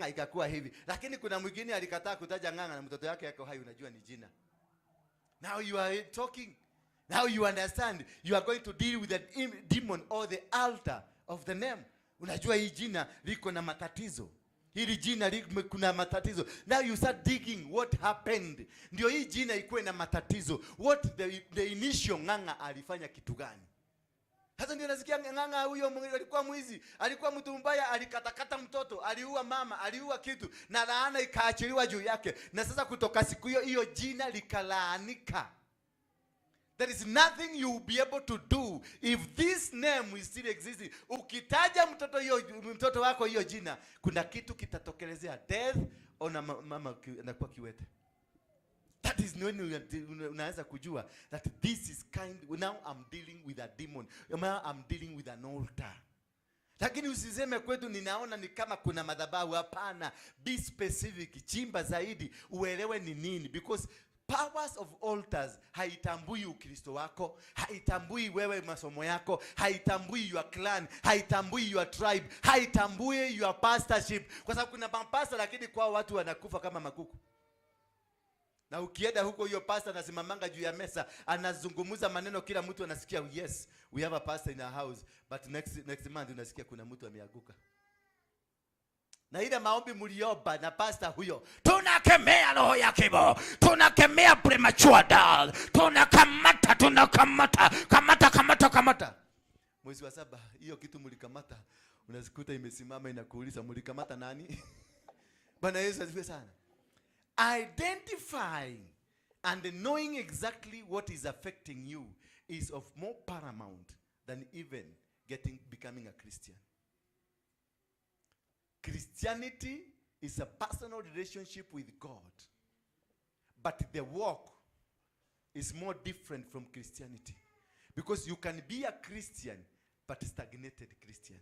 Ng'ang'a ikakuwa hivi. Lakini kuna mwingine alikataa kutaja Ng'ang'a na mtoto yake yako hai, unajua ni jina. Now you are talking. Now you understand. You are going to deal with the demon or the altar of the name. Unajua hii jina liko na matatizo. Hili jina kuna matatizo. Now you start digging what happened. Ndio hii jina ikuwe na matatizo. What the initial Ng'ang'a alifanya kitu gani? Sasa ndio nasikia Ng'ang'a huyo alikuwa mwizi, alikuwa mtu mbaya, alikatakata mtoto, aliua mama, aliua kitu, na laana ikaachiliwa juu yake. Na sasa kutoka siku hiyo hiyo jina likalaanika. There is nothing you will be able to do if this name is still existing. Ukitaja mtoto wako hiyo jina, kuna kitu kitatokelezea, death au na mama anakuwa kiwete. That is when unaweza kujua that this is kind, now I'm dealing with a demon. Now I'm dealing with an altar. Lakini usiseme kwetu ninaona ni kama kuna madhabahu. Hapana, be specific, chimba zaidi uelewe ni nini, because powers of altars haitambui Ukristo wako, haitambui wewe masomo yako, haitambui your clan, haitambui your tribe, haitambui your pastorship. Kwa sababu kuna mapasta lakini kwa watu wanakufa kama makuku. Na ukienda huko hiyo pastor anasimamanga juu ya mesa, anazungumza maneno kila mtu anasikia, yes, we have a pastor in our house, but next month unasikia kuna mtu ameanguka. Na ile maombi mliomba na pastor huyo, tunakemea roho ya kifo, tunakemea premature death, tunakamata, tunakamata, kamata, kamata, kamata. Mwezi wa 7 hiyo kitu mlikamata, unazikuta imesimama inakuuliza mlikamata nani? Bwana Yesu asifiwe sana. Identifying and knowing exactly what is affecting you is of more paramount than even becoming a Christian. Christianity is a personal relationship with God, but the walk is more different from Christianity, because you can be a Christian but stagnated Christian.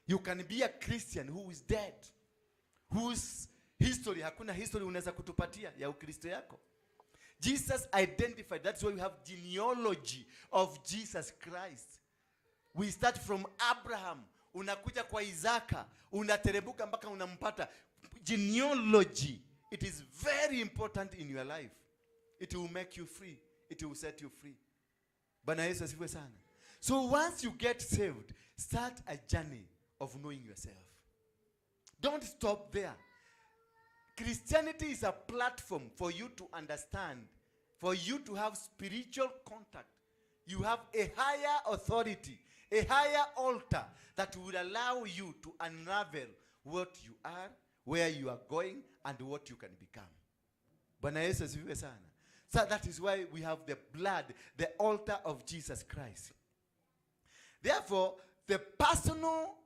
You can be a Christian who is dead, whose history, hakuna history unaweza kutupatia ya Ukristo yako. Jesus identified, that's why we have genealogy of Jesus Christ. We start from Abraham, unakuja kwa Isaka, unaterebuka mpaka unampata. Genealogy, it is very important in your life. It will make you free. It will set you free. Bwana Yesu asifiwe sana. So once you get saved, start a journey of knowing yourself. Don't stop there. Christianity is a platform for you to understand, for you to have spiritual contact. You have a higher authority, a higher altar that will allow you to unravel what you are, where you are going, and what you can become. Bwana Yesu asifiwe sana. So that is why we have the blood, the altar of Jesus Christ. Therefore, the personal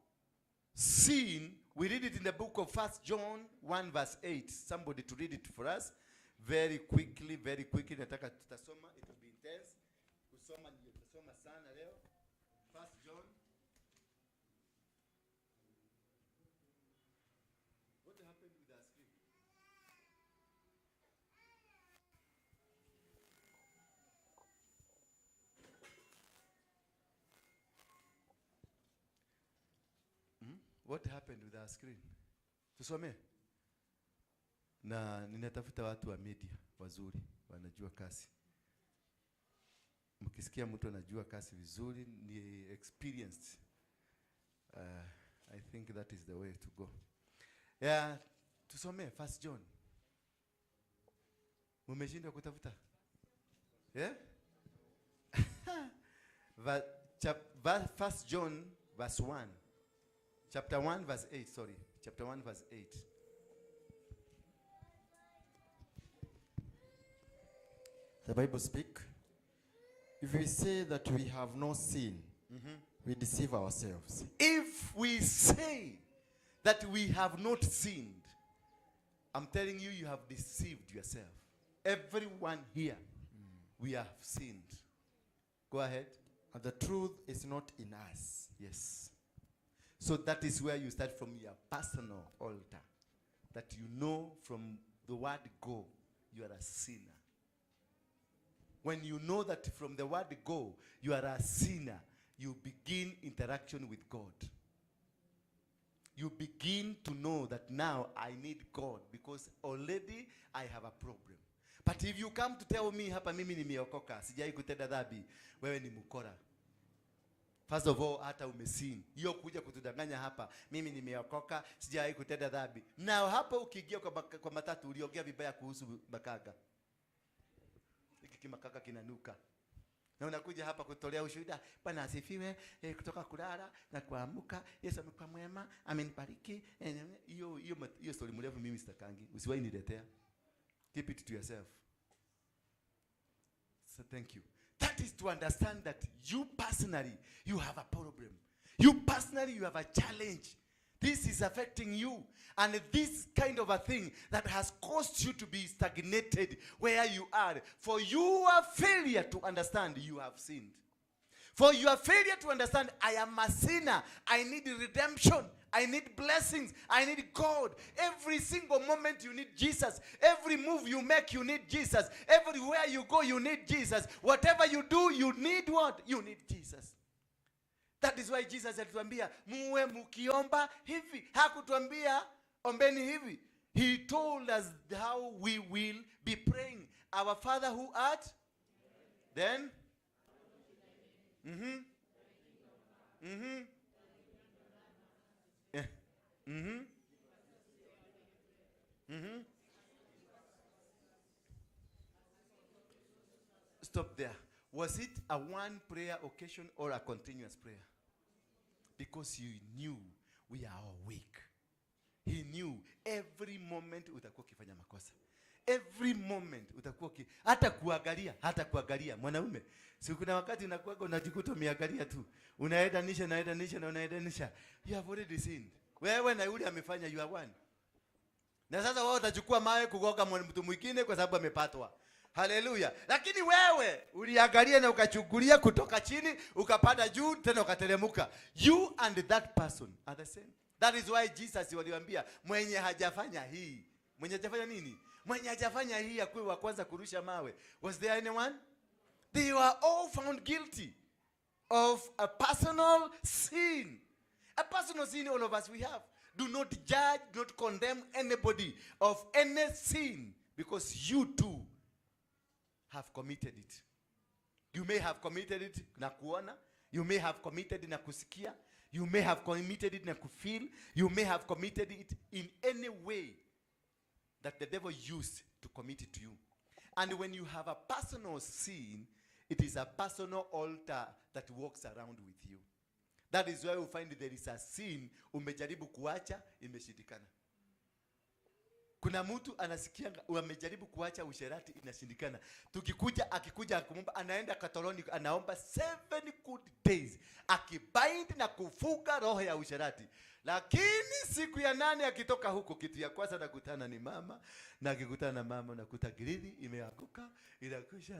sin, we read it in the book of 1 John 1 verse 8. Somebody to read it for us very quickly, very quickly. Nataka tutasoma, it will be intense. Kusoma ndio tutasoma sana leo. 1 John. What happened with our screen? What happened with our screen? Tusome. Na ninatafuta watu wa media wazuri, wanajua kazi. Mkisikia mtu anajua kazi vizuri, ni experienced. I think that is the way to go. Yeah, tusome 1 John. Mumeshindwa kutafuta? Yeah? 1 John verse 1. Chapter 1 verse 8, sorry. Chapter 1 verse 8. The Bible speak, if we say that we have no sin, we deceive ourselves. If we say that we have not sinned, I'm telling you, you have deceived yourself. Everyone here, we have sinned. Go ahead. And the truth is not in us. Yes. So that is where you start from your personal altar. That you know from the word go, you are a sinner. When you know that from the word go, you are a sinner, you begin interaction with God. You begin to know that now I need God because already I have a problem. But if you come to tell me hapa mimi nimeokoka, sijai kutenda dhambi, wewe ni mkora. First of all, hata umesin. Hiyo kuja kutudanganya hapa, mimi nimeokoka, sijawahi kutenda dhambi. Na hapo ukiingia kwa matatu uliongea vibaya kuhusu makanga. Hiki kimakanga kinanuka. Na unakuja hapa kutolea ushuhuda, Bwana asifiwe, kutoka kulala na kuamka, Yesu amekuwa mwema, amenibariki. Hiyo story mrefu mimi sitakangi. Usiwahi niletea. Keep it to yourself. So thank you. That is to understand that you personally, you have a problem. You personally, you have a challenge. This is affecting you. And this kind of a thing that has caused you to be stagnated where you are. For your failure to understand, you have sinned. For your failure to understand, I am a sinner. I need redemption. I need blessings. I need God. Every single moment you need Jesus. Every move you make, you need Jesus. Everywhere you go, you need Jesus. Whatever you do, you need what? You need Jesus. That is why Jesus alituambia, muwe mukiomba hivi. Hakutuambia, ombeni hivi. He told us how we will be praying. Our Father who art, then, mm-hmm, mm-hmm, yeah. Mm-hmm. Mm-hmm. Stop there. Was it a one prayer occasion or a continuous prayer? Because you knew we are all weak. He knew every moment utakuwa ukifanya makosa. Every moment utakuwa hata kuangalia, hata kuangalia mwanaume. Si kuna wakati unakuwa unajikuta umeangalia tu. Unaendanisha, unaendanisha na unaendanisha. You have already sinned. Wewe na yule amefanya, you are one. Na sasa wao utachukua mawe kugoga mtu mwingine kwa sababu amepatwa. Haleluya. Lakini wewe uliangalia na ukachukulia kutoka chini, ukapanda juu tena ukateremka. You and that person are the same. That is why Jesus waliwaambia mwenye hajafanya hii. Mwenye hajafanya nini? Mwenye hajafanya hii akuwe wa kwanza kurusha mawe. Was there anyone? They were all found guilty of a personal sin. A personal sin all of us we have. Do not judge, do not condemn anybody of any sin, because you too have committed it. You may have committed it na kuona, you may have committed na kusikia, you may have committed it na kufeel, you may have committed it in any way that the devil used to commit it to you. And when you have a personal sin, it is a personal altar that walks around with you. That is why you find there is a sin, umejaribu kuacha, imeshindikana. Kuna mtu anasikia amejaribu kuacha usherati, inashindikana. Tukikuja, akikuja kumomba, anaenda Katoroni, anaomba 7 good days, akibind na kufunga roho ya usherati. Lakini siku ya 8 akitoka huko, kitu ya kwanza anakutana ni mama, na akikutana na mama unakuta grili imeanguka, inakusha,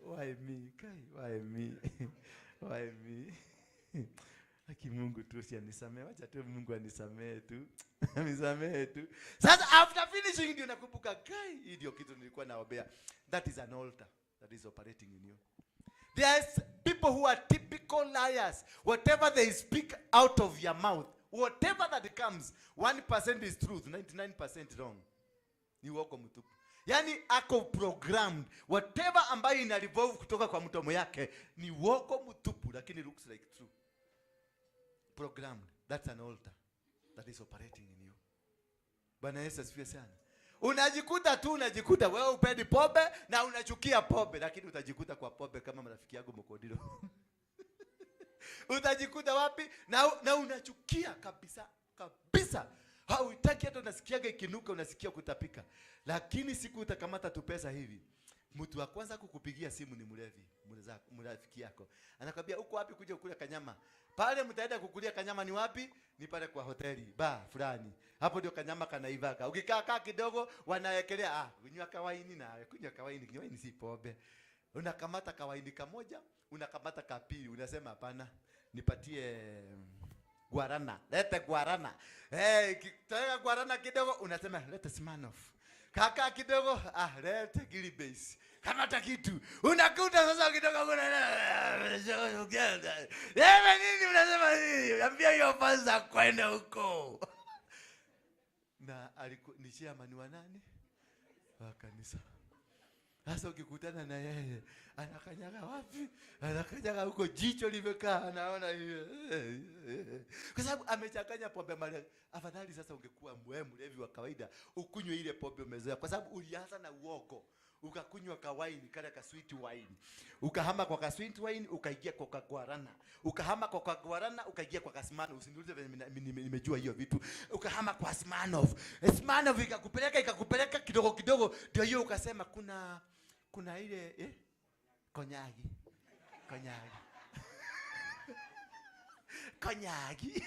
why me? Kai, why me? Why me? Aki Mungu tu si anisamee, wacha tu Mungu anisamee tu. Anisamee tu. Sasa after finishing ndio nakumbuka, kai, hii ndio kitu nilikuwa naombea. That is an altar that is operating in you. There's people who are typical liars. Whatever they speak out of your mouth, whatever that comes, 1% is truth, 99% wrong. Ni uongo mtupu. Yani ako programmed. Whatever ambayo ina revolve kutoka kwa mdomo yake ni uongo mtupu, lakini looks like true. Programmed. That's an altar that is operating in you. Bwana Yesu asifiwe sana. Unajikuta tu, unajikuta wewe upendi pombe na unachukia pombe, lakini utajikuta kwa pombe kama marafiki yangu Mokodilo. Utajikuta wapi? Na unachukia kabisa kabisa. Hautaki hata unasikiaga ikinuka, unasikia kutapika. Lakini siku utakamata tu pesa hivi, mtu wa kwanza kukupigia simu ni mlevi, mrafiki yako. Anakwambia uko wapi kuja kukula kanyama? Pale mtaenda kukulia kanyama ni wapi? Ni pale kwa hoteli ba fulani. Hapo ndio kanyama kanaivaka. Ukikaa kaa kidogo wanawekelea, kunywa kawaini nawe, kunywa kawaini, kunywa waini si pombe. Unakamata kawaini kamoja, unakamata kapili, unasema hapana, nipatie guarana. Lete guarana. Kitoweka guarana kidogo, unasema lete Smirnoff. Kaka kidogo, lete gili base. Kamata kitu. Unakuta sasa kidogo kuna nini unasema nini? Ambia hiyo panza kwenda huko. Na ni chairman wa nani? Wa kanisa. Sasa ukikutana na yeye, anakanyaga wapi? Anakanyaga huko, jicho limekaa, anaona hivi. Kwa sababu amechanganya pombe mara. Afadhali sasa ungekuwa wewe mlevi wa kawaida, ukunywe ile pombe umezoea, kwa sababu ulianza na uongo. Ukakunywa ka wine, kale ka sweet wine. Ukahama kwa ka sweet wine, ukaingia kwa ka guarana. Ukahama kwa ka guarana, ukaingia kwa ka Smirnoff. Usiniulize venye nimejua hiyo vitu. Ukahama kwa Smirnoff. Smirnoff ikakupeleka kidogo kidogo, ndio hiyo ukasema kuna ile konyagi. Konyagi. Konyagi.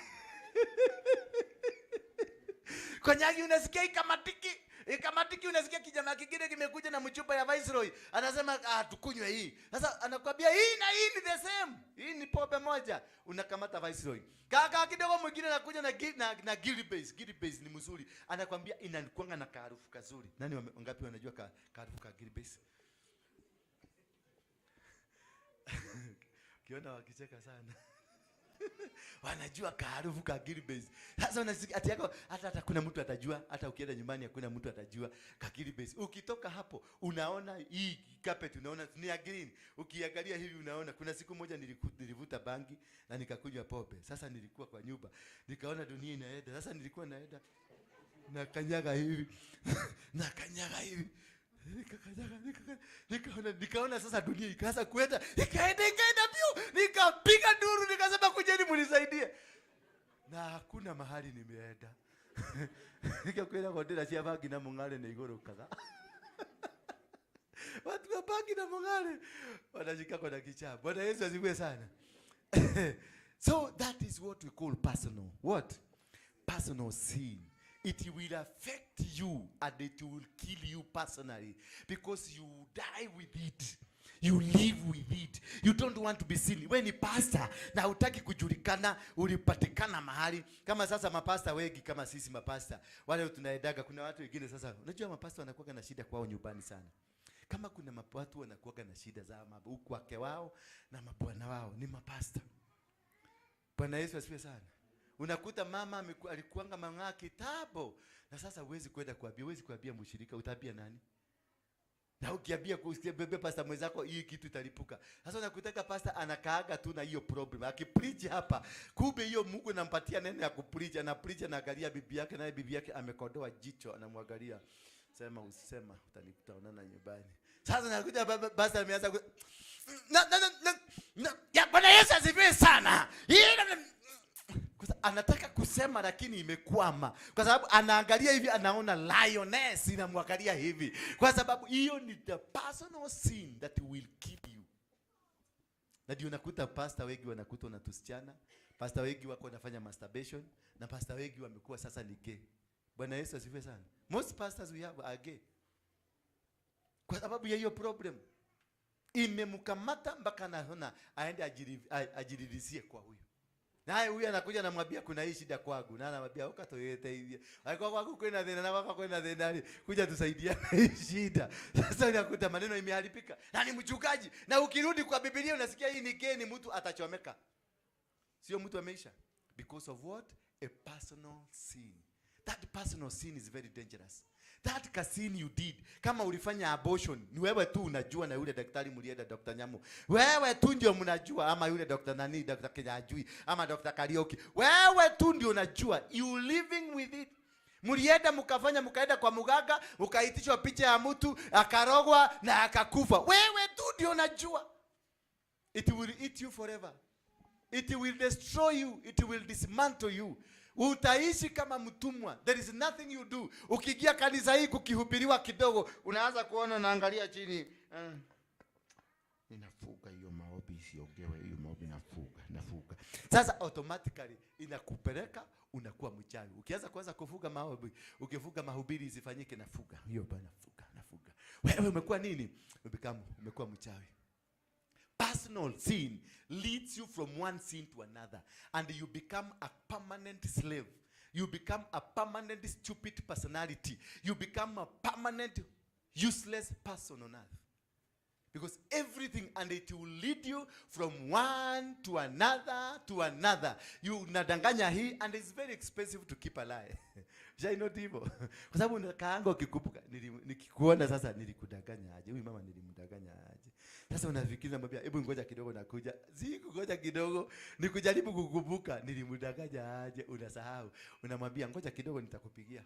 Konyagi unasikia ikamatiki. Ikamatiki unasikia kijamaa kingine kimekuja na mchupa ya Viceroy. Anasema, tukunywe hii. Sasa anakuambia hii na hii ni the same. Hii ni pombe moja. Unakamata Viceroy. Kaka kidogo mwingine anakuja na Gilly Base. Gilly Base ni mzuri. Anakuambia inakuanga na kaharufu kazuri. Nani wangapi wanajua kaharufu ka Gilly Base? Ukiona wakicheka sana. Wanajua kaharufu ka Gilly Base. Sasa unasikia ati yako hata kuna mtu atajua, hata ukienda nyumbani hakuna mtu atajua ka Gilly Base. Ukitoka hapo unaona hii carpet, unaona ni ya green. Ukiangalia hivi unaona. Kuna siku moja nilivuta bangi na nikakunywa pombe. Sasa nilikuwa kwa nyumba, nikaona dunia inaenda. Sasa nilikuwa naenda nakanyaga hivi. Nakanyaga hivi. Nikakanyaga, nikaona, nikaona sasa dunia ikaanza kuenda, ikaenda mbio, nikapiga nduru, nikasema kujeni mnisaidie. Na hakuna mahali nimeenda. Nikakwenda kwa ndira cia bangi na mung'are ni igurukaga. Watu wa bangi na mung'are wanashika kwa kichaa. Bwana Yesu asifiwe sana. So that is what we call personal. What? Personal sin. It will affect you and it will kill you personally because you die with it. You live with it. You don't want to be seen. Wewe ni pastor na hutaki kujulikana, ulipatikana mahali. Kama sasa mapasta wengi, kama sisi mapasta wale tunaendaga, kuna watu wengine sasa, unajua mapasta wanakuwa na shida kwao nyumbani sana. Kama kuna watu wanakuwa na shida za huku wake wao na mabwana wao ni mapasta. Bwana Yesu asifiwe sana. Unakuta mama alikuanga mang'aa kitambo, na sasa huwezi kwenda kuambia, huwezi kuambia mshirika, utaambia nani? Na ukiambia kusikia bebe pastor mwenzako hii kitu italipuka. Sasa unakutaka pastor anakaaga tu na hiyo problem. Akipreach hapa, kumbe hiyo Mungu anampatia neno ya kupreach, ana preach anaangalia bibi yake, naye bibi yake amekodoa jicho anamwangalia. Sema usisema utanikuta nyumbani. Sasa nakuja pastor ameanza na, na, na, na, na, ya Bwana Yesu asifiwe sana. Hii kwa anataka kusema lakini imekwama. Kwa sababu anaangalia hivi, anaona lioness inamwangalia hivi. Kwa sababu hiyo ni the personal sin that will kill you. Na ndio unakuta pastor wengi wanakuta na tusichana, pastor wengi wako wanafanya masturbation, na pastor wengi wamekuwa sasa ni gay. Bwana Yesu asifiwe sana. Most pastors we have are gay. Kwa sababu ya hiyo problem imemkamata mpaka anaona aende ajiridhisie kwa huyu. Naye huyu anakuja anamwambia kuna hii shida kwangu. Na anamwambia ukatoete hivi. Alikuwa kwangu kwenda thina na kwako kwenda thina. Kuja tusaidiane hii shida. Sasa unakuta maneno imeharibika. Na ni mchungaji. Na ukirudi kwa Biblia unasikia hii ni geni, mtu atachomeka. Sio mtu ameisha. Because of what? A personal sin. That personal sin is very dangerous. That sin you did, kama ulifanya abortion, ni wewe tu unajua na yule daktari mlienda, Dr. Nyamu. Wewe tu ndio mnajua, ama yule Dr. nani, Dr. Kenyajui, ama Dr. Kariuki. Wewe tu ndio unajua. You living with it. Mlienda mkafanya, mkaenda kwa muganga, ukaitishwa picha ya mtu, akarogwa na akakufa. Wewe tu ndio unajua. It will eat you forever. It will destroy you. It will dismantle you. Utaishi kama mtumwa. There is nothing you do. Ukiingia kanisa hii kukihubiriwa kidogo, unaanza kuona naangalia chini. Ninafuga hiyo maombi isiongewe, hiyo maombi nafuga, nafuga. Sasa automatically inakupeleka unakuwa mchawi. Ukianza kuanza kufuga maombi, ukifuga mahubiri isifanyike, nafuga. Hiyo bana, nafuga, nafuga. Wewe umekuwa nini? Umekuwa mchawi. Personal sin leads you from one sin to another, and you become a permanent slave. You become a permanent stupid personality. You become a permanent useless person on earth. Because everything, and it will lead you from one to another to another. You unadanganya hii, and it's very expensive to keep a lie. Shainoti hivyo. Kwa sababu unakaanga ukikumbuka, nikikuona sasa nilikudanganya aje? Huyu mama nilimdanganya aje? Sasa unafikiri, namwambia hebu ngoja kidogo nakuja. Si kungoja kidogo, ni kujaribu kukumbuka nilimdanganya aje, unasahau. Unamwambia ngoja kidogo nitakupigia.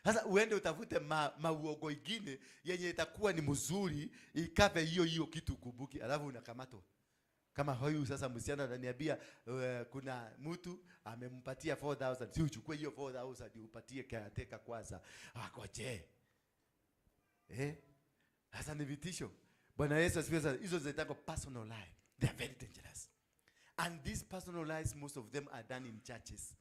Sasa uende utafute mauogo ingine yenye itakuwa ni mzuri ikave hiyo hiyo kitu kumbuki, alafu unakamatwa. Kama huyu sasa msichana ananiambia kuna mtu amempatia 4000, si uchukue hiyo 4000 upatie caretaker kwanza. Akoje. Sasa ni vitisho. Bwana Yesu asifiwe sana. Hizo zinaitwa personal lie. They are very dangerous. And these personal lies, most of them are done in churches,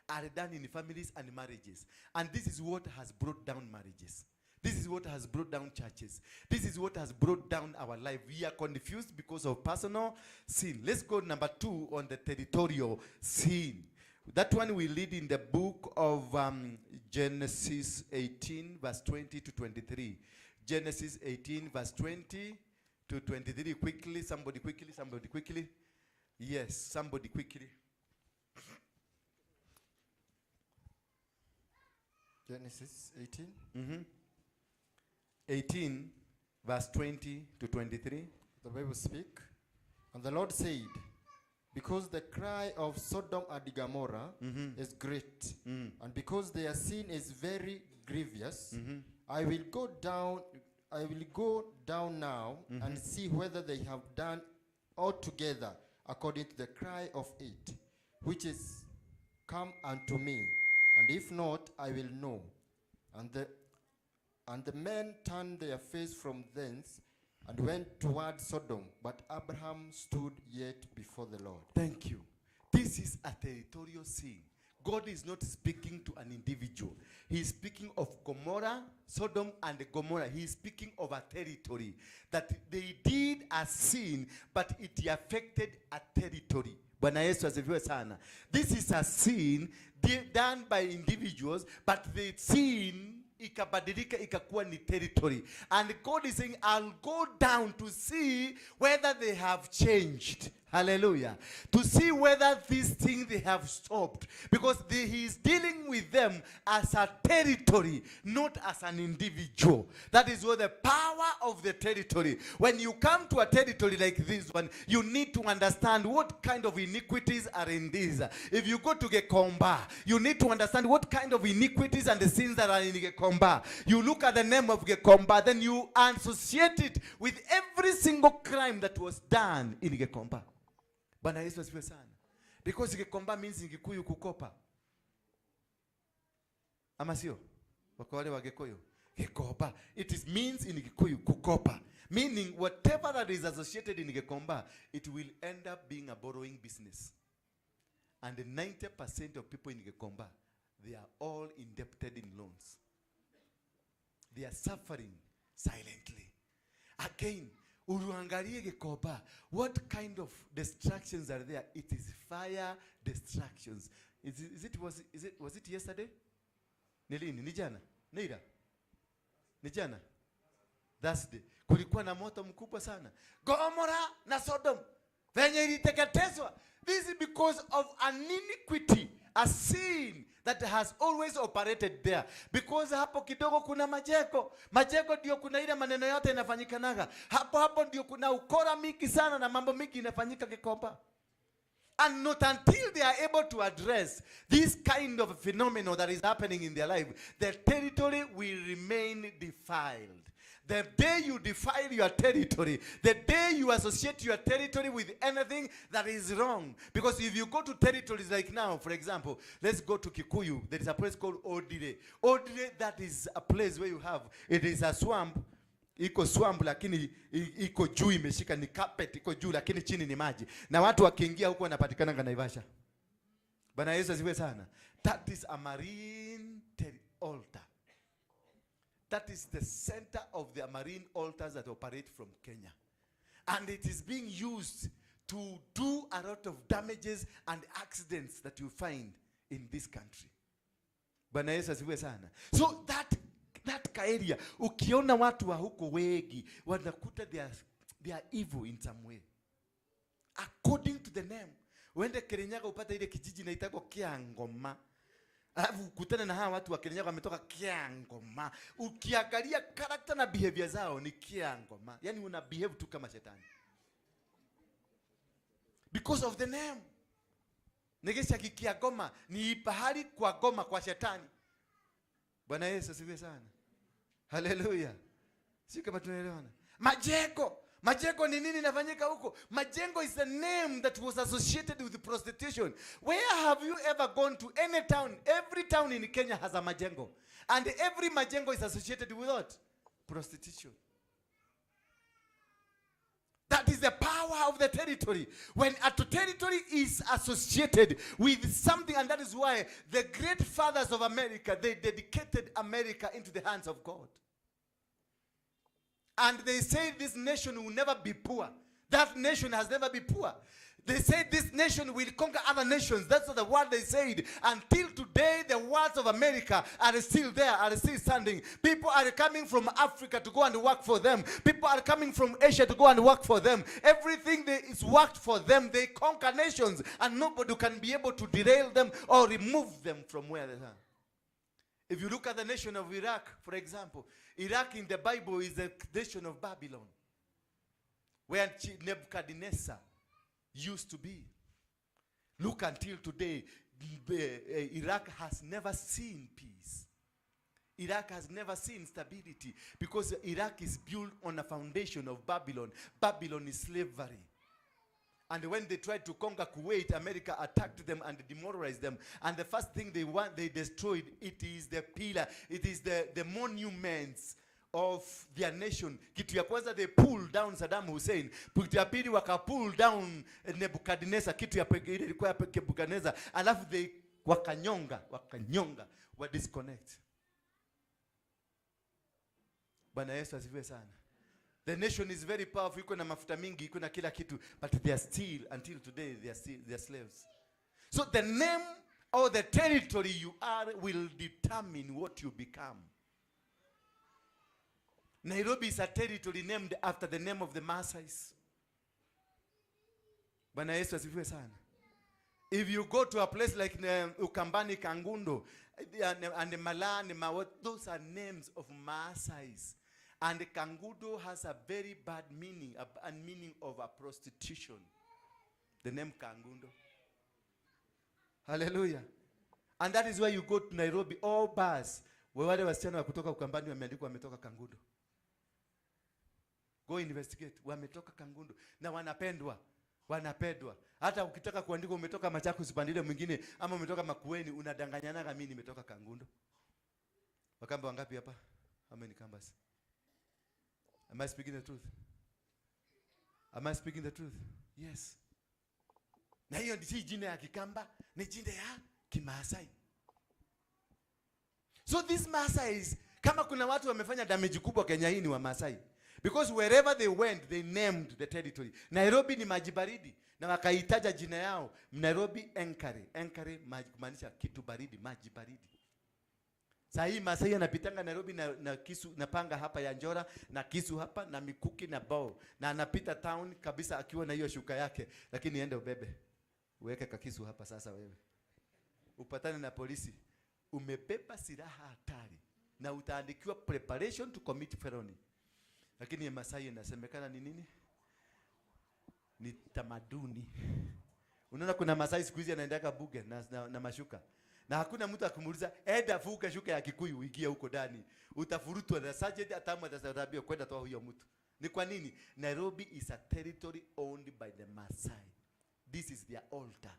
are done in families and marriages. And this is what has brought down marriages. This is what has brought down churches. This is what has brought down our life. We are confused because of personal sin. Let's go number 2 on the territorial sin. That one we read in the book of Genesis 18, verse 20 to 23. Genesis 18, verse 20 to 23. Quickly, somebody quickly, somebody quickly. Yes, somebody quickly. Genesis 18. 18, verse 20 to 23. The Bible speak. And the Lord said, because the cry of Sodom and Gomorrah is great, and because their sin is very grievous, I will go down. I will go down now and see whether they have done altogether according to the cry of it, which is come unto me. And if not, I will know. And the men turned their face from thence and went toward Sodom, but Abraham stood yet before the Lord. Thank you. This is a territorial sin. God is not speaking to an individual. He is speaking of Gomorrah, Sodom and Gomorrah. He is speaking of a territory that they did a sin, but it affected a territory. Bwana Yesu asifiwe sana. This is a sin done by individuals, but the sin ikabadilika ikakuwa ni territory. And God is saying, I'll go down to see whether they have changed. Hallelujah. To see whether this thing they have stopped. Because he is dealing with them as a territory, not as an individual. That is what the power of the territory. When you come to a territory like this one, you need to understand what kind of iniquities are in this. If you go to Gikomba, you need to understand what kind of iniquities and the sins that are in Gikomba. You look at the name of Gikomba, then you associate it with every single crime that was done in Gikomba. Bwana Yesu asifiwe sana. Because Gikomba means in Gikuyu kukopa. Ama sio? Wako wale wa Gikuyu. Gikomba. It is means in Gikuyu kukopa. Meaning whatever that is associated in Gikomba, it will end up being a borrowing business. And 90% of people in Gikomba, they are all indebted in loans. They are suffering silently. Again, uruangalie Gikomba, what kind of destructions are there? It is fire destructions. Was it yesterday? Ni lini? Ni jana? Neira? Ni jana? Thursday. Kulikuwa na moto mkubwa sana. Gomora na Sodom venye iliteketezwa. This is because of an iniquity, a sin that has always operated there. Because hapo kidogo kuna majeko. Majeko ndio kuna ile maneno yote inafanyikanaga. Hapo hapo ndio kuna ukora mingi sana na mambo mingi inafanyika Gikomba. And not until they are able to address this kind of phenomenon that is happening in their life, the territory will remain defiled. The day you defile your territory, the day you associate your territory with anything that is wrong. Because if you go to territories like now, for example, let's go to Kikuyu. There is a place called Odire. Odire, that is a place where you have, it is a swamp. Iko swamp lakini iko juu imeshika, ni carpet iko juu lakini chini ni maji. Na watu wakiingia huko wanapatikana Naivasha. Bwana Yesu asifiwe sana. That is a marine altar. That is the center of the marine altars that operate from Kenya. And it is being used to do a lot of damages and accidents that you find in this country. Bwana Yesu asifiwe sana. So that area, ukiona watu wa huko wengi, wanakuta they are evil in some way. According to the name. Uende Kirinyaga upate ile kijiji inaitwa Kiangoma. Alafu ukutane na hawa watu wa Kirinyaga wametoka Kiangoma. Ukiangalia character na behavior zao ni Kiangoma. Yaani una behave tu kama shetani. Because of the name. Nĩ gĩcagi kĩa ngoma, ni pahali kwa goma kwa shetani. Bwana Yesu asifiwe sana. Haleluya. Sio kama tunaelewana. Majengo. Majengo ni nini inafanyika huko? Majengo is a name that was associated with prostitution. Where have you ever gone to any town? Every town in Kenya has a majengo. And every majengo is associated with what? Prostitution. That is the power of the territory. When a territory is associated with something, and that is why the great fathers of America, they dedicated America into the hands of God. And they say this nation will never be poor. That nation has never been poor. They said this nation will conquer other nations. That's the word they said. Until today, the words of America are still there, are still standing. People are coming from Africa to go and work for them. People are coming from Asia to go and work for them. Everything they, is worked for them. They conquer nations, and nobody can be able to derail them or remove them from where they are. If you look at the nation of Iraq, for example, Iraq in the Bible is the nation of Babylon, where Nebuchadnezzar used to be. Look, until today, Iraq has never seen peace. Iraq has never seen stability because Iraq is built on a foundation of Babylon. Babylon is slavery. And when they tried to conquer Kuwait, America attacked them and demoralized them. And the first thing they want, they destroyed, it is the pillar, it is the monuments of their nation. Kitu ya kwanza, they pulled down Saddam Hussein. Kitu ya pili, waka pull down Nebuchadnezzar. Kitu ya ile ilikuwa ya Nebuchadnezzar. Alafu they wakanyonga, wakanyonga, wa disconnect. Bwana Yesu asifiwe sana. The nation is very powerful, iko na mafuta mingi, iko na kila kitu, but they are still, until today, they are slaves. So the name or the territory you are will determine what you become. Nairobi is a territory named after the name of the Maasais. Bwana Yesu asifiwe sana. If you go to a place like Ukambani, Kangundo, and Malani, Mawa, those are names of Maasais. And Kangundo has a very bad meaning, a meaning of a prostitution. The name Kangundo. Hallelujah. And that is why you go to Nairobi, all bars, wale wasichana wa kutoka Ukambani wameandikwa wametoka Kangundo. Go investigate. Wametoka Kangundo na wanapendwa. Wanapendwa. Hata ukitaka kuandika umetoka Machakos upande ile mwingine ama umetoka Makueni, unadanganyana mimi nimetoka Kangundo. Wakamba wangapi hapa? How many Kambas? Am I speaking the truth? Am I speaking the truth? Yes. Na hiyo si jina ya Kikamba, ni jina ya Kimaasai. So these Maasais, kama kuna watu wamefanya damage kubwa Kenya hii, ni wa Maasai. Because wherever they went, they named the territory. Nairobi ni maji baridi na wakaitaja jina yao Nairobi Enkare. Enkare maji, kumaanisha kitu baridi, maji baridi. Saa hii Masai anapitanga Nairobi na kisu na panga hapa ya njora na kisu hapa na mikuki na bow, na anapita town kabisa akiwa na hiyo shuka yake, lakini ende ubebe uweke kakisu hapa sasa, wewe upatane na polisi, umebeba silaha hatari na utaandikiwa preparation to commit felony. Lakini ya Masai inasemekana ni nini? Ni tamaduni. Unaona kuna Masai siku hizi anaendaga buge na mashuka. Na hakuna mtu akimuuliza, enda fuka shuka ya Kikuyu uingie huko ndani. Utafurutwa na sergeant atamu atasababia kwenda toa huyo mtu. Ni kwa nini? Nairobi is a territory owned by the Masai. This is their altar.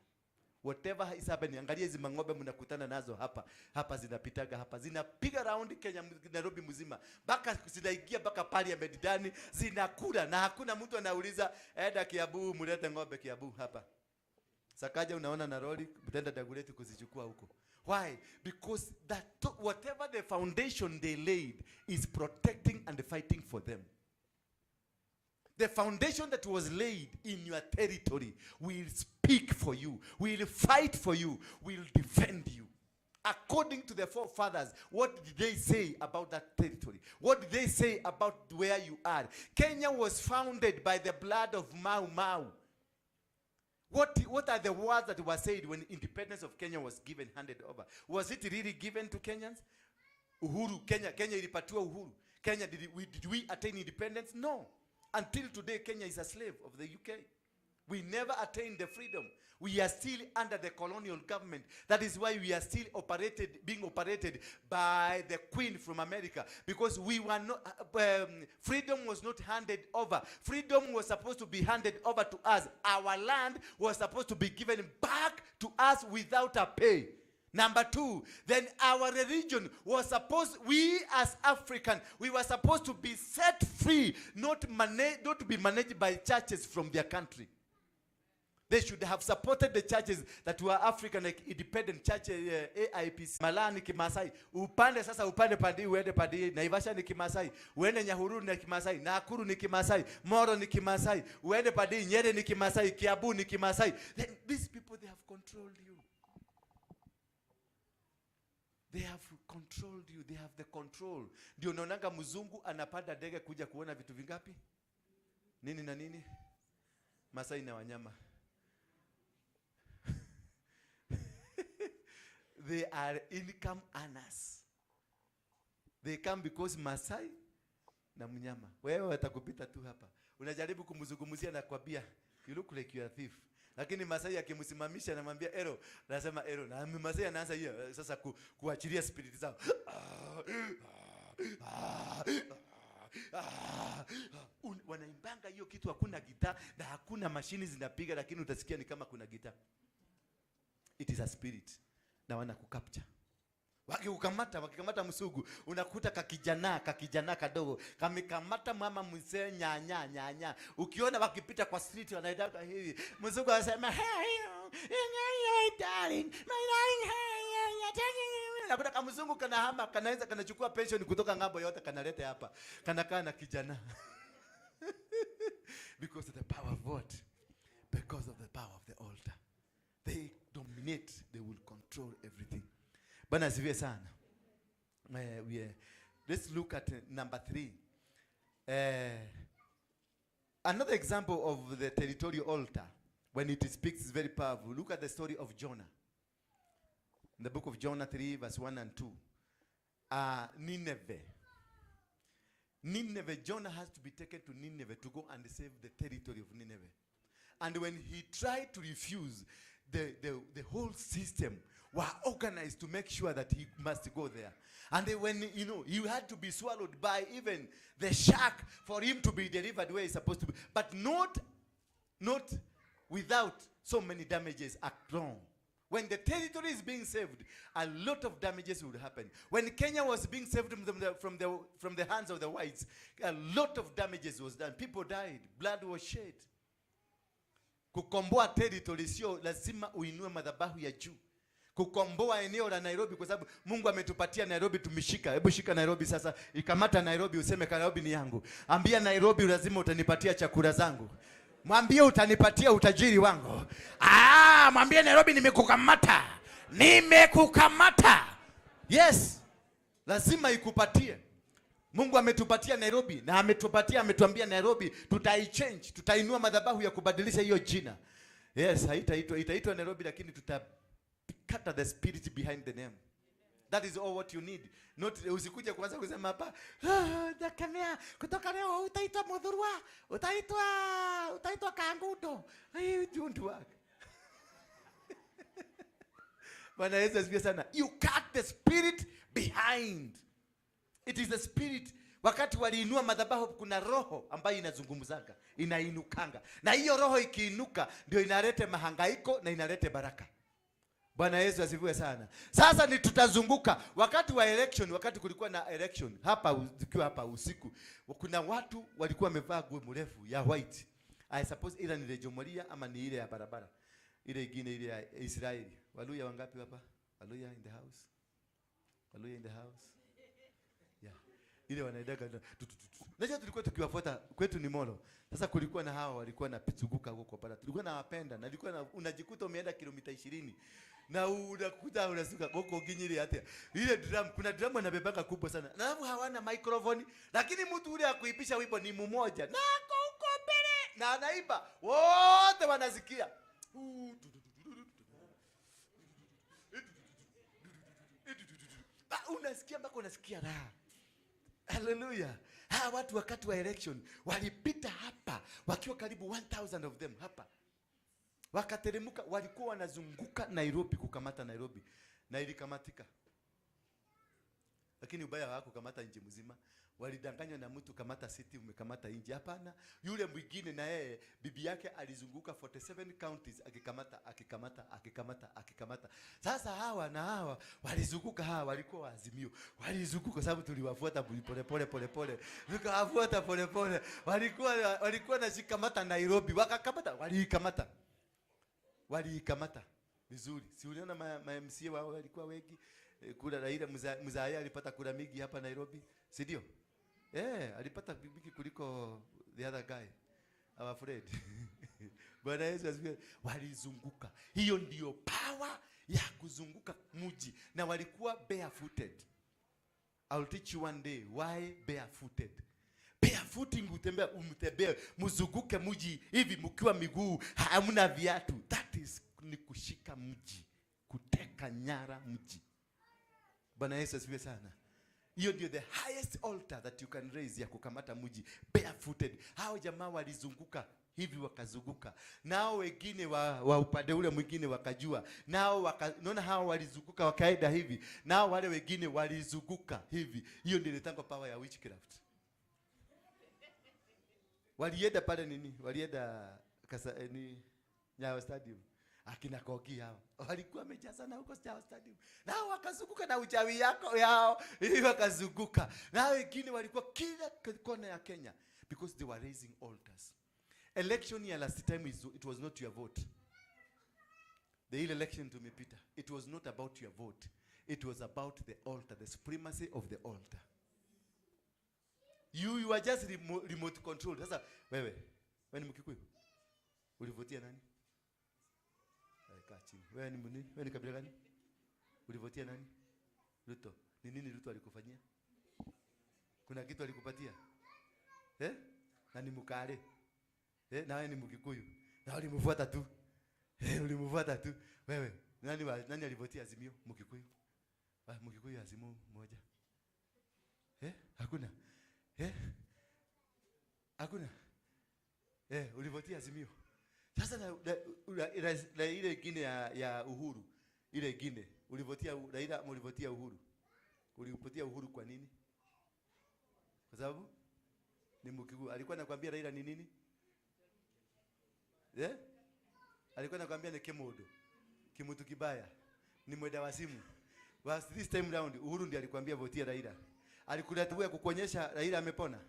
Whatever is happening, angalia hizi mang'ombe mnakutana nazo hapa. Hapa zinapitaga hapa. Zinapiga round Kenya, Nairobi mzima. Mpaka zinaingia mpaka parliament ndani, zinakula na hakuna mtu anauliza, enda Kiambu mlete ng'ombe Kiambu hapa. Sakaja unaona na lori mtenda Dagoretti kuzichukua huko. Why? Because that whatever the foundation they laid is protecting and fighting for them. The foundation that was laid in your territory will speak for you, will fight for you, will defend you. According to the forefathers, what did they say about that territory? What did they say about where you are? Kenya was founded by the blood of Mau Mau. What are the words that were said when independence of Kenya was given, handed over? Was it really given to Kenyans? Uhuru, Kenya ilipatiwa uhuru. Kenya, did we attain independence? No. Until today, Kenya is a slave of the UK. We never attained the freedom. We are still under the colonial government. That is why we are still being operated by the Queen from America. Because we were not, freedom was not handed over. Freedom was supposed to be handed over to us. Our land was supposed to be given back to us without a pay. Number two, then our religion was supposed, we as African, we were supposed to be set free, not to be managed by churches from their country. They should have supported the churches that were African, like independent churches, AIPC. Malaa ni Kimasai. Upande sasa, upande pandi, uende pandi. Naivasha ni Kimasai. Uende Nyahururu ni Kimasai. Nakuru ni Kimasai. Moro ni Kimasai. Uende pandi, Nyeri ni Kimasai. Kiambu ni Kimasai. Then these people, they have controlled you. They have controlled you. They have the control. Ndio unaonanga mzungu anapanda ndege kuja kuona vitu vingapi? Nini na nini? Masai na wanyama. They are income earners. They come because Masai na mnyama. Wewe watakupita tu hapa. Unajaribu kumzungumzia na kwambia you look like you are a thief. Lakini Masai akimsimamisha anamwambia ero, anasema ero. Na Masai anaanza hiyo sasa kuachilia spirit zao. Wanaimbanga hiyo kitu, hakuna gitaa na hakuna mashini zinapiga, lakini utasikia ni kama kuna gitaa. It is a spirit. Na wanakukapcha. Wakikamata msugu, unakuta kakijana kadogo, kamekamata mama mzee nyanya nyanya. Ukiona wakipita kwa street wanaenda hivi. Msugu anasema, "Hey, darling, my darling, hey." Nakuta kamzungu kanahama, kanaweza kanachukua pension kutoka ng'ambo yote kanaleta hapa. Kanakaa na kijana. Because of the power of what? Because of the power of the altar. They dominate, they will control everything. Bwana asifiwe sana. Let's look at number 3. Another example of the territorial altar, when it speaks, is very powerful. Look at the story of Jonah. In the book of Jonah 3, verse 1 and 2. Nineveh. Nineveh, Jonah has to be taken to Nineveh to go and save the territory of Nineveh. And when he tried to refuse, the whole system were organized to make sure that he must go there. And they, when, you know, he had to be swallowed by even the shark for him to be delivered where he's supposed to be. But not without so many damages are wrong. When the territory is being saved, a lot of damages would happen. When Kenya was being saved from the hands of the whites, a lot of damages was done. People died. Blood was shed. Kukomboa territory sio lazima uinue madhabahu ya juu. Kukomboa eneo la Nairobi, kwa sababu Mungu ametupatia Nairobi, tumeshika. Hebu shika Nairobi sasa, ikamata Nairobi useme Nairobi ni yangu. Ambia Nairobi lazima utanipatia chakula zangu. Mwambie utanipatia utajiri wangu. Ah, mwambie Nairobi nimekukamata. Nimekukamata. Yes. Lazima ikupatie. Mungu ametupatia Nairobi na ametupatia, ametuambia Nairobi tutaichange, tutainua madhabahu ya kubadilisha hiyo jina. Yes, haitaitwa, itaitwa Nairobi, lakini tutakata the spirit behind the name. That is all what you need. Not usikuje kuanza kusema hapa, dakemea kutoka leo utaitwa Muthurwa, utaitwa Kangundo. I don't work. Bwana Yesu asifiwe sana. You cut the spirit behind. It is the spirit. Wakati waliinua madhabahu kuna roho ambayo inazungumzanga, inainukanga. Na hiyo roho ikiinuka ndio inaleta mahangaiko na inaleta baraka. Bwana Yesu asifiwe sana. Sasa ni tutazunguka wakati wa election, wakati kulikuwa na election hapa, ukiwa hapa usiku, kuna watu walikuwa wamevaa nguo mrefu ya white. I suppose either ni Rejo Moria ama ni ile ya barabara. Ile ingine ile ya Israeli. Waluya wangapi hapa? Waluya in the house. Waluya in the house. Yeah. Ile wanaendaga. Najua tulikuwa tukiwafuata kwetu ni Molo. Sasa kulikuwa na hawa walikuwa na pizunguka huko kwa barabara. Tulikuwa na wapenda na ilikuwa na, unajikuta umeenda kilomita 20. Na unakuta unasuka huko ginyiri hata. Ile drum, kuna drum wanabebanga kubwa sana. Na alafu hawana microphone, lakini mtu ule akuipisha wimbo ni mmoja. Na ako huko mbele na anaimba. Wote wanasikia. Unasikia mpaka unasikia raha. Haleluya. Hawa watu wakati wa election walipita hapa wakiwa karibu 1000 of them hapa. Wakateremka, walikuwa wanazunguka Nairobi kukamata Nairobi, na ilikamatika. Lakini ubaya wako kamata nchi mzima. Walidanganywa na mtu kamata city, umekamata nchi. Hapana. Yule mwingine na yeye bibi yake alizunguka 47 counties akikamata, akikamata, akikamata, akikamata. Sasa hawa na hawa walizunguka, hawa walikuwa waazimio. Walizunguka sababu tuliwafuata pole pole pole pole. Tukawafuata pole pole. Walikuwa na shikamata Nairobi. Wakakamata, waliikamata. Waliikamata vizuri. Si uliona ma MCA wao walikuwa wengi? Kura Raila Mzaya alipata kura mingi hapa Nairobi, si ndio? Alipata mingi kuliko the other guy, our friend. Bwana Yesu asifiwe. Walizunguka. Hiyo ndio power ya kuzunguka mji, na walikuwa barefooted. I'll teach you one day why barefooted. Barefooting, utembea, umtembee, mzunguke mji hivi mkiwa miguu hamna viatu. That is ni kushika mji, kuteka nyara mji. Bwana Yesu asifiwe sana. Hiyo ndio the highest altar that you can raise ya kukamata mji barefooted. Hao jamaa walizunguka hivi wakazunguka. Nao wengine wa upande ule mwingine wakajua. Nao naona hao walizunguka wakaenda hivi. Nao wale wengine walizunguka hivi. Hiyo ndio inaitwa power ya witchcraft. Walienda pale nini? Walienda ni Nyayo Stadium. Akina Koki hao walikuwa wamejazana huko Nyayo Stadium. Nao wakazunguka na uchawi yao, ili wakazunguka. Na wengine walikuwa kila kona ya Kenya because they were raising altars. Election ya last time it was not your vote. The election tumepita, it was not about your vote. It was about the altar, the supremacy of the altar. You are just remote controlled. Sasa wewe ni Mkikuyu? Ulivotia nani? Kaa chini. Wewe ni nini? Wewe ni kabila gani? Ulivotia nani? Ruto. Ni nini Ruto alikufanyia? Kuna kitu alikupatia? Na ni Mkale. Na wewe ni Mkikuyu. Na ulimfuata tu. Ulimfuata tu. Wewe, nani alivotia Azimio? Mkikuyu. Mkikuyu Azimio moja. Hakuna. Hakuna. Ulivotia Azimio. Sasa na ile ingine ya Uhuru, ile ingine ulivotia Raila, ulivotia Uhuru. Ulivotia Uhuru kwa nini? Kwa sababu ni Mkikuyu. Alikuwa anakuambia Raila ni nini? Alikuwa anakuambia ni kemodo. Kimutu kibaya. Ni mwenda wazimu. Was this time round Uhuru ndiye alikwambia votia Raila. Alikuletea kukuonyesha Raila amepona.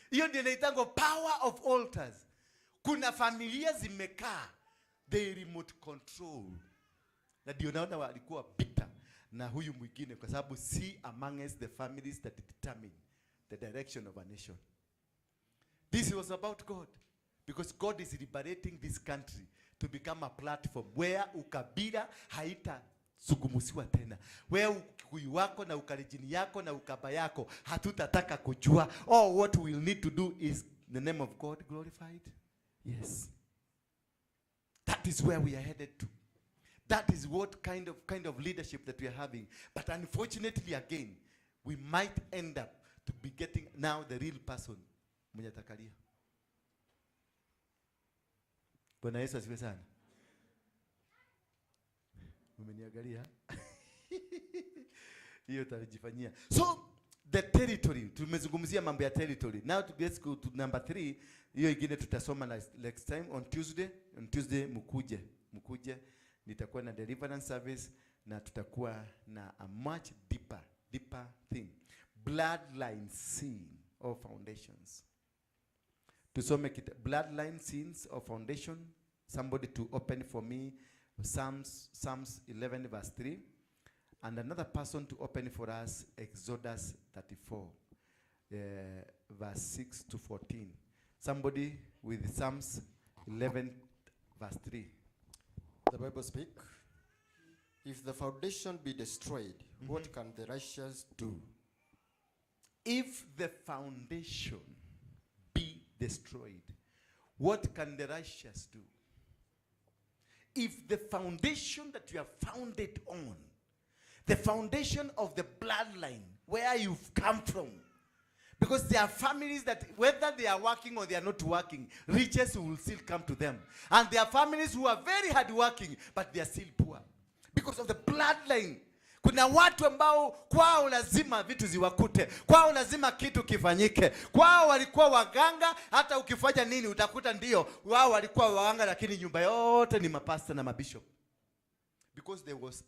Hiyo ndio inaitwa power of altars. Kuna familia zimekaa, they remote control. Na ndio naona walikuwa bitter na huyu mwingine kwa sababu see amongst the families that determine the direction of a nation. This was about God, because God is liberating this country to become a platform where ukabila haitasungumusiwa tena. Where Ukikuyu wako na Ukalenjin yako na ukaba yako hatutataka kujua. All what we will need to do is the name of God glorified. Yes. That is where we are headed to. That is what kind of leadership that we are having. But unfortunately again, we might end up to be getting now the real person mwenye atakalia. Bwana Yesu asifiwe sana. Umeniangalia? Hiyo utajifanyia. So the territory, tumezungumzia mambo ya territory. Now to let's go to number 3. Hiyo ingine tutasoma next time on Tuesday. On Tuesday mkuje. Nitakuwa na deliverance service na tutakuwa na a much deeper thing. Bloodline sin or foundations. Tusome bloodline sins or foundation. Somebody to open for me Psalms 11 verse 3, and another person to open for us Exodus 34 verse 6 to 14. Somebody with Psalms 11 verse 3. The Bible speaks, if the foundation be destroyed, what can the righteous do? If the foundation be destroyed, What can the righteous do? If the foundation that you are founded on, the foundation of the bloodline, where you've come from, because there are families that whether they are working or they are not working, riches will still come to them. And there are families who are very hardworking, but they are still poor. Because of the bloodline. Kuna watu ambao kwao lazima vitu ziwakute, kwao lazima kitu kifanyike, kwao walikuwa waganga. Hata ukifanya nini utakuta ndio wao walikuwa waganga, lakini nyumba yote ni mapasta na mabishop, because there was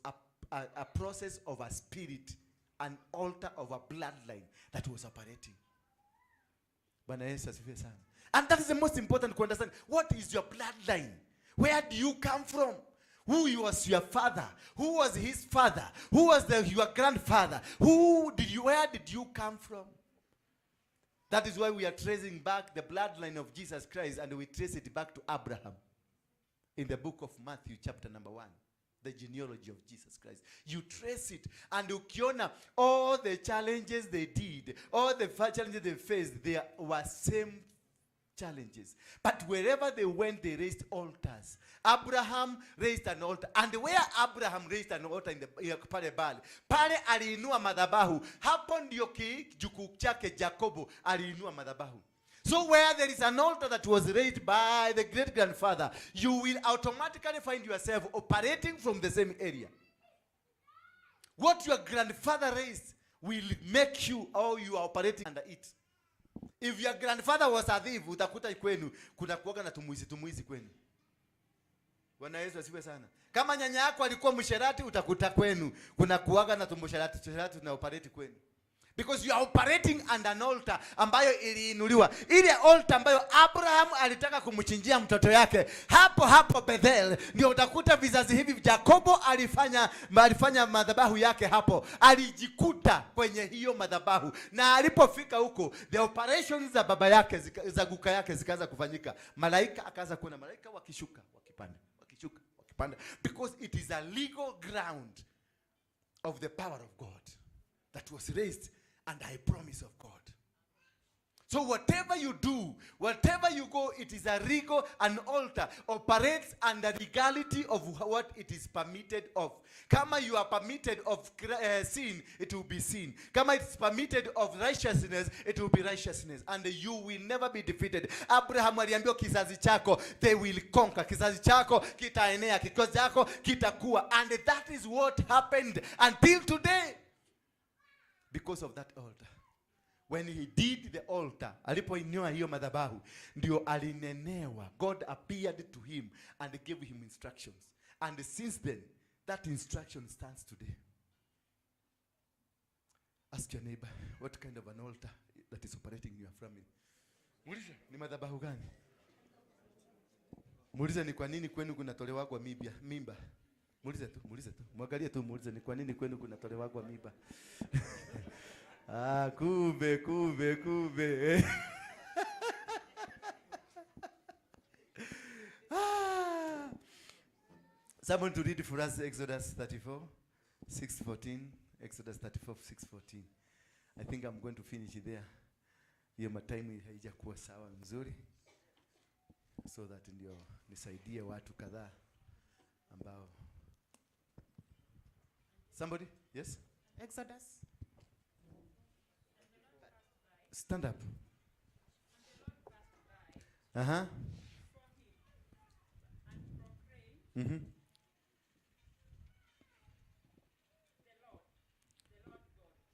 a process of a spirit, an altar of a bloodline that was operating. Bwana Yesu asifiwe sana. And that is the most important to understand. What is your bloodline? Where do you come from? Who was your father? Who was his father? Who was your grandfather? Where did you come from? That is why we are tracing back the bloodline of Jesus Christ, and we trace it back to Abraham in the book of Matthew chapter number 1. The genealogy of Jesus Christ. You trace it, and ukiona all the challenges they did, all the challenges they faced, they were same challenges. But wherever they went, they raised altars. Abraham raised an altar. And where Abraham raised an altar in the pale Bali, pale aliinua madhabahu. Hapo ndio kijukuu chake Jacobo aliinua madhabahu. So where there is an altar that was raised by the great-grandfather, you will automatically find yourself operating from the same area. What your grandfather raised will make you, or you are operating under it. If your grandfather was a thief, utakuta kwenu kuna kuwaga na tumuizi tumuizi kwenu. Bwana Yesu asifiwe sana. Kama nyanya yako alikuwa msherati, utakuta kwenu kuna kuwaga na tumusherati, tusherati tuna operate kwenu. Because you are operating under an altar ambayo iliinuliwa. Ile altar ambayo Abraham alitaka kumchinjia mtoto yake. Hapo hapo Bethel ndio utakuta vizazi hivi. Jacobo alifanya madhabahu yake hapo. Alijikuta kwenye hiyo madhabahu. Na alipofika huko, the operations za baba yake, za guka yake zikaanza kufanyika. Malaika akaanza kuona malaika wakishuka, wakipanda, wakishuka, wakipanda. Because it is a legal ground of the power of God that was raised under a promise of God. So whatever you do, whatever you go, it is a legal, an altar operates under legality of what it is permitted of. Kama you are permitted of sin, it will be sin. Kama it's permitted of righteousness, it will be righteousness. And you will never be defeated. Abraham aliambiwa kizazi chako, they will conquer. Kizazi chako kitaenea, kizazi chako kitakuwa. And that is what happened until today. Because of that altar. When he did the altar, alipoinua hiyo madhabahu, ndio alinenewa. God appeared to him and gave him instructions. And since then, that instruction stands today. Ask your neighbor, what kind of an altar that is operating in your family? Muulize, ni madhabahu gani? Muulize ni kwa nini kwenu kunatolewa kwa mimba. Muulize tu, muulize tu. Mwangalie tu, muulize ni kwa nini kwenu kunatolewa kwa mimba. Ah, kumbe, kumbe, kumbe. Ah. Someone to read for us Exodus 34, 6:14. Exodus 34, 6:14. I think I'm going to finish it there. Hiyo matime haijakuwa sawa nzuri. So that ndio nisaidie watu kadhaa ambao. Somebody? Yes? Exodus. Stand up. Uh-huh. Mm-hmm.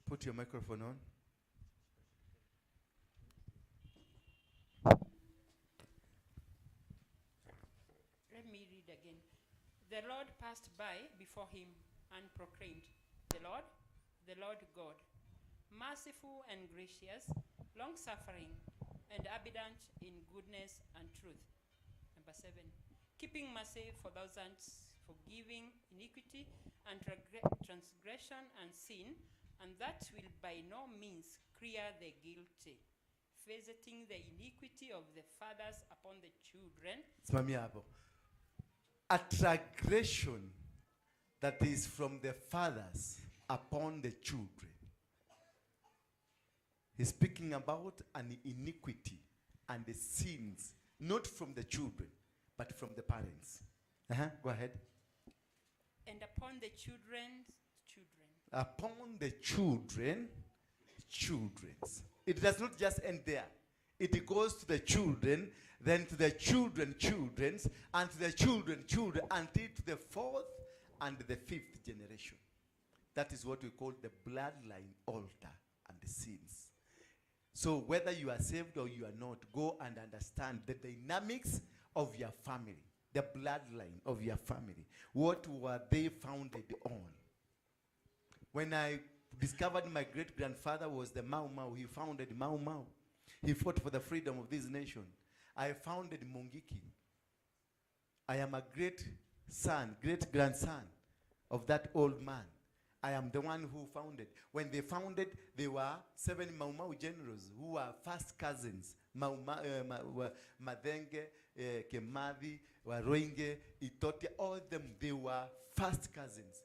Put your microphone on. Let me read again. The Lord passed by before him and proclaimed, the Lord God, merciful and gracious, long-suffering, and abundant in goodness and truth. Number 7, keeping mercy for thousands, forgiving iniquity and transgression and sin, and that will by no means clear the guilty, visiting the iniquity of the fathers upon the children. Simamia hapo. A transgression that is from the fathers upon the children. He's speaking about an iniquity and the sins Not from the children, but from the parents. Go ahead. And upon the children's children. Upon the children, children's. It does not just end there. It goes to the children, then to the children, children's, and to the children, children, until to the fourth and the fifth generation. That is what we call the bloodline altar and the sins. So whether you are saved or you are not, go and understand the dynamics of your family, the bloodline of your family. What were they founded on? When I discovered my great-grandfather was the Mau Mau, he founded Mau Mau. He fought for the freedom of this nation. I founded Mungiki. I am a great son, great-grandson of that old man. I am the one who founded. When they founded, there were 7 Mau Mau generals who were first cousins. Mau Mau, Mathenge, Kimathi, Waruinge, Itotia, all of them, they were first cousins.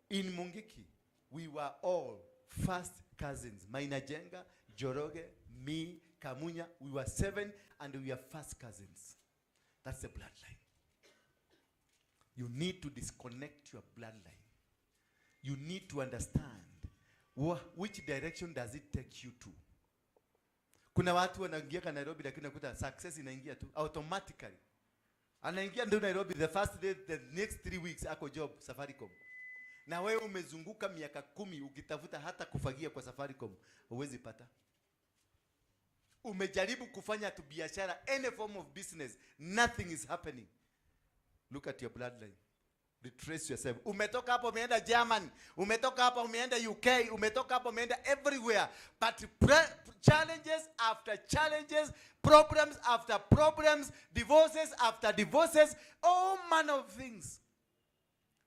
In Mungiki, we were all first cousins. Maina Njenga, Njoroge, me, Kamunya, we were 7 and we are first cousins. That's the bloodline. You need to disconnect your bloodline. You need to understand which direction does it take you to. Kuna watu wanaingia Nairobi lakini unakuta success inaingia tu automatically. Anaingia ndio Nairobi the first day, the next 3 weeks ako job Safaricom. Na wewe umezunguka miaka 10 ukitafuta hata kufagia kwa Safaricom, huwezi pata. Umejaribu kufanya tu biashara, any form of business, nothing is happening. Look at your bloodline. Retrace yourself. Umetoka hapo umeenda Germany, umetoka hapo umeenda UK, umetoka hapo umeenda everywhere. But challenges after challenges, problems after problems, divorces after divorces, all manner of things.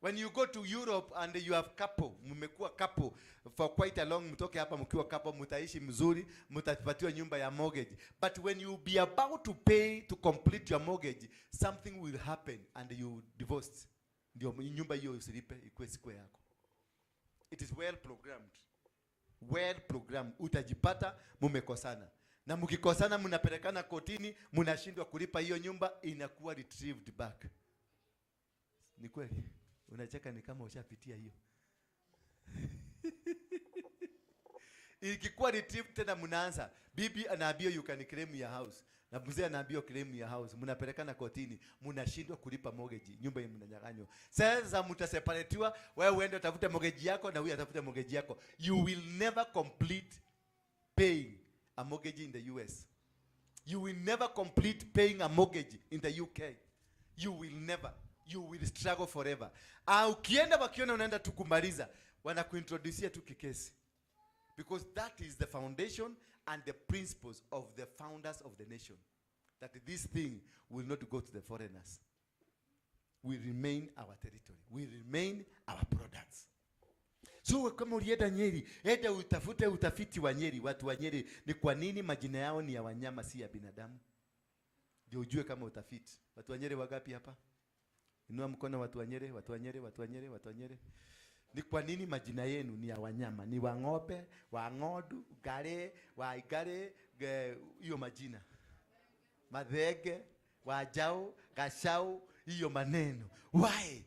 When you go to Europe and you have couple, mmekuwa couple for quite a long, mtoke hapa mkiwa couple, mtaishi mzuri, mtapatiwa nyumba ya mortgage. But when you be about to pay to complete your mortgage, something will happen and you divorced. Ndio nyumba hiyo usilipe, ikuwe siku yako. It is well programmed. Well programmed. Utajipata mumekosana. Na mkikosana mnapelekana kotini, mnashindwa kulipa hiyo nyumba, inakuwa retrieved back. Ni kweli? Unacheka ni kama ushapitia hiyo. Ikikuwa retrieved tena mnaanza. Bibi anaambiwa you can claim your house. Na mzee anaambiwa claim your house. Mnapelekana kotini, mnashindwa kulipa mortgage, nyumba yenu mnanyang'anywa. Sasa mtaseparatiwa, wewe uende utafute mortgage yako na huyu atafute mortgage yako. You will never complete paying a mortgage in the US. You will never complete paying a mortgage in the UK. You will never. You will struggle forever. Ukienda wakiona unaenda tu kumaliza, wanakuintroducia tu kikesi. Because that is the foundation and the principles of the founders of the nation. That this thing will not go to the foreigners. We remain our territory. We remain our products. So kama ulienda Nyeri, enda utafute utafiti wa Nyeri, watu wa Nyeri ni kwa nini majina yao ni ya wanyama si ya binadamu? Ndio ujue kama utafiti. Watu wa Nyeri wangapi hapa? Inua mkono watu wa Nyeri, watu wa Nyeri, watu wa Nyeri, watu wa Nyeri. Ni kwa nini majina yenu ni ya wanyama? Ni wa ng'ombe, wa ng'ondu, gare, wa igare, hiyo majina. Mathenge, wa njau, gacau, hiyo maneno. Why?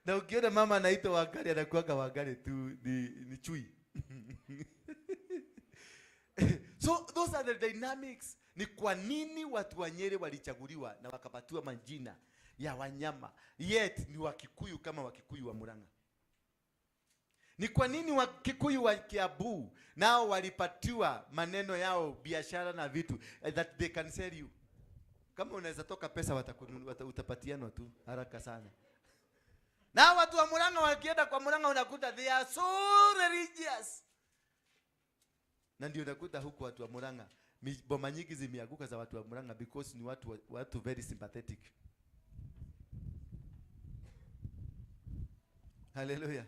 Na ukiona mama anaitwa Wangari anakuwaga Wangari tu ni chui. So those are the dynamics. Ni kwa nini watu wa Nyeri walichaguliwa na wakapatiwa majina ya wanyama, yet ni Wakikuyu kama Wakikuyu wa Murang'a? Ni kwa nini Wakikuyu wa Kiambu nao walipatiwa maneno yao biashara na vitu that they can sell you? Kama unaweza toka pesa utapatianwa tu haraka sana. Na watu wa Murang'a wakienda kwa Murang'a unakuta they are so religious. Na ndio unakuta huku watu wa Murang'a boma nyingi zimeanguka za watu wa Murang'a because ni watu very sympathetic. Hallelujah.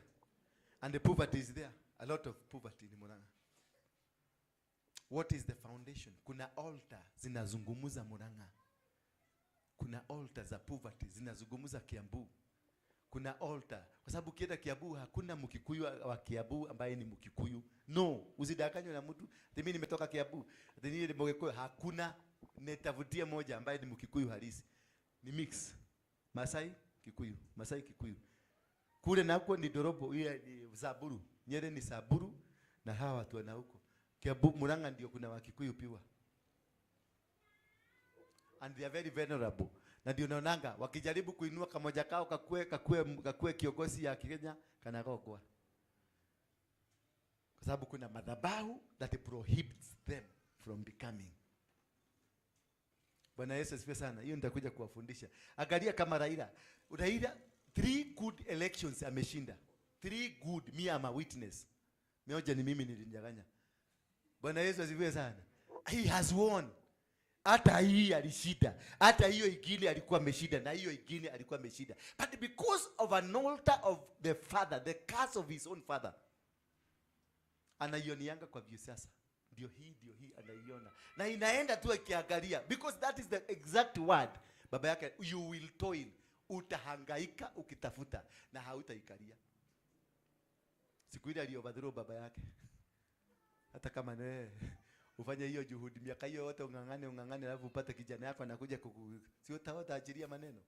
And the poverty is there. A lot of poverty in Murang'a. What is the foundation? Kuna altar zinazungumuza Murang'a. Kuna altar za poverty zinazungumuza Kiambu. Kuna altar. Kwa sababu ukienda Kiambu hakuna Mkikuyu wa Kiambu ambaye ni Mkikuyu. No, usidanganywe na mtu. Ati mimi nimetoka Kiambu. Ati mimi ni Mgikuyu. Hakuna. Nitavutia moja ambaye ni Mkikuyu halisi. Ni mix. Masai, Kikuyu, Masai, Kikuyu. Kule nako ni Dorobo, ile ni Samburu. Nyeri ni Samburu na hawa watu wana huko. Kiambu, Murang'a ndio kuna Wakikuyu pure. And they are very venerable. Na ndio naonanga wakijaribu kuinua kamoja kao kakue kiongozi ya Kenya kanagogwa. Kwa sababu kuna madhabahu that prohibits them from becoming. Bwana Yesu asifiwe sana. Hiyo nitakuja kuwafundisha. Angalia kama Raila. Raila 3 good elections ameshinda. 3 good, me am a witness. Mmoja ni mimi nilimnyang'anya. Bwana Yesu asifiwe sana. He has won. Hata hii alishinda. Hata hiyo ingine alikuwa ameshinda na hiyo ingine alikuwa ameshinda. But because of an altar of the father, the curse of his own father, anaionianga kwa view sasa. Ndio hii anaiona. Na inaenda tu akiangalia because that is the exact word. Baba yake, you will toil. Utahangaika ukitafuta na hautaikalia. Siku ile alioverthrow baba yake. Hata kama ne ufanye hiyo juhudi miaka hiyo yote ung'ang'ane ung'ang'ane, alafu upate kijana yako anakuja kuku, si utaachilia maneno.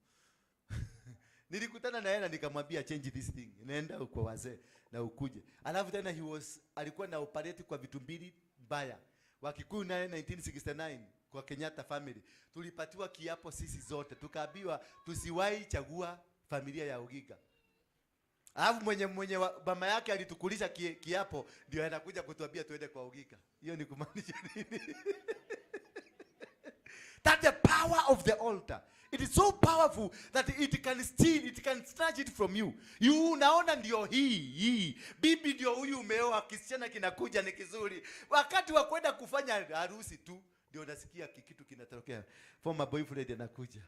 Nilikutana na yeye na nikamwambia change this thing. Nenda kwa wazee na ukuje. Alafu tena alikuwa na operate kwa vitu mbili mbaya. Wakikuyu naye 1969 kwa Kenyatta family. Tulipatiwa kiapo sisi zote. Tukaambiwa tusiwahi chagua familia ya Oginga. Alafu mwenye mama yake alitukulisha kiapo ndio anakuja kutuambia tuende kwa Oginga. Hiyo ni kumaanisha nini? That the power of the altar. It is so powerful that it can steal, it can snatch it from you. You unaona ndio hii. Bibi ndio huyu umeoa, kisichana kinakuja ni kizuri. Wakati wa kwenda kufanya harusi tu ndio unasikia kitu kinatokea. Former boyfriend anakuja.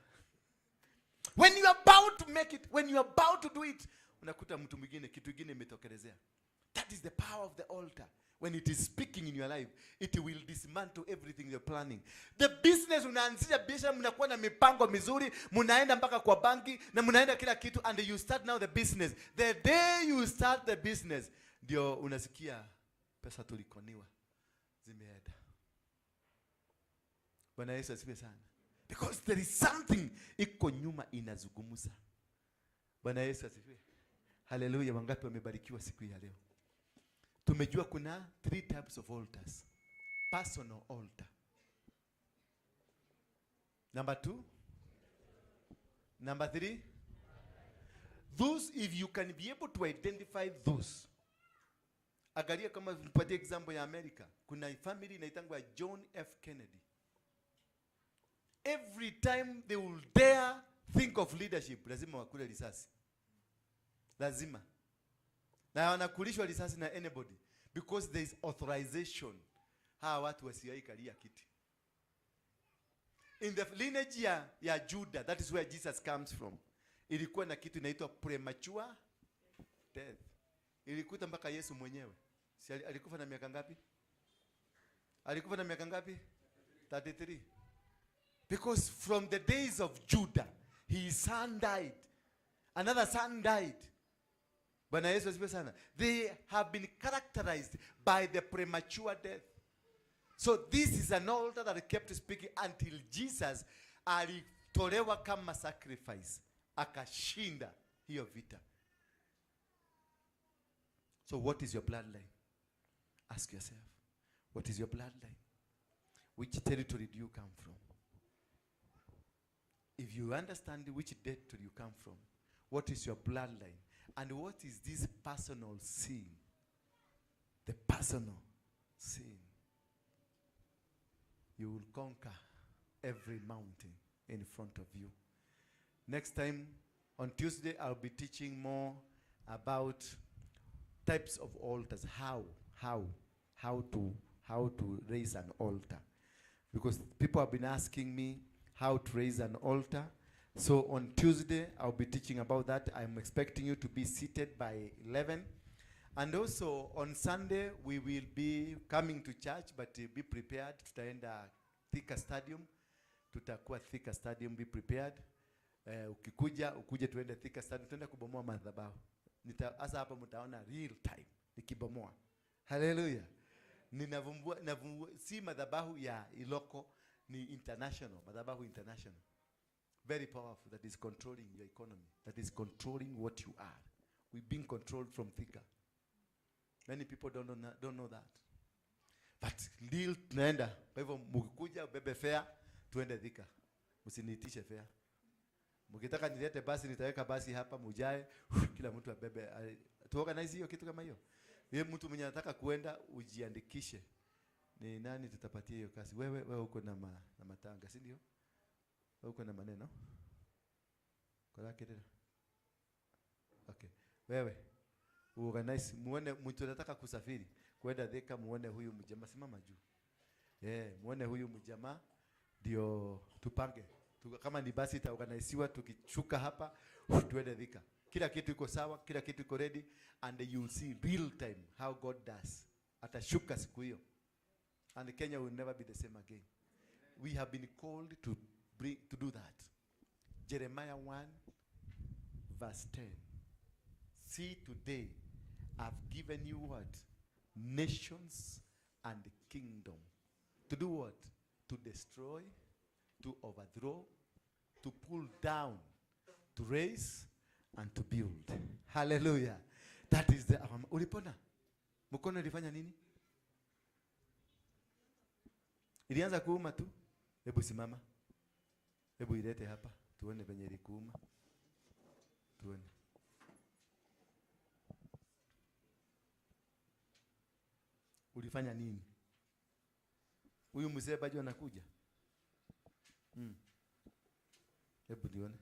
When you are about to make it, when you are about to do it, unakuta mtu mwingine, kitu kingine imetokelezea. That is the power of the altar. When it is speaking in your life, it will dismantle everything you're planning. The business, unaanzisha biashara, mnakuwa na mipango mizuri, mnaenda mpaka kwa banki na mnaenda kila kitu, and you start now the business. The day you start the business, ndio unasikia pesa tulikoniwa zimeenda. Bwana Yesu asifiwe sana. Because there is something iko nyuma inazungumza. Bwana Yesu asifiwe. Haleluya. Wangapi wamebarikiwa siku ya leo? Tumejua kuna 3 types of altars. Personal altar. Number 2. Number 3. Those, if you can be able to identify those. Angalia kama nipatie example ya America. Kuna family inaitangwa John F. Kennedy. Every time they will dare think of leadership, lazima wakule risasi. Lazima. Na wanakulishwa risasi na anybody because there is authorization. Hawa watu wasiwahi kiti. In the lineage ya Judah, that is where Jesus comes from. Ilikuwa na kitu inaitwa premature death. Ilikuta mpaka Yesu mwenyewe. Si alikufa na miaka ngapi? Alikufa na miaka ngapi? 33. Because from the days of Judah, his son died. Another son died. Bwana Yesu asifiwe sana. They have been characterized by the premature death. So this is an altar that kept speaking until Jesus alitolewa kama sacrifice. Akashinda hiyo vita. So what is your bloodline? Ask yourself. What is your bloodline? Which territory do you come from? If you understand which territory you come from, what is your bloodline? And what is this personal sin? The personal sin. You will conquer every mountain in front of you. Next time, on Tuesday, I'll be teaching more about types of altars, how to raise an altar. Because people have been asking me how to raise an altar. So on Tuesday, I'll be teaching about that. I'm expecting you to be seated by 11. And also on Sunday, we will be coming to church, but be prepared. Tutaenda Thika Stadium. Tutakuwa Thika Stadium, be prepared. Ukikuja ukuje tuende Thika Stadium, tuende kubomoa madhabahu. Hasa hapa mtaona real time nikibomoa. Hallelujah. Ninavumbua, navumbua, si madhabahu ya Iloko, ni international, madhabahu international. Very powerful, that is controlling your economy, that is controlling what you are. We've been controlled from Thika. Many people don't know that. But real tunaenda. Kwa hivyo mkikuja ubebe fare tuende Thika. Msiniitishe fare. Mkitaka nilete basi nitaweka basi hapa mujae, kila mtu abebe. Tuorganize hiyo kitu kama hiyo. Yeye mtu mwenye anataka kuenda ujiandikishe. Ni nani tutapatia hiyo kazi? Wewe uko na matanga, si ndio? Wewe uko na maneno? Kwa lake tena. Okay. Wewe uorganize, muone mtu anataka kusafiri kwenda Thika, muone huyu mjamaa, simama juu. Muone huyu mjamaa ndio tupange. Kama ni basi itaorganiziwa, tukishuka hapa tuende Thika. Kila kitu iko sawa, kila kitu iko ready, and you will see real time how God does. Atashuka siku hiyo. And Kenya will never be the same again. We have been called to do that. Jeremiah 1 verse 10. See, today I've given you what? Nations and kingdom. To do what? To destroy, to overthrow, to pull down, to raise, and to build. Hallelujah. That is the ulipona? Mkono ilifanya nini? Ilianza kuuma tu. Hebu simama. Hebu ilete hapa. Tuone venye ilikuuma. Tuone. Ulifanya nini? Huyu mzee bado anakuja. Hebu nione.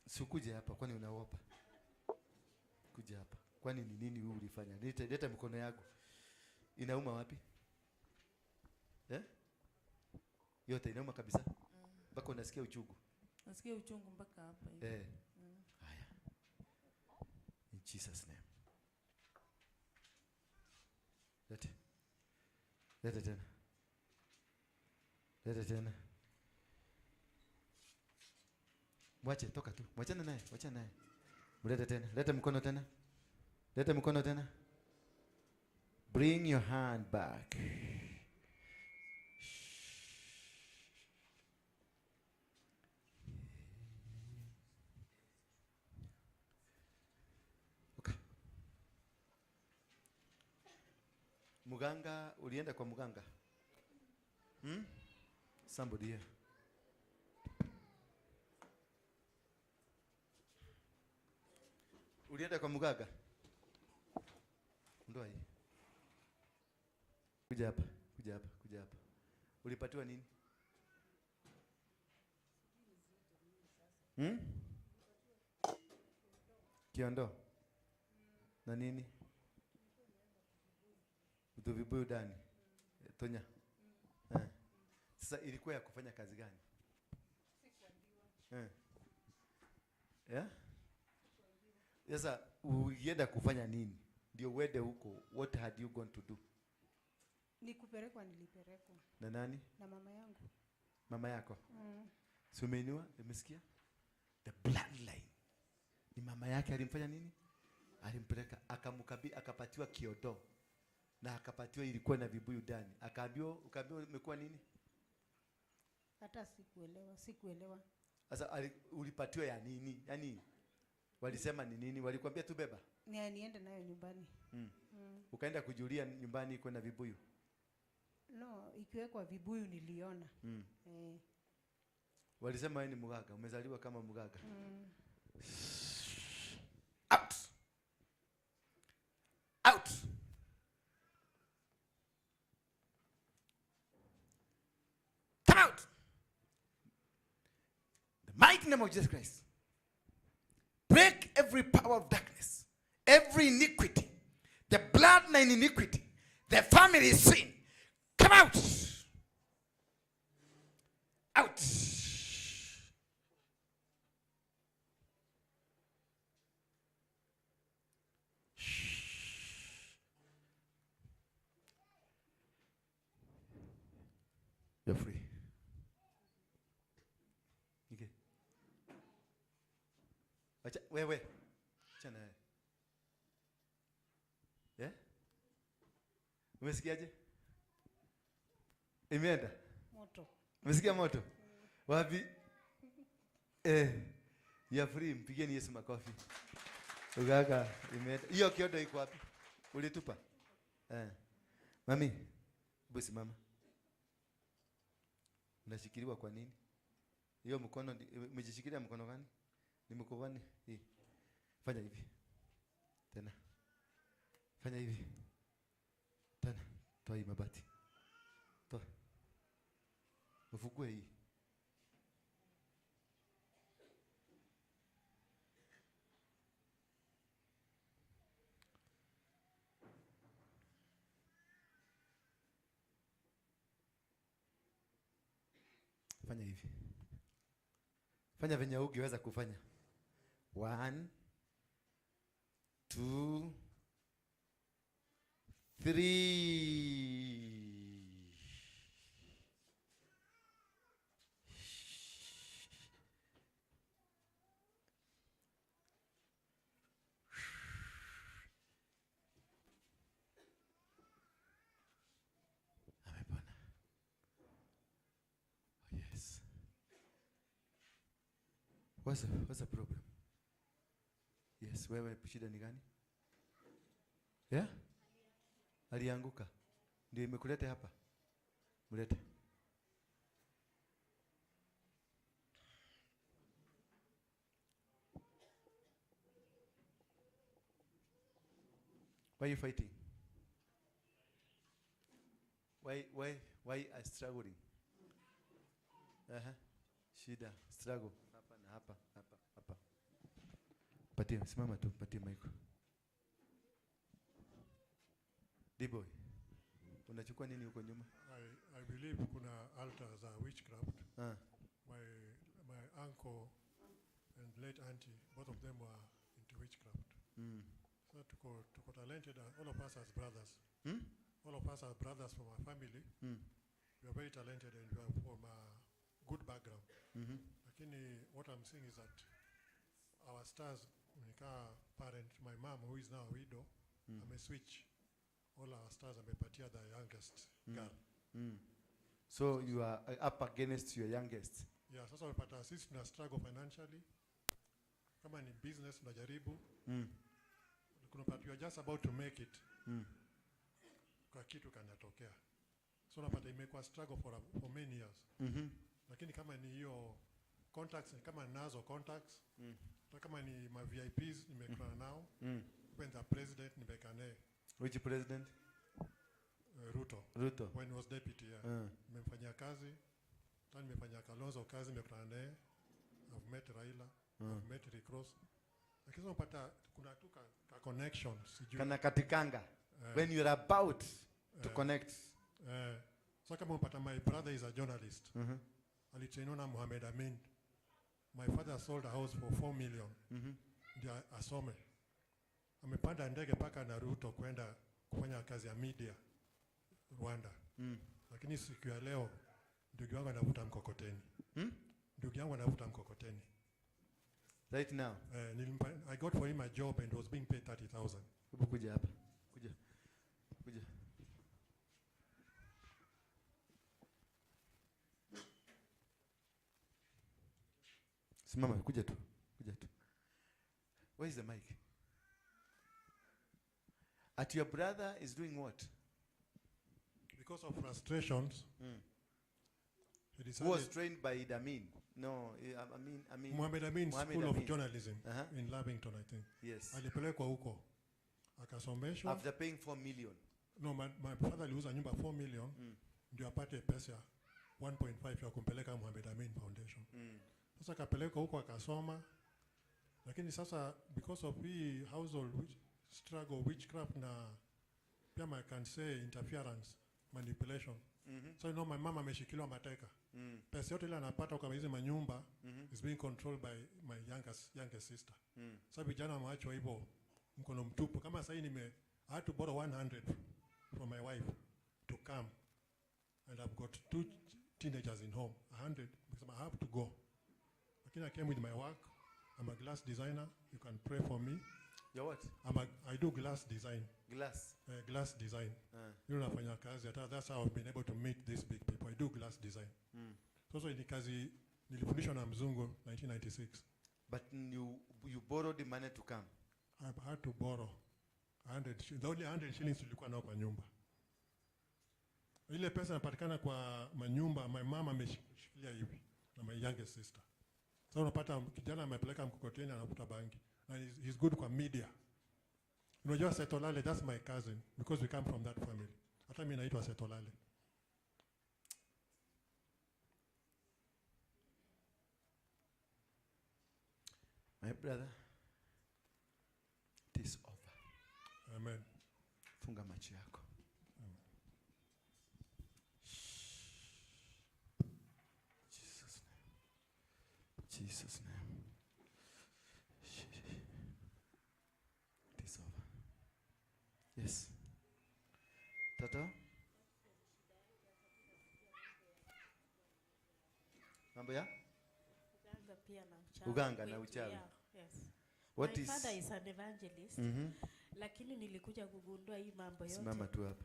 Sikuje hapa kwani unaogopa? Kuja hapa. Kwani ni nini wewe ulifanya? Leta mkono yako. Inauma wapi? Yote inauma kabisa. Mpaka unasikia uchungu. Nasikia uchungu mpaka hapa hivi. Haya. In Jesus name. Lete. Lete tena. Lete tena. Mwache, toka tu. Mwachana naye, mwachana naye. Mlete tena. Lete mkono tena. Lete mkono tena. Bring your hand back. Okay. Muganga, ulienda kwa muganga? Somebody here. Ulienda kwa muganga? Ndoa hii. Kuja hapa, kuja hapa, kuja hapa. Ulipatiwa nini? Kiondo. Na nini? Utuvibuyu ndani. Tonya. Sasa ilikuwa ya kufanya kazi gani? Yeah? Sasa ulienda kufanya nini? Ndio uende huko. What had you gone to do? Nikupelekwa, nilipelekwa. Na nani? Na mama yangu. Mama yako? Si umeinua? Umesikia? The bloodline. Ni mama yake alimfanya nini? Alimpeleka, akamkabidhi, akapatiwa kiodo. Na akapatiwa ilikuwa na vibuyu ndani. Akaambiwa, ukaambiwa umekuwa nini? Hata sikuelewa. Sasa ulipatiwa ya nini? Yaani walisema ni nini? Walikwambia tu beba? Ni niende nayo nyumbani. Ukaenda kujulia nyumbani iko na vibuyu? No, ikiwekwa vibuyu niliona. Walisema wewe ni mganga, umezaliwa kama mganga. Out. Out. Come out. The mighty name of Jesus Christ. Break every power of darkness, every iniquity, the bloodline iniquity, the family sin. Come out. Out. You're free. Wacha wewe. Achana wewe. Yeah? Umesikiaje? Imeenda? Moto. Umesikia moto? Wapi? Ya free, mpigeni Yesu makofi. Ugaga, imeenda. Hiyo kiodo iko wapi? Ulitupa? Mami, hebu simama. Unashikiliwa kwa nini? Hiyo mkono, umejishikilia mkono gani? Ni mkono gani? Hii. Fanya hivi. Tena. Fanya hivi. Tena. Toa hii mabati. Toa. Ufugue hii. Fanya hivi. Fanya venye ungeweza kufanya. 1 2 3. Amepona. Oh, yes. What's the problem? Yes, wewe shida ni gani? Yeah? Alianguka. Ndio imekuleta hapa. Mlete. Why are you fighting? Why are struggling? Shida, struggle. Hapa na hapa, hapa, hapa. Patie, simama tu, patie mic. D-boy, unachukua nini huko nyuma? I believe kuna altar za witchcraft. My uncle and late auntie, both of them were into witchcraft. So tuko talented, all of us as brothers. All of us are brothers from our family. We are very talented and we are from a good background. Lakini what I'm saying is that our stars, nika parent, my mom who is now a widow, ame switch. All our stars amepatia the youngest girl. So you are up against your youngest. Yeah, sasa wamepata sisi tuna struggle financially. Kama ni business tunajaribu. Kuna part you are just about to make it. Kwa kitu kanatokea. So unapata imekuwa struggle for many years. Lakini kama ni hiyo contacts, kama nazo contacts, kama ni ma VIPs nimekutana nao. When the president nimekaa naye. Which president? Ruto. Ruto. When he was deputy, yeah. Nimemfanyia kazi. Tena nimefanyia Kalonzo kazi, nimekutana naye. I've met Raila, I've met Rick Ross. Lakini unapata kuna tu ka connection sijui. Kana katikanga. When you're about to connect. So kama unapata my brother is a journalist. Alitrainiwa na Mohamed Amin. My father sold a house for 4 million. Ndio asome. Amepanda ndege paka na Ruto kwenda kufanya kazi ya media Rwanda. Lakini siku ya leo ndugu yangu anavuta mkokoteni. Ndugu yangu anavuta mkokoteni. Right now. I got for him a job and was being paid 30,000. Hebu kuja hapa. Kuja. Kuja. Simama, kuja tu. Kuja tu. Where is the mic? At your brother is doing what? Because of frustrations. He decided. Who was trained by Idi Amin? No, I mean Mohamed Amin School Amin. Of Journalism in Lavington, I think. Yes. Alipelekwa huko. Akasomeshwa. After paying 4 million. No, my father aliuza nyumba 4 million. Ndio apate pesa 1.5 ya kumpeleka Mohamed Amin Foundation. Sasa akapelekwa huko akasoma. Lakini sasa because of hii household struggle, witchcraft na pia I can say interference, manipulation. So you know my mama ameshikiliwa mateka. Pesa yote ile anapata kwa hizi manyumba is being controlled by my youngest sister. Sasa vijana wameachwa hivyo mkono mtupu. Kama sasa I had to borrow 100 from my wife to come. And I've got 2 teenagers in home, 100 because I have to go. Lakini I came with my work. I'm a glass designer. You can pray for me. Your what? I do glass design. Glass. Glass design. Yule nafanya kazi. Hata that's how I've been able to meet these big people. I do glass design. Sasa ni kazi nilifundishwa na mzungu 1996. But you borrowed the money to come. I had to borrow 100 the only 100 shillings tulikuwa nao kwa nyumba. Ile pesa inapatikana kwa manyumba, my mama ameshikilia hivi na my youngest sister. Sasa unapata kijana amepeleka mkokoteni anavuta bangi. And he's good kwa media. Unajua Setolale, that's my cousin because we come from that family. Hata mimi naitwa Setolale. My brother, it is over. Amen. Funga macho yako. Amen. Jesus name. Jesus name. It is over. Yes. Tata? Mambo ya? Uganga pia na uchawi. Uganga na uchawi. Yeah, yes. What My is father is an evangelist. Lakini nilikuja kugundua hii mambo yote. Simama tu hapa.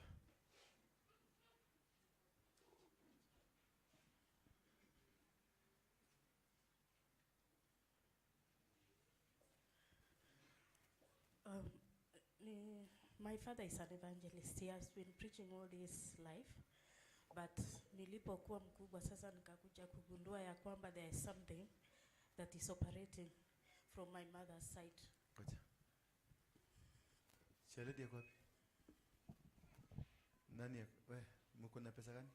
My father is an evangelist. He has been preaching all his life. But nilipokuwa mkubwa sasa nikakuja kugundua ya kwamba there is something that is operating from my mother's side. Ngoja. Shaledi yako wapi? Nani yako? We, mko na pesa gani?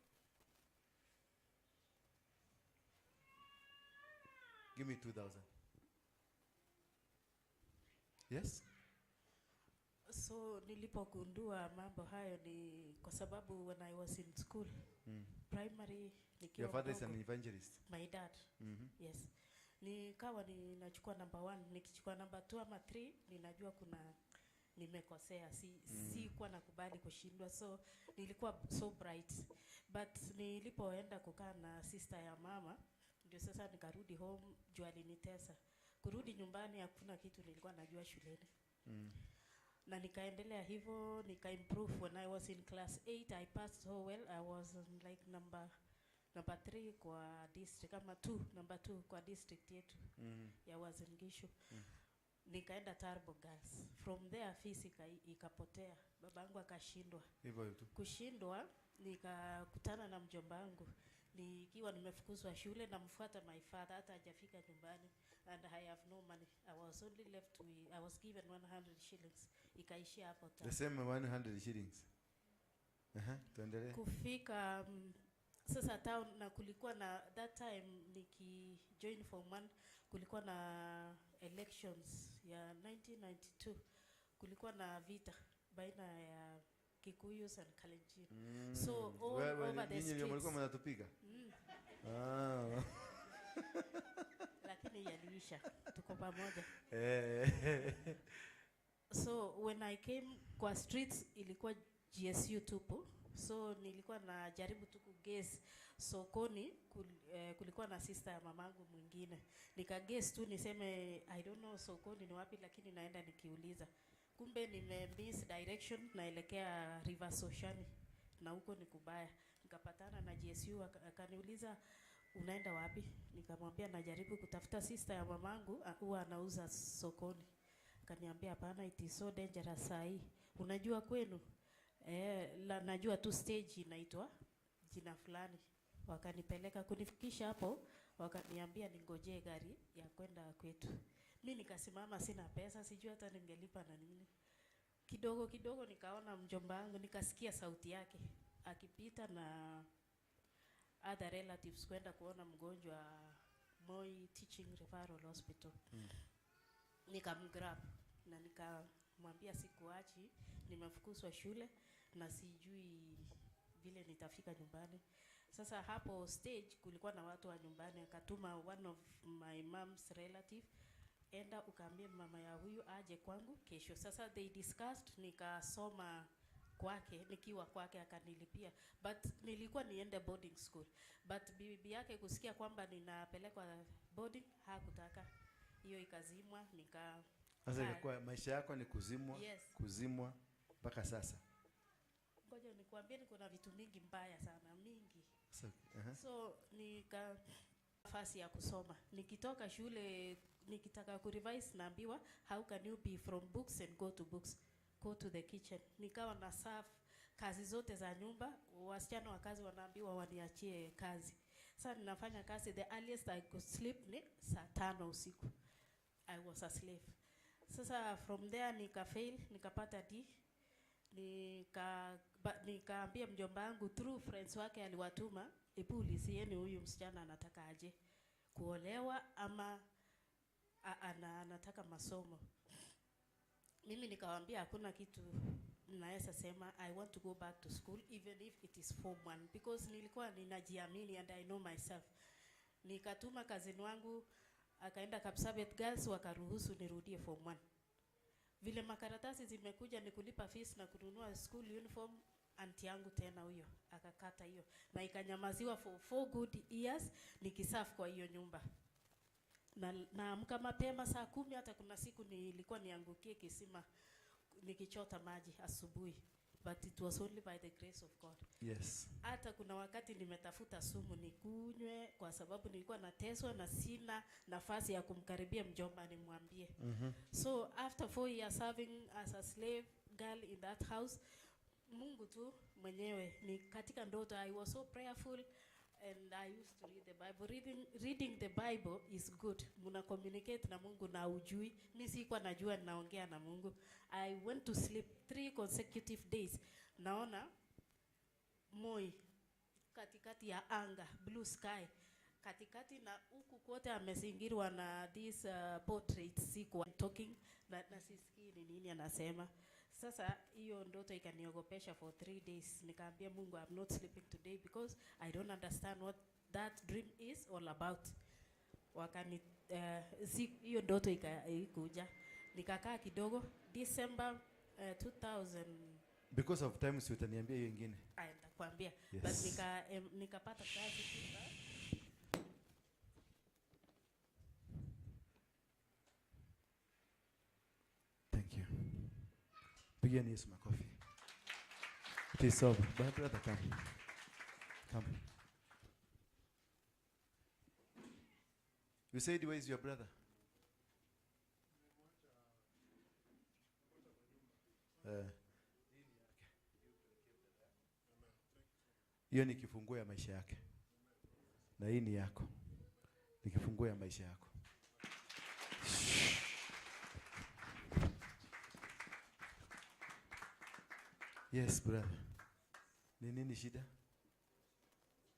Give me 2,000. Yes? So nilipogundua mambo hayo ni kwa sababu when I was in school, primary, nikiwa Your father is an mdogo. evangelist? My dad. Yes. Nikawa ninachukua number 1, nikichukua number 2 ama 3, ninajua kuna nimekosea, sikuwa nakubali kushindwa, so nilikuwa so bright. But nilipoenda kukaa na sister ya mama, ndio sasa nikarudi home, juu alinitesa. Kurudi nyumbani hakuna kitu nilikuwa najua shuleni. Na nikaendelea hivyo, nika improve. When I was in class 8, I passed so well. I was like number 3 kwa district, kama 2, number 2 kwa district yetu ya Uasin Gishu. Nikaenda Turbo Girls. From there fees ikapotea. Babangu akashindwa. Hivyo tu. Kushindwa, nikakutana na mjomba wangu. Nikiwa nimefukuzwa shule, namfuata my father hata hajafika nyumbani, and I have no money. I was only left with, I was given 100 shillings. Ikaishia hapo tena. The same 100 shillings. Tuendelee. Kufika sasa town, na kulikuwa na that time niki join form 1, kulikuwa na elections ya 1992. Kulikuwa na vita baina ya Kikuyus and Kalenjin. So all over the Nyinyi ndio mlikuwa streets. mnatupiga? Lakini yaliisha, tuko pamoja. So when I came kwa streets ilikuwa GSU tupu. So nilikuwa najaribu tu kuguess sokoni, kulikuwa na sister ya mamangu mwingine. Nikaguess tu niseme I don't know sokoni ni wapi, lakini naenda nikiuliza. Kumbe nime miss direction, naelekea River Soshani na huko ni kubaya. Nikapatana na GSU, akaniuliza unaenda wapi? Nikamwambia najaribu kutafuta sister ya mamangu, huwa anauza sokoni. Akaniambia hapana, it is so dangerous saa hii. Unajua kwenu? Najua tu stage inaitwa jina fulani. Wakanipeleka kunifikisha hapo, wakaniambia ningojee gari ya kwenda kwetu. Mimi nikasimama, sina pesa, sijui hata ningelipa na nini. Kidogo kidogo nikaona mjomba wangu, nikasikia sauti yake akipita na other relatives kwenda kuona mgonjwa Moi Teaching Referral Hospital. Nikamgrab na nikamwambia sikuachi, nimefukuzwa shule na sijui vile nitafika nyumbani. Sasa hapo stage kulikuwa na watu wa nyumbani, akatuma one of my mom's relative, enda ukaambie mama ya huyu aje kwangu kesho. Sasa they discussed, nikasoma kwake, nikiwa kwake akanilipia. But nilikuwa niende boarding school. But bibi yake kusikia kwamba ninapelekwa boarding hakutaka. Hiyo ikazimwa nika. Sasa ikakuwa maisha yako ni kuzimwa. Yes. Kuzimwa mpaka sasa. Ngoja nikuambie, kuna vitu mingi mbaya sana mingi. So, So nika nafasi ya kusoma. Nikitoka shule nikitaka kurevise naambiwa how can you be from books and go to books, go to the kitchen. Nikawa na serve kazi zote za nyumba, wasichana wa kazi wanaambiwa waniachie kazi. Sasa ninafanya kazi, the earliest I could sleep ni saa 5 usiku. I was a slave. Sasa from there nikafail, nikapata D. Nikaambia mjomba wangu through friends wake aliwatuma, ebu ulizieni huyu msichana anataka aje kuolewa ama anataka masomo. Mimi nikawaambia hakuna kitu naweza sema, I want to go back to school even if it is form 1, because nilikuwa ninajiamini and I know myself. Nikatuma kazini wangu akaenda Kapsabet Girls, wakaruhusu nirudie form 1. Vile makaratasi zimekuja ni kulipa fees na kununua school uniform, anti yangu tena huyo akakata hiyo na ikanyamaziwa for 4 good years nikiserve kwa hiyo nyumba. Na naamka mapema saa 10, hata kuna siku nilikuwa niangukie kisima nikichota maji asubuhi, but it was only by the grace of God. Yes. Hata kuna wakati nimetafuta sumu nikunywe kwa sababu nilikuwa nateswa na sina nafasi ya kumkaribia mjomba nimwambie. So after 4 years serving as a slave girl in that house, Mungu tu mwenyewe ni katika ndoto. I was so prayerful and I used to read the Bible. Reading the Bible is good. Muna communicate na Mungu na ujui. Mimi sikuwa najua ninaongea na Mungu. I went to sleep 3 consecutive days. Naona Moi katikati ya anga, blue sky. Katikati na huku kote amezingirwa na these portraits. Sikuwa talking na sisikii ni nini anasema. Sasa hiyo ndoto ikaniogopesha for 3 days. Nikaambia Mungu, I'm not sleeping today because I don't understand what that dream is all about. Wakani hiyo ndoto ikakuja. Nikakaa kidogo December 2000. Because of time si utaniambia hiyo nyingine. Nitakwambia. Yes. But nikapata kazi tu. Thank you. Pigieni Yesu makofi. It is over. My brother, come. Come. You said, where is your brother? Hiyo ni kifunguo ya maisha yake. Na hii ni yako. Ni kifunguo ya maisha yako. Yes, brother. Ni nini shida?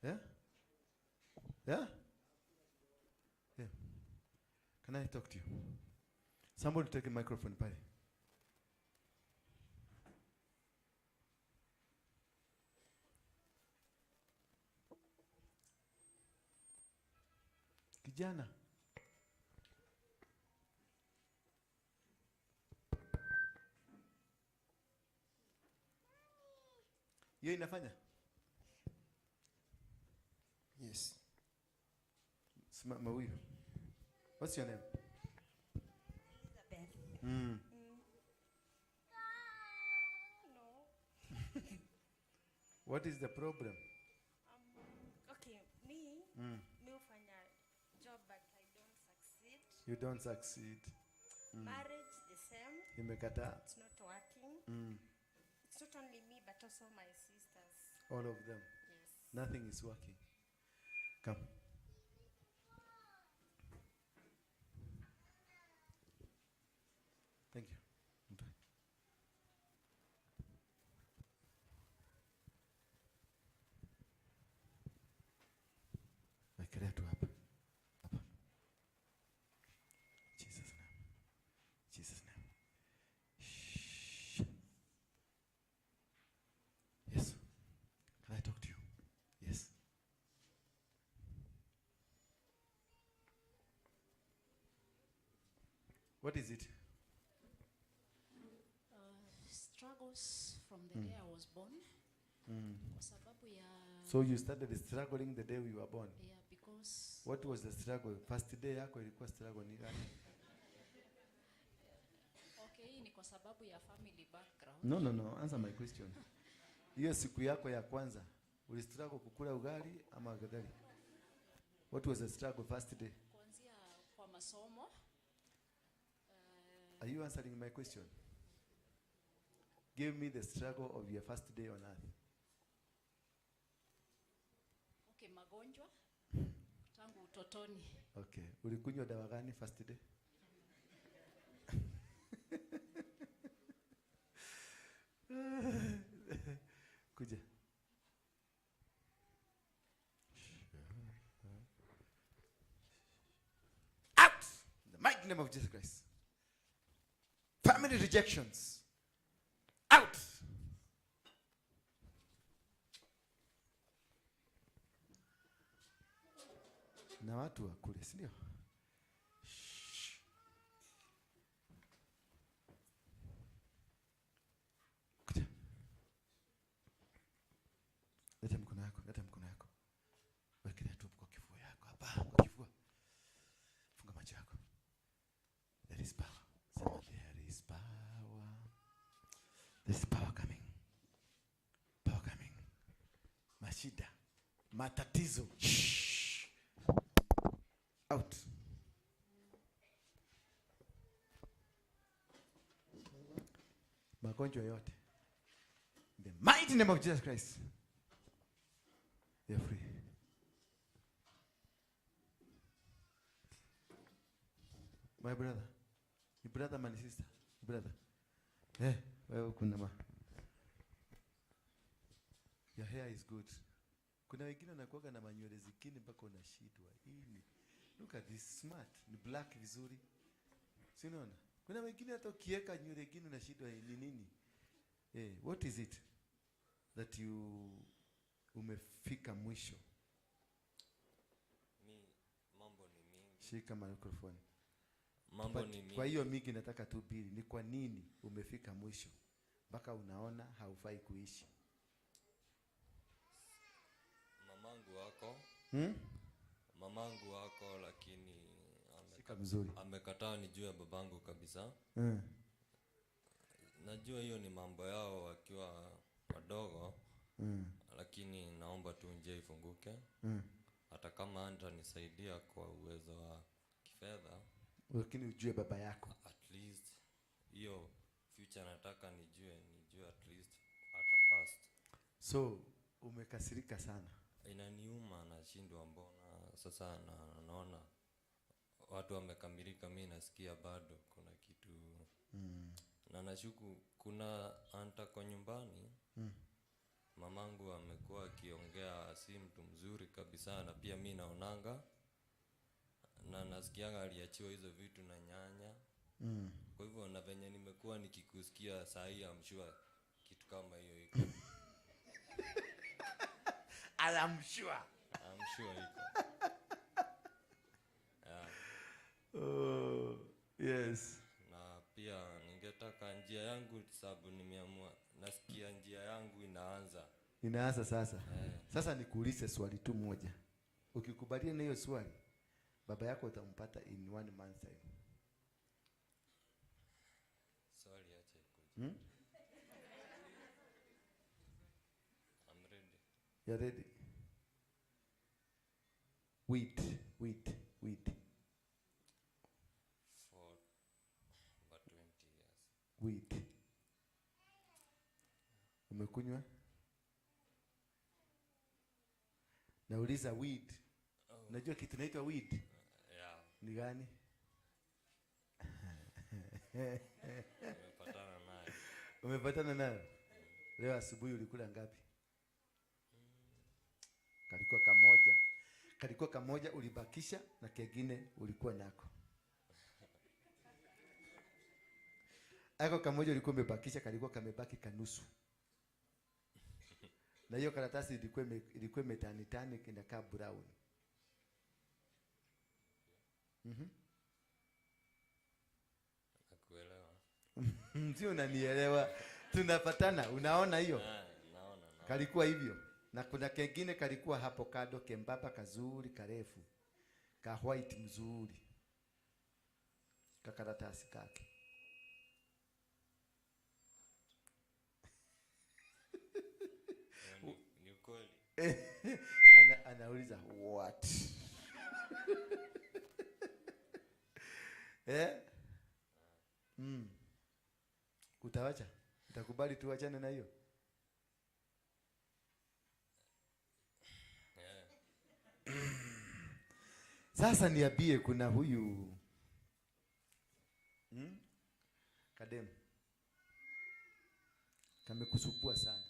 Yeah? Yeah? Yeah. Can I talk to you? Somebody take a microphone, pale. Kijana. Hiyo inafanya? Yes. Simama huyu. What's your name? Elizabeth. Mm. No. What is the problem? Okay, me hufanya job but I don't succeed. You don't succeed. Marriage the same. Imekataa. It's not working. It's not only me but also my sisters. All of them. Yes. Nothing is working. Come. Thank you. Wekelea tu hapa. Hapa. Jesus name. Jesus name. Shh. Yes. Can I talk to you? Yes. What is it? Struggles from the day I was born. Kwa sababu ya. So you started struggling the day you were born? Yeah, because. What was the struggle? First day yako ilikuwa struggle ni gani? Okay, hii ni kwa sababu ya family background. No, no, no, answer my question. Hiyo siku yako ya kwanza ulistruggle kukula ugali ama githeri? What was the struggle first day? Kuanzia kwa masomo. Are you answering my question? Give me the struggle of your first day on earth. Okay, magonjwa tangu utotoni. Okay, ulikunywa dawa gani first day? Kuja. Out! In the mighty name of Jesus Christ. Family rejections. Out! Na watu wa kule, si ndio? Kuja. Leta mkono yako, leta mkono yako. Wekelea tu kwa kifua yako hapa, kwa kifua. Funga macho yako. There is power. Sema there is power. There is power coming. Power coming. Mashida, matatizo. Shh. Out. Magonjwa yote. In the mighty name of Jesus Christ. They are free. My brother. Your brother, my sister. Brother. Eh, wewe kuna ma. Your hair is good. Kuna wengine wanakuwaga na manywele zingine mpaka unashindwa. Hii ni, look at this, smart, ni black vizuri. Si unaona? Kuna wengine hata ukiweka nywele nyingine unashindwa ni nini? What is it that you umefika mwisho? Mi mambo ni mingi. Shika microphone. Mambo ni mingi. Kwa hiyo mingi nataka tu mbili. Ni kwa nini umefika mwisho mpaka unaona haufai kuishi? Mamangu wako. Mamangu wako, lakini amekataa nijue babangu kabisa. Najua hiyo ni mambo yao wakiwa wadogo. Lakini naomba tu njia ifunguke. Hata kama hatanisaidia kwa uwezo wa kifedha, lakini ujue baba yako. At least hiyo future nataka nijue at least ata past. So umekasirika sana. Inaniuma, nashindwa mbona sasa naona watu wamekamilika, mimi nasikia bado kuna kitu. Na nashuku kuna anta kwa nyumbani. Mamangu amekuwa akiongea si mtu mzuri kabisa, na pia mimi naonanga na nasikianga aliachiwa hizo vitu na nyanya. Kwa hivyo na venye nimekuwa nikikusikia saa hii, I'm sure kitu kama hiyo iko. I'm sure. I'm sure iko. Yeah. Oh, yes. Na pia ningetaka njia yangu, sababu nimeamua nasikia njia yangu inaanza. Inaanza sasa. Sasa nikuulize swali tu moja. Ukikubalia na hiyo swali, baba yako utampata in 1 month time. Swali acha ikuje. I'm ready. You're ready? Wait, wait, wait. For over 20 years. Wait. Umekunywa? Nauliza weed. Oh. Unajua kitu inaitwa weed? Yeah. Ni gani? Nimepatana nayo. Umepatana nayo? Leo asubuhi ulikula ngapi? Kalikuwa kamoja. Kalikuwa kamoja ulibakisha na kengine ulikuwa nako. Ako kamoja ulikuwa umebakisha, kalikuwa kamebaki kanusu. Na hiyo karatasi ilikuwa imetanitani inakaa brown. Nakuelewa. Sio unanielewa. Tunapatana, unaona hiyo? Naona. Kalikuwa hivyo. Na kuna kengine kalikuwa hapo kado kembaba kazuri karefu. Ka white mzuri. Kakaratasi kake. Anauliza what? Eh? Utawacha? Utakubali tuachane na hiyo? Yeah. Sasa niambie, kuna huyu Kadem kamekusubua sana.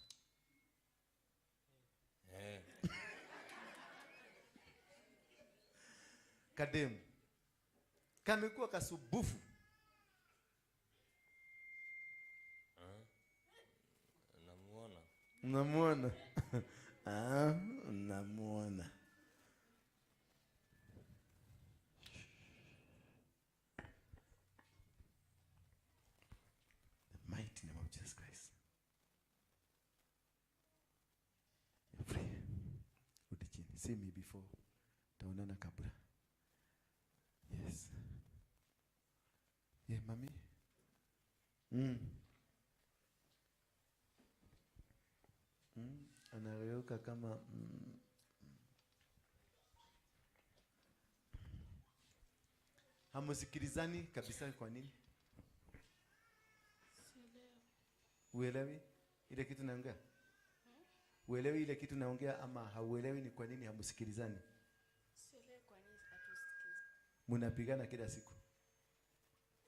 Kadem kamekuwa kasubufu. Namuona. Namuona. Namuona. The mighty name of Jesus Christ. You're free. Rudi chini. See me before. Taonana kabla. Yes. Yeah, mami. Anageuka kama Hamusikilizani kabisa. Kwa nini? Sielewi. Uelewi ile kitu naongea? Uelewi ile kitu naongea ama hauelewi ni kwa nini hamusikilizani? Sielewi kwa nini hatusikilizani. Mnapigana kila siku.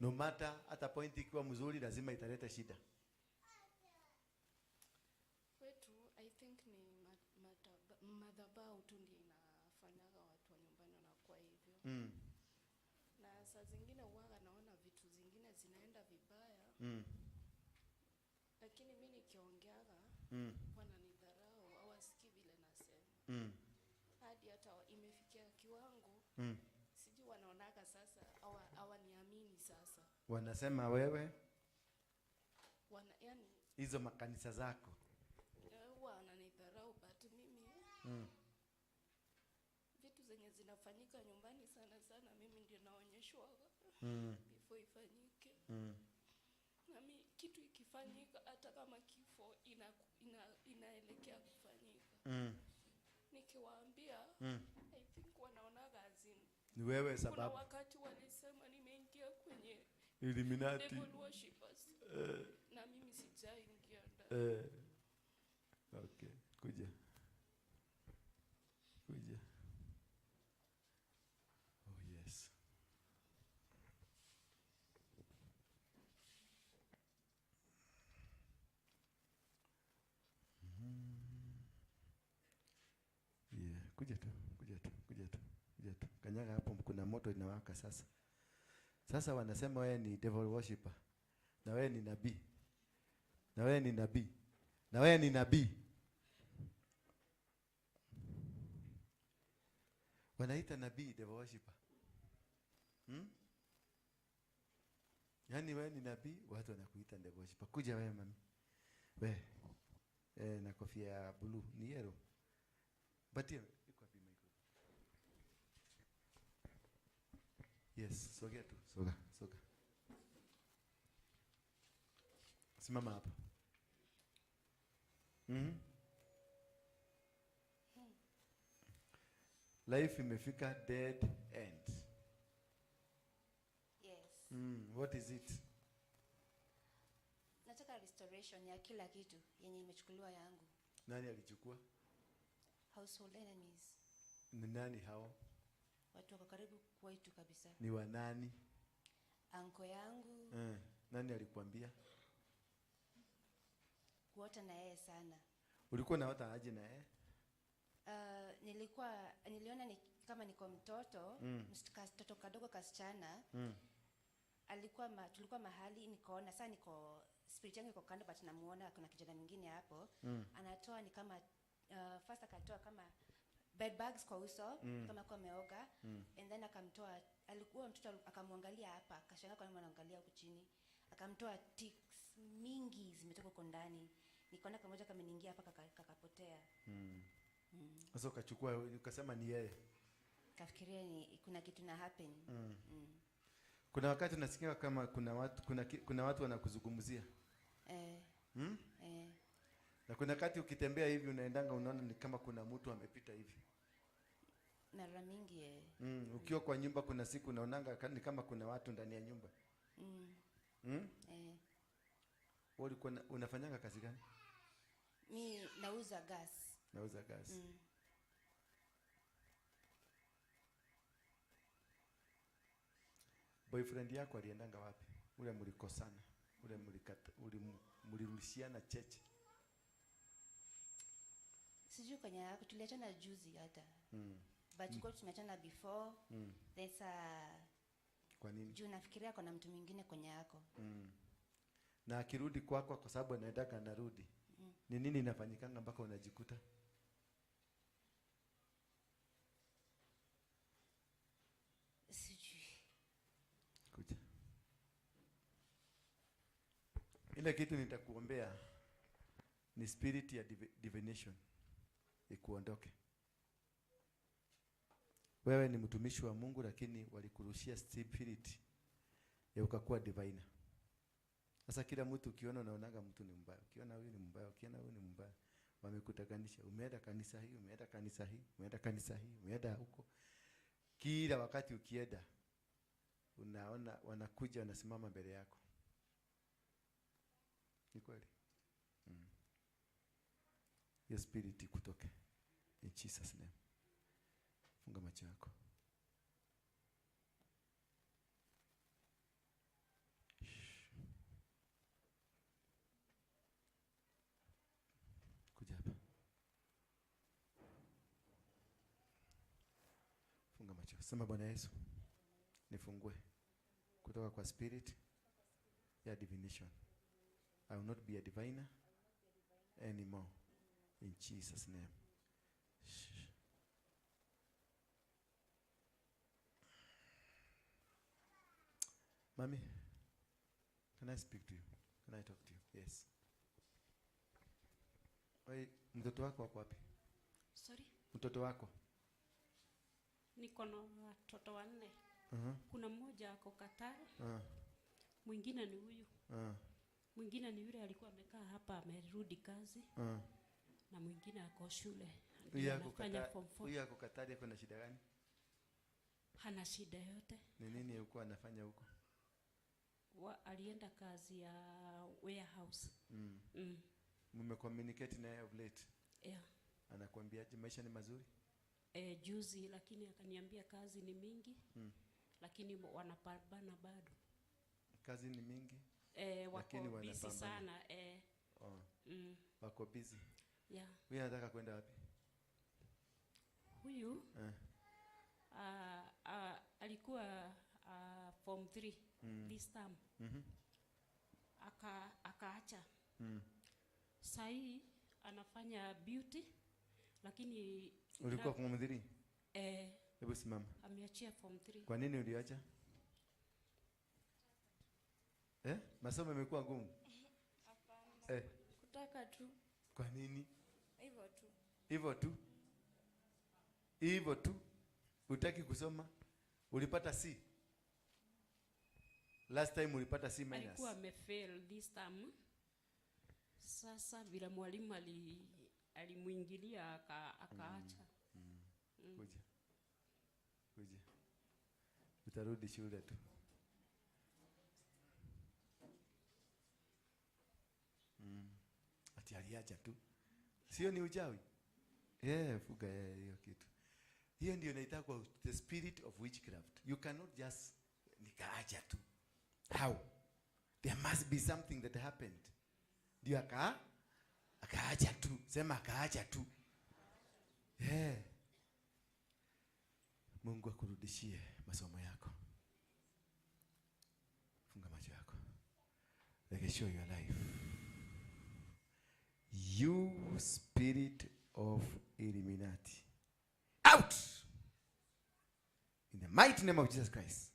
No matter hata point ikiwa mzuri lazima italeta shida. Kwetu I think ni madhabahu tu ndio inafanyaga watu wa nyumbani wanakuwa hivyo. Na saa zingine huwaga naona vitu zingine zinaenda vibaya. Lakini mimi nikiongeaga wananidharau, hawasikii vile nasema. Hadi hata imefikia kiwango sijui wanaonaga sasa hawaniamini sasa. Wanasema wewe yani hizo makanisa zako huwa wananidharau, but mimi vitu zenye zinafanyika nyumbani sana sana mimi ndio naonyeshwa before ifanyike. Na mimi kitu ikifanyika hata kama kifo inaelekea kufanyika. Nikiwaambia I think wanaonaga azini. Ni wewe sababu. Kuna wakati walisema nimeingia kwenye Illuminati. Devil worshippers. Na mimi sijaingia ndani. Okay, kuja. Kuja. Oh yes. Yeah, kuja tu, kuja tu, kuja tu, kuja tu. Kanyaga hapo, kuna moto inawaka sasa. Sasa wanasema wewe ni devil worshipper. Na wewe ni nabii. Na wewe ni nabii. Na wewe ni nabii. Wanaita nabii devil worshipper. Yaani wewe ni nabii, watu wanakuita devil worshipper. Kuja wewe mami. Wewe. Na kofia ya blue, ni yellow. But iko wapi microphone? Yes, sogea tu, soga, soga. Simama hapa. Life imefika dead end. Yes. What is it? Nataka restoration ya kila kitu yenye imechukuliwa yangu. Nani alichukua? Household enemies. Ni nani hao? Watu wako karibu kwetu kabisa. Ni wa nani? Anko yangu. Nani alikuambia? Kuota na yeye sana. Ulikuwa unaota aje na yeye? Niliona ni, kama niko mtoto, mtoto kadogo kasichana. Alikuwa tulikuwa mahali nikaona sasa niko spirit yangu iko kando, but namuona kuna kijana mwingine hapo. Anatoa ni kama first akatoa kama bed bags kwa uso, kama kwa ameoga. And then akamtoa, alikuwa mtoto akamwangalia hapa, akashangaa kwa nini anaangalia huku chini. Akamtoa ticks mingi zimetoka huko ndani. Nikaona kamoja kameniingia hapa kakapotea. Sasa ukachukua ukasema ni yeye. Kafikiria ni kuna kitu na happen. Kuna wakati unasikia kama kuna watu wanakuzungumzia. Na kuna wakati ukitembea hivi unaendanga unaona ni kama kuna mtu amepita hivi. Mara mingi eh. Ukiwa kwa nyumba kuna siku unaonanga ni kama kuna watu ndani ya nyumba. Eh. Wewe ulikuwa unafanyanga kazi gani? Mi nauza gas. Nauza gas. Boyfriend yako aliendanga wapi? Ule mlikosana, ule mlirushiana cheche. Sijui kwenye yako tuliachana juzi hata. But tulikuwa tumeachana before. Then Kwa nini? Juu nafikiria kuna mtu mwingine kwenye yako. Na akirudi kwako kwa sababu anaendaka anarudi. Ni nini inafanyikanga mpaka unajikuta? Sijui. Kuja. Ile kitu nitakuombea ni spirit ya divination ikuondoke. Wewe ni mtumishi wa Mungu lakini walikurushia spirit ya ukakuwa diviner. Sasa kila mtu ukiona unaonaga mtu ni mbaya. Ukiona huyu ni mbaya, ukiona huyu ni mbaya. Wamekutakanisha. Umeenda kanisa hii, umeenda kanisa hii, umeenda kanisa hii, umeenda huko. Kila wakati ukienda unaona wanakuja wanasimama mbele yako. Ni kweli? Your spirit ikutoke. In Jesus name. Funga macho yako. Kuja hapa. Funga macho. Sema Bwana Yesu, nifungue kutoka kwa spirit ya divination. I will not be a diviner anymore. In Jesus name. Shh. Mami, can I speak to you? Can I talk to you? Yes. Oi, mtoto wako wako wapi? Sorry? Mtoto wako? Niko na watoto wanne. Kuna mmoja ako Qatar. Mwingine ni huyu. Mwingine ni yule alikuwa amekaa hapa amerudi kazi. Na mwingine ako shule. Anafanya form 4. Huyu ako Qatar ako na shida gani? Hana shida yote. Ni nini alikuwa anafanya huko? Alienda kazi ya warehouse. Mmecommunicate naye of late? Yeah. Anakuambiaje, maisha ni mazuri? Juzi lakini akaniambia kazi ni mingi. Lakini wanapambana bado. Kazi ni mingi? Wako lakini busy sana. Oh. Wako busy. Yeah. Huyu anataka kwenda wapi? Huyu? Alikuwa form 3 this term. Akaacha. Sahi anafanya beauty lakini ulikuwa form 3? Hebu simama. Ameachia form 3. Kwa nini uliacha? Masomo yamekuwa ngumu? Hapana. Kutaka tu. Kwa nini? Hivyo tu. Hivyo tu? Hivyo tu? Hutaki kusoma? Ulipata C? Last time ulipata C minus. Alikuwa amefail this term. Sasa vile mwalimu alimuingilia akaacha. Kuja. Kuja. Utarudi shule tu. Ati aliacha tu. Sio ni uchawi? Fuga hiyo kitu. Hiyo ndio inaitwa the spirit of witchcraft. You cannot just nikaacha tu. How? There must be something that happened. Ndio akaacha tu. Sema akaacha tu. Mungu akurudishie masomo yako. Funga macho yako. Let me show your life. You spirit of Illuminati. Out! In the mighty name of Jesus Christ.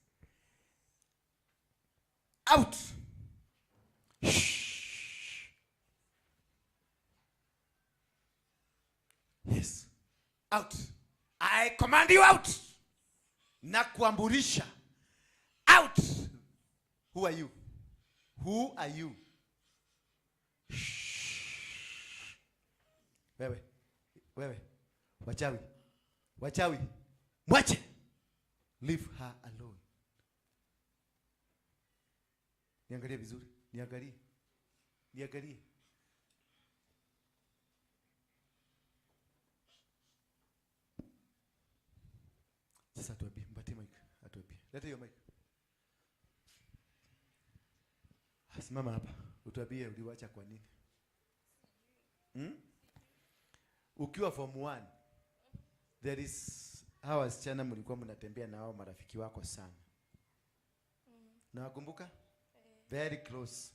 Out! Shh. Yes. Out. I command you out. Na kuamburisha. Out. Who are you? Who are you? Shh. Wewe. Wewe. Wachawi. Wachawi. Mwache. Leave her alone. Niangalie vizuri. Niangalie. Niangalie. Sasa tuambie, mpatie mic, atuambie. Leta hiyo mic. Simama hapa. Utuambie uliwacha kwa nini? Ukiwa form 1, there is hawa wasichana mlikuwa mnatembea na wao marafiki wako sana. Na wakumbuka? Very close.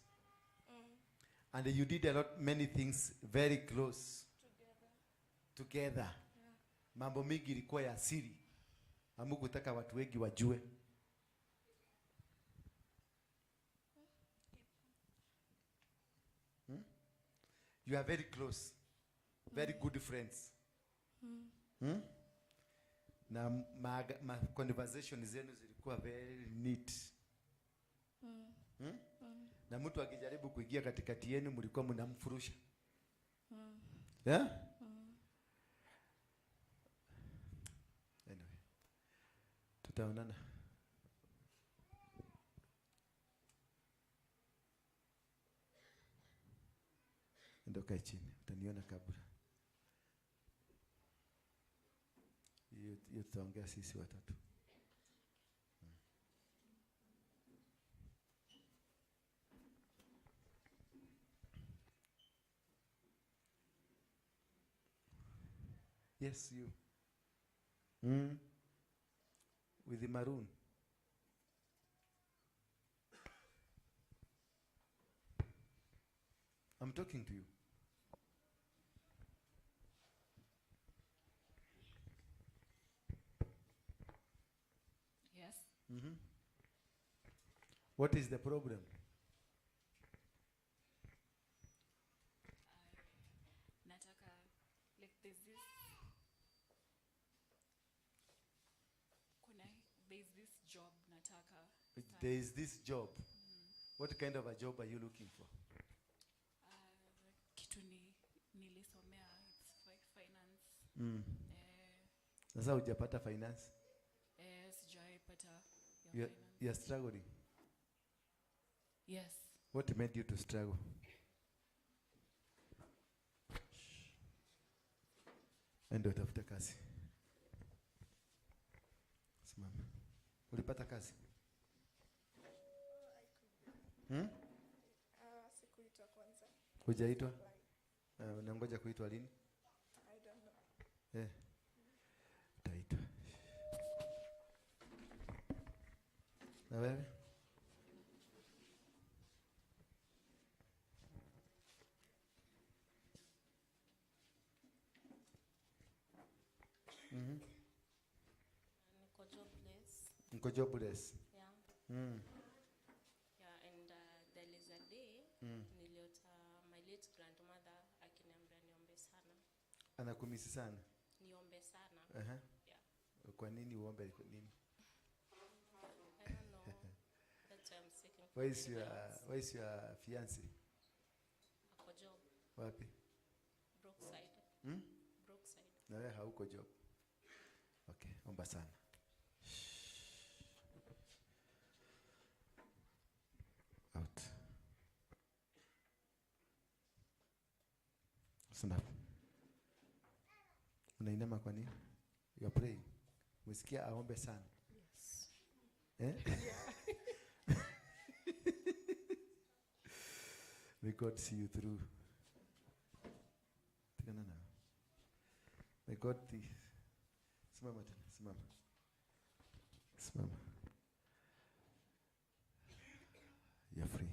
And you did a lot many things very close. Together. Yeah. Mambo mingi ilikuwa ya siri. Hamukutaka watu wengi wajue. You are very close. Very good friends. Na ma conversation zenu zilikuwa very neat. Na mtu akijaribu kuingia katikati yenu mlikuwa mnamfurusha. Yeah? Anyway. Tutaonana. Ndio kae chini, utaniona kabla. Hiyo tutaongea sisi watatu. Yes, you. With the maroon. I'm talking to you. Yes. What is the problem? Nataka, like there's this there's this job nataka. There is this job. What kind of a job are you looking for? Kitu nilisomea, it's finance. Sasa hujapata finance? Sijaipata ya finance. You are struggling? Yes. What made you to struggle? Ndio utafuta kazi. Simama. Ulipata kazi? Sikuitwa kwanza. Hujaitwa? Unangoja kuitwa lini? I don't know. Utaitwa. Na wewe? Niko jobless. Niko jobless. Yeah. Yeah, and there is a day niliota my late grandmother akiniambia niombe sana. Anakumisi sana? Niombe sana. Yeah. Kwa nini uombe nini? I don't know. That's why I'm seeking for Where is your fiancé? Ako job. Wapi? Brookside. Brookside. Na wewe hauko job. Okay, omba sana. Out. Stand up. Unainama kwa nini? You are praying. Umesikia aombe sana? Yes. Eh? Yeah. May God see you through. Tigana nao. May God see. Simama tena, simama. Simama. You're free.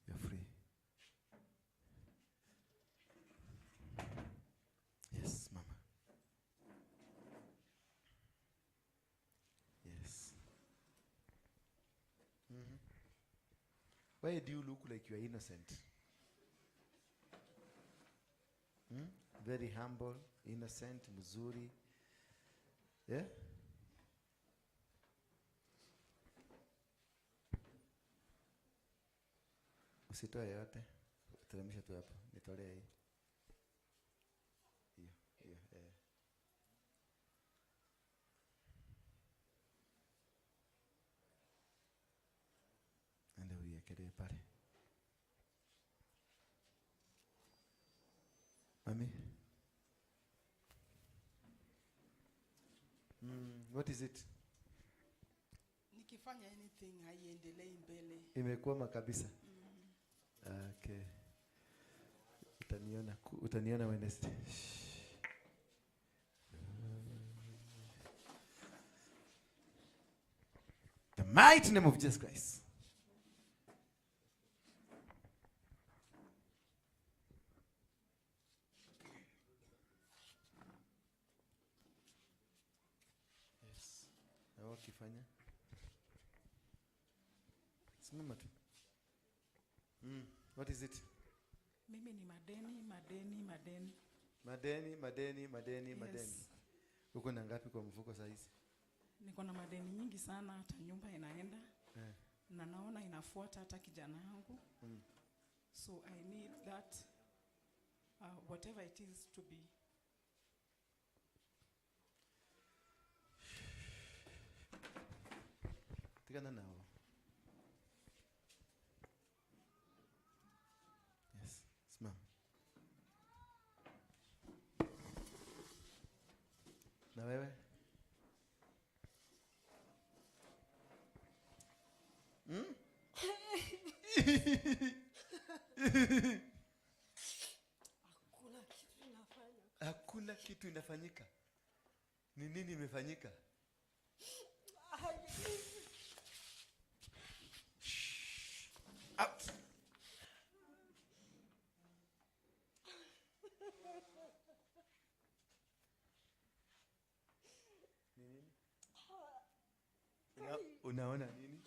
You're free. Yes, mama. Yes. Why do you look like you are innocent? Very humble, innocent, mzuri. Yeah? Usitoe yote. Teremsha tu hapo. Nitolee hii. Tuendelee pale. Mami. What is it? Nikifanya anything haiendelei mbele. Imekwama kabisa. Okay. Utaniona Wednesday. The mighty name of Jesus Christ. Yes. Na wakifanya. Simama tu. What is it? Mimi ni madeni, madeni, madeni. Madeni, madeni, madeni, Yes. madeni. Uko na ngapi kwa mfuko saa hizi? Niko na madeni nyingi sana, hata nyumba inaenda. Na naona inafuata hata kijana yangu. So I need that whatever it is to be. Tigana nao. Yes, simama. Na wewe? Hakuna kitu inafanya. Hakuna kitu inafanyika. Ni nini imefanyika? Out. Nini? Unaona nini?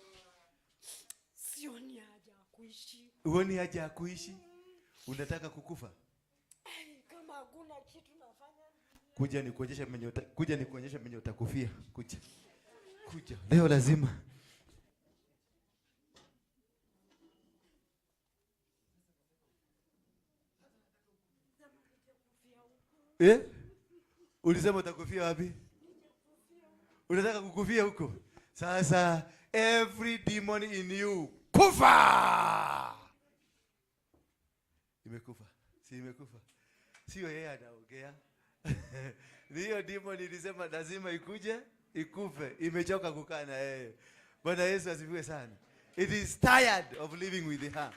Sioni haja ya kuishi. Huoni haja ya kuishi? Unataka kukufa? Kama hakuna kitu nafanya. Kuja nikuonyeshe mwenye kuja nikuonyeshe mwenye utakufia. Kuja. Kuja. Leo lazima. Ulisema utakufia wapi? Unataka kukufia huko? Sasa every demon in you kufa. Imekufa. Si imekufa. Sio yeye anaongea. Ni hiyo demon ilisema lazima ikuje ikufe. Imechoka kukaa na yeye. Bwana Yesu asifiwe sana. It is tired of living with her.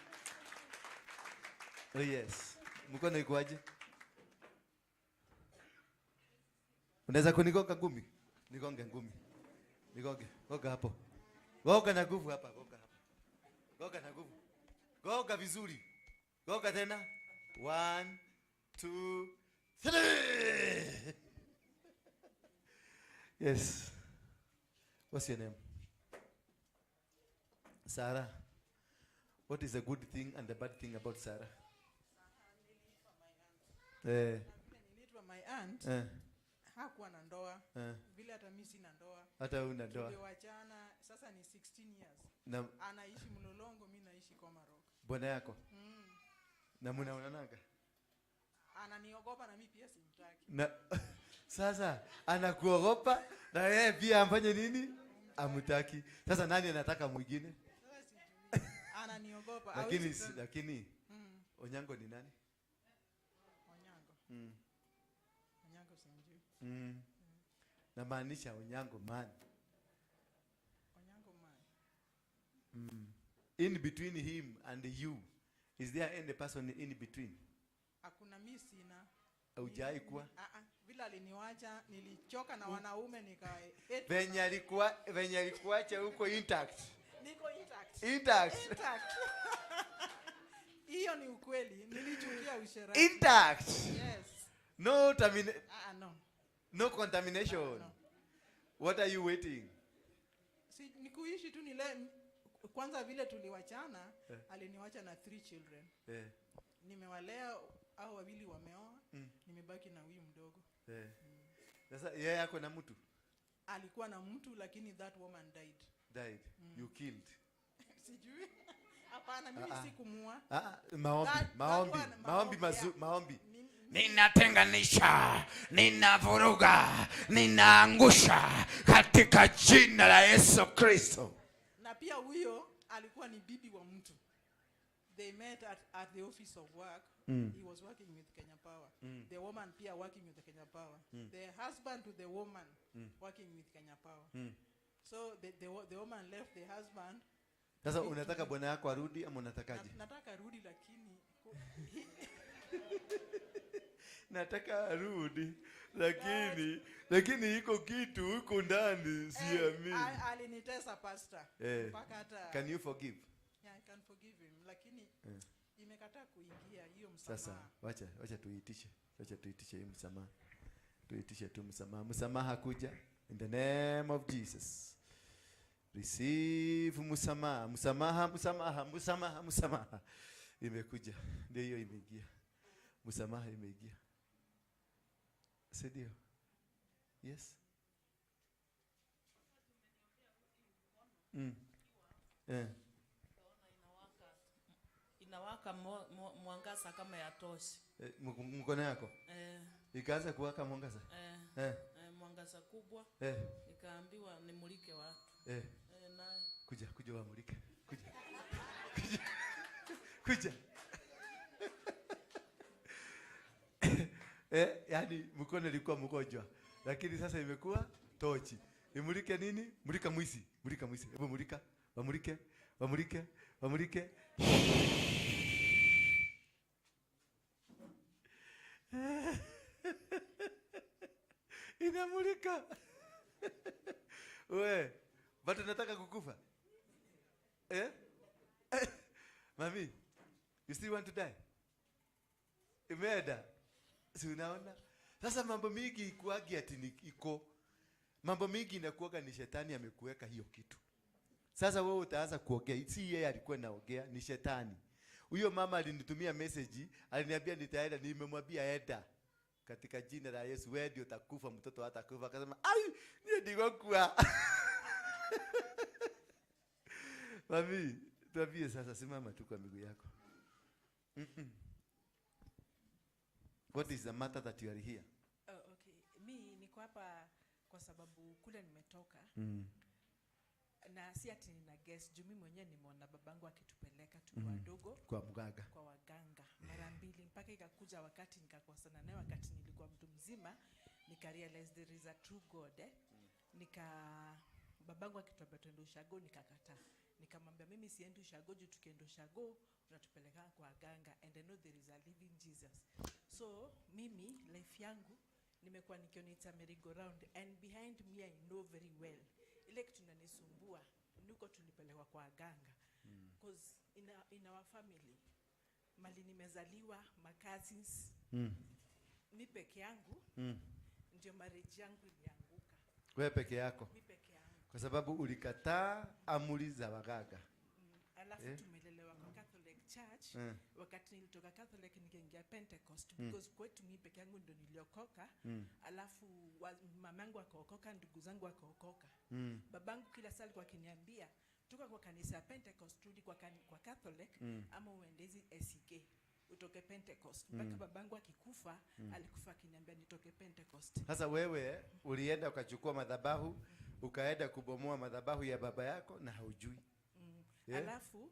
Oh yes. Mkono ikoaje? Unaweza kunigonga ngumi? Nigonge ngumi. Nigonge. Goga hapo. Goga na nguvu hapa, goga hapa. Goga na nguvu. Goga vizuri. Goga tena. 1 2 3. Yes. What's your name? Sarah. What is the good thing and the bad thing about Sarah? Niliitwa my aunt. Hakuwa na ndoa. Vile hata mimi sina ndoa. Hata una ndoa. Tuliwachana sasa ni 16 years. Na anaishi Mlolongo, mimi naishi Komarok. Bwana yako? Na mnaonanaga? Ananiogopa na mimi pia simtaki. Na sasa anakuogopa na yeye pia amfanye nini? Amtaki. Sasa nani anataka mwingine? Sasa sijui. Ananiogopa. Lakini Onyango ni nani? Onyango. Onyango simjui. Namaanisha Onyango man. Onyango man. In between him and you, is there any person in between? Hakuna, mimi sina. Hujai kuwa? Vile aliniwacha, nilichoka na wanaume nika Venye alikuacha huko intact. Niko intact. Intact. Intact. Hiyo ni ukweli, nilichukia usherati. Intact. Yes. No no. No contamination. No. What are you waiting? Si nikuishi tu nile kwanza vile tuliwachana, aliniwacha na 3 children. Nimewalea hao wawili wameoa, nimebaki na huyu mdogo. Sasa yeye yako na mtu? Alikuwa na mtu lakini that woman died. Died. You killed. Sijui. Hapana, mimi sikumua. Maombi, maombi, maombi, maombi. Ninatenganisha, ninavuruga, ninaangusha katika jina la Yesu Kristo. Na pia huyo Alikuwa ni bibi wa mtu. They met at the office of work. He was working with Kenya Power. The woman pia working with the Kenya Power. The husband to the woman working with Kenya Power. So the woman left the husband. Sasa unataka bwana yako arudi ama unatakaje? Nataka arudi, lakini nataka arudi lakini iko kitu huko ndani siamini. Alinitesa, pastor. Mpaka hata. Can you forgive? Yeah, I can forgive him, lakini imekataa kuingia hiyo msamaha. Sasa wacha tuitishe. Wacha tuitishe hii msamaha. Tuitishe tu msamaha. Msamaha kuja in the name of Jesus. Receive msamaha, msamaha, msamaha, msamaha, msamaha. Imekuja. Ndio hiyo imeingia. Msamaha imeingia. Si ndio? Yes. Inawaka mwangaza kama ya toshi. Mkono yako? Ikaanza kuwaka mwangaza? Mwangaza kubwa. Nikaambiwa nimulike watu. Na kuja wamulike. Kuja. Kuja. Kuja. Yani mkono ilikuwa mgonjwa, lakini sasa imekuwa tochi. Imulike nini? Mulika mwisi. Mulika mwisi. Hebu mulika. Wamulike. Wamulike. Wamulike. Inamulika. We, bado nataka kukufa. Mami, you still want to die? Imeenda. Si unaona? Sasa mambo mingi ikuagi ati ni iko. Mambo mingi inakuaga ni shetani amekuweka hiyo kitu. Sasa wewe utaanza kuongea. Si yeye alikuwa anaongea, ni shetani. Huyo mama alinitumia message, aliniambia nitaenda, nimemwambia enda. Katika jina la Yesu wewe ndio utakufa, mtoto hatakufa. Akasema, "Ai, niye ndigokua." Mami, tuambie sasa, simama tu kwa miguu yako. What is the matter that you are here? Oh, okay. Mi niko hapa kwa sababu kule nimetoka. Na si ati nina guess, juu mimi mwenyewe nimeona babangu akitupeleka tukiwa wadogo kwa mganga. Kwa waganga mara mbili, mpaka ikakuja wakati nikakosana naye, wakati nilikuwa mtu mzima, nika realize there is a true God. Nika babangu akituambia twende ushago, nikakataa. Nikamwambia mimi siendi ushago, juu tukienda ushago unatupeleka kwa waganga, and I know there is a living Jesus. So mimi life yangu nimekuwa nikiona it's a merry-go-round, and behind me I know very well ile kitu inanisumbua niko tulipelekwa kwa waganga. Cause in our family mali nimezaliwa, my cousins, mi peke yangu ndio marriage yangu ilianguka. Wewe peke yako? Mi peke yangu. Kwa sababu ulikataa amri za waganga. Alafu tumelelewa kwa Catholic Church. Wakati nilitoka Catholic nikaingia Pentecost, because kwetu mi peke yangu ndio niliokoka. Alafu mamangu akaokoka, ndugu zangu akaokoka. Babangu kila saa alikuwa akiniambia toka kwa kanisa ya Pentecost rudi kwa Catholic, ama uende hizi SK utoke Pentecost. Mpaka babangu akikufa, alikufa akiniambia nitoke Pentecost. Sasa wewe ulienda ukachukua madhabahu, ukaenda kubomoa madhabahu ya baba yako na haujui. Alafu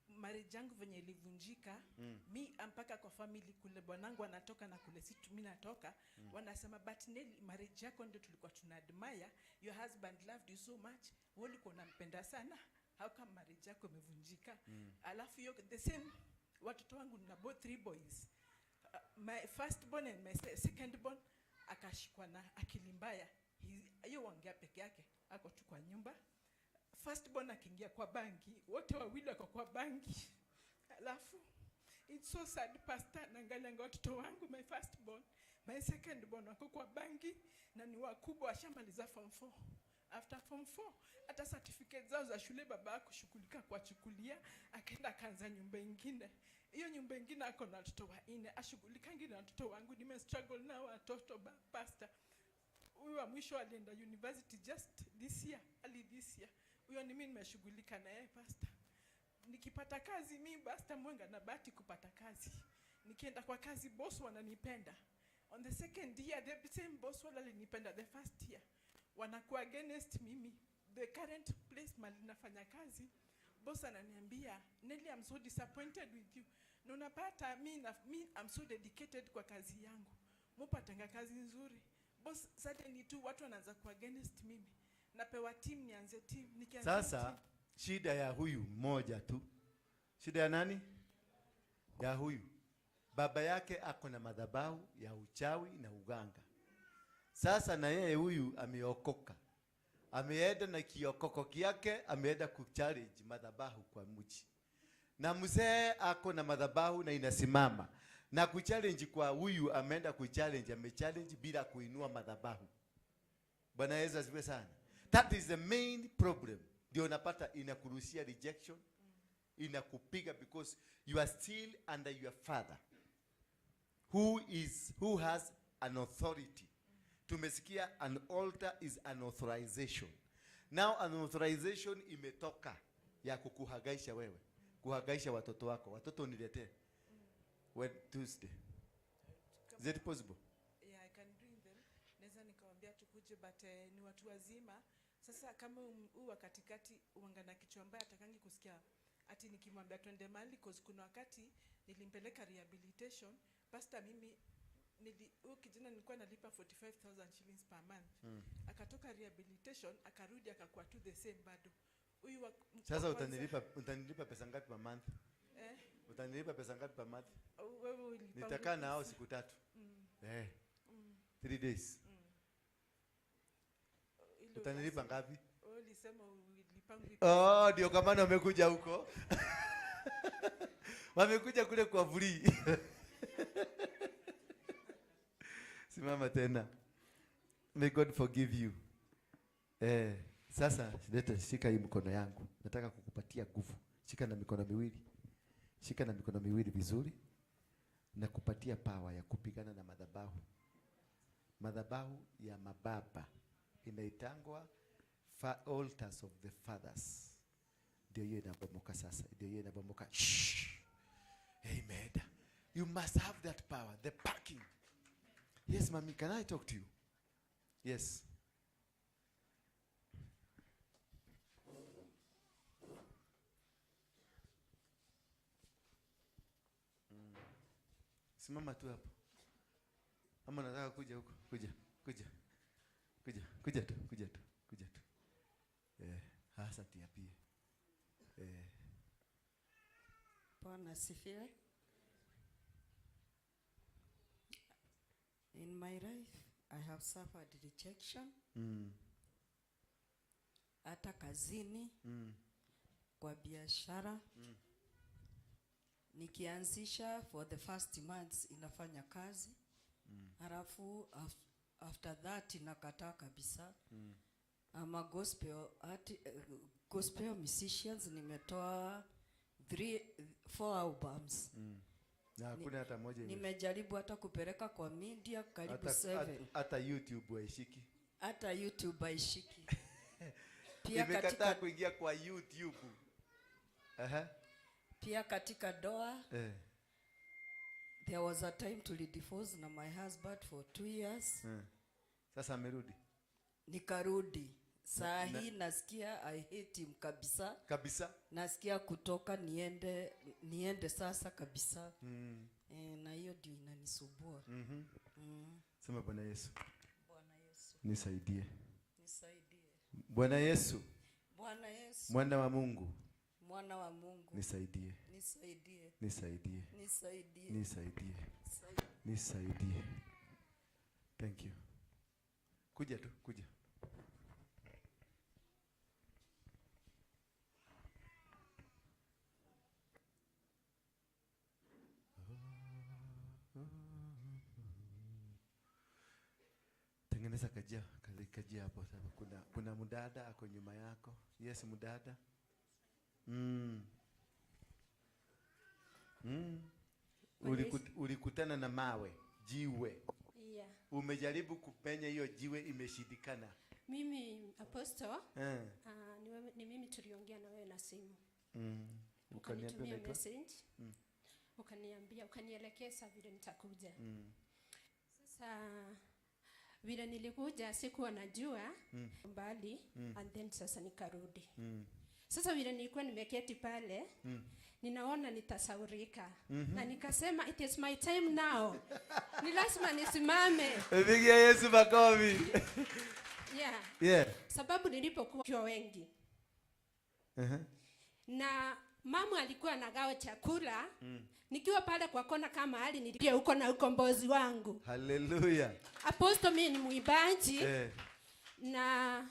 marriage yangu venye ilivunjika, mi mpaka kwa family kule bwanangu anatoka na kule si mimi natoka, wanasema but Nelly, marriage yako ndio tulikuwa tuna admire, your husband loved you so much, wewe ulikuwa unampenda sana, how come marriage yako imevunjika? Alafu hiyo the same watoto wangu na both 3 boys, my first born and my second born akashikwa na akili mbaya. Hiyo waongea peke yake, ako tu kwa nyumba. First born akiingia kwa bangi, wote wawili wako kwa bangi. Alafu it's so sad, pastor, naangalia watoto wangu, my first born, my second born wako kwa bangi na ni wakubwa, washamaliza form 4. After form 4 hata certificate zao za shule baba akushughulika kuwachukulia, akaenda akaanza nyumba nyingine. Hiyo nyumba nyingine ako na watoto wanne, ashughulikangi na watoto wangu. Nime struggle na watoto pastor. Huyu wa mwisho alienda university just this year, early this year. Huyo ni mimi nimeshughulika na yeye pastor. Nikipata kazi mimi pastor Mwenga na bahati kupata kazi. Nikienda kwa kazi boss wananipenda. On the second year the same boss wala alinipenda the first year. Wanakuwa against mimi. The current place mali nafanya kazi Boss ananiambia, "Nelly, I'm so disappointed with you." Na unapata mi I'm so dedicated kwa kazi yangu. Mupatanga kazi nzuri. Boss, suddenly tu watu wanaanza ku against mimi. Napewa team, nianze team, nikianza Sasa team. Shida ya huyu mmoja tu. Shida ya nani? Ya huyu. Baba yake ako na madhabahu ya uchawi na uganga. Sasa na yeye huyu ameokoka. Ameenda na kiokoko kyake, ameenda kuchallenge madhabahu kwa mji. Na mzee ako na madhabahu na inasimama. Na kuchallenge kwa huyu ameenda kuchallenge, amechallenge bila kuinua madhabahu. Bwana Yesu asifiwe sana. That is the main problem. Ndio unapata inakurushia rejection, inakupiga because you are still under your father who has an authority. Tumesikia an altar is an authorization. Now an authorization imetoka ya kukuhagaisha wewe, kuhagaisha watoto wako. Watoto niletee when Tuesday. Is it possible? Yeah, I can bring them. Naweza nikawaambia tukuje, but ni watu wazima. Sasa kama huu wa katikati uangana kichwa mbaya atakangi kusikia ati nikimwambia twende mahali, cause kuna wakati nilimpeleka rehabilitation. Pastor, mimi huyu kijana nilikuwa nalipa 45,000 shillings per month. Akatoka rehabilitation akarudi akakuwa tu the same bado. Huyu sasa utanilipa pesa ngapi per month? Utanilipa pesa ngapi per month? Wewe ulipa. Nitakaa na hao siku 3. 3 days. Utanilipa ngapi? Wewe ulisema ulipangu. Oh, ndio kama wamekuja huko. Wamekuja kule kwa free. Simama tena. May God forgive you. Sasa leta, shika hii mkono yangu. Nataka kukupatia nguvu. Shika na mikono miwili. Shika na mikono miwili vizuri. Na kupatia power ya kupigana na madhabahu. Madhabahu ya mababa inaitangwa altars of the fathers. Ndio hiyo inabomoka sasa. Ndio hiyo inabomoka. Shh. Amen. You must have that power, the backing. Yes, mommy, can I talk to you? Yes. Simama tu hapo. Ama nataka kuja huko. Kuja, kuja. Kuja, kuja tu, kuja tu, kuja tu. Hasa tiapie. Bwana asifiwe. In my life, I have suffered rejection. Hata kazini, kwa biashara. Nikianzisha for the first months inafanya kazi. Halafu after that inakataa kabisa. I'm a gospel gospel musicians. Nimetoa 3-4 albums. Na hakuna hata moja. Nimejaribu hata kupeleka kwa media karibu 7. Hata YouTube haishiki. Hata YouTube haishiki. Pia imekataa kuingia kwa YouTube. Pia katika doa. There was a time to divorce na my husband for 2 years. Sasa amerudi. Nikarudi. Saa hii nasikia I hate him kabisa. Kabisa. Nasikia kutoka niende sasa kabisa. Na hiyo ndio inanisumbua. Sema Bwana Yesu. Bwana Yesu. Nisaidie. Nisaidie. Bwana Yesu. Bwana Yesu. Mwana wa Mungu. Mwana wa Mungu. Nisaidie. Nisaidie. Nisaidie. Nisaidie. Nisaidie. Nisaidie. Thank you. Kuja tu, kuja. Tengeneza kajia, kajia hapo. Kuna mdada ako nyuma yako. Yes, mdada. Ulikutana na mawe, jiwe. Yeah. Umejaribu kupenya hiyo jiwe, imeshindikana. Mimi Apostle, ni mimi tuliongea na wewe na simu. Ukanitumia message. Ukaniambia, ukanielekeza vile nitakuja. Sasa vile nilikuja sikuwa najua mbali, and then sasa nikarudi. Sasa vile nilikuwa nimeketi pale, ninaona nitasaurika. Na nikasema it is my time now. Ni lazima nisimame. Pigia Yesu makofi. Yeah. Yeah. Sababu nilipokuwa wengi. Na mama alikuwa anagawa chakula. Nikiwa pale kwa kona kama hali nilipia huko na ukombozi wangu. Hallelujah. Apostle, mimi ni mwimbaji. Na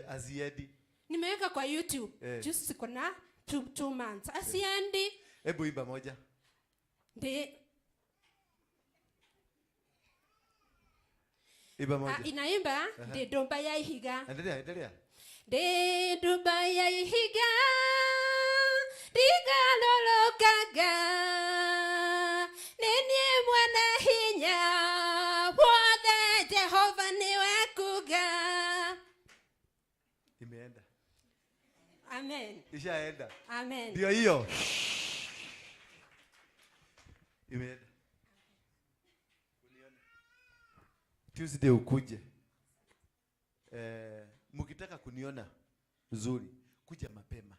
aziedi. Nimeweka kwa YouTube. Just siko na 2 months. Asiendi. Hebu imba moja. Imba moja. Inaimba de domba ya ihiga. Endelea, endelea. De domba ya ihiga. Digalolokaga. Nini mwana hinya. Wothe Jehova niwe kuga. Imeenda. Amen. Ishaenda. Amen. Ndio hiyo. Imeenda. Unione. Tuesday ukuje. Mkitaka kuniona mzuri, kuja mapema.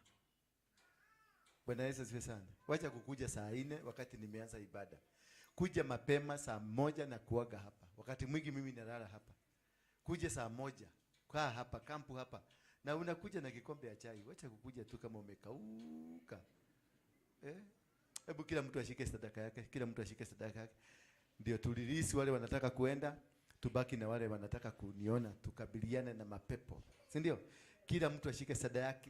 Bwana Yesu asifiwe sana. Wacha kukuja saa 4 wakati nimeanza ibada. Kuja mapema saa 1 na kuaga hapa. Wakati mwingi mimi nalala hapa. Kuja saa 1, kaa hapa, kampu hapa. Na unakuja na kikombe ya chai. Wacha kukuja tu kama umekauka. Hebu kila mtu ashike sadaka yake, kila mtu ashike sadaka yake. Ndio tulirisi wale wanataka kuenda, tubaki na wale wanataka kuniona, tukabiliane na mapepo. Si ndio? Kila mtu ashike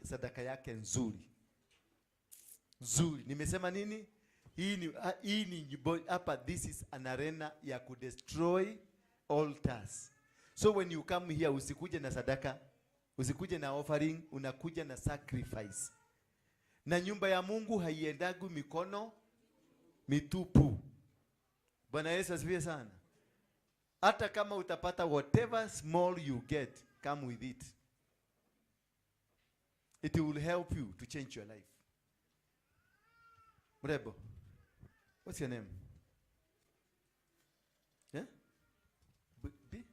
sadaka yake nzuri. Nzuri. Nimesema nini? Hii ni hapa, this is an arena ya kudestroy altars. So when you come here, usikuje na sadaka, usikuje na offering, unakuja na sacrifice. Na nyumba ya Mungu haiendagu mikono mitupu. Bwana Yesu asifiwe sana. Hata kama utapata whatever small you get, come with it. It will help you to change your life. Mrebo, what's your name? Yeah? B?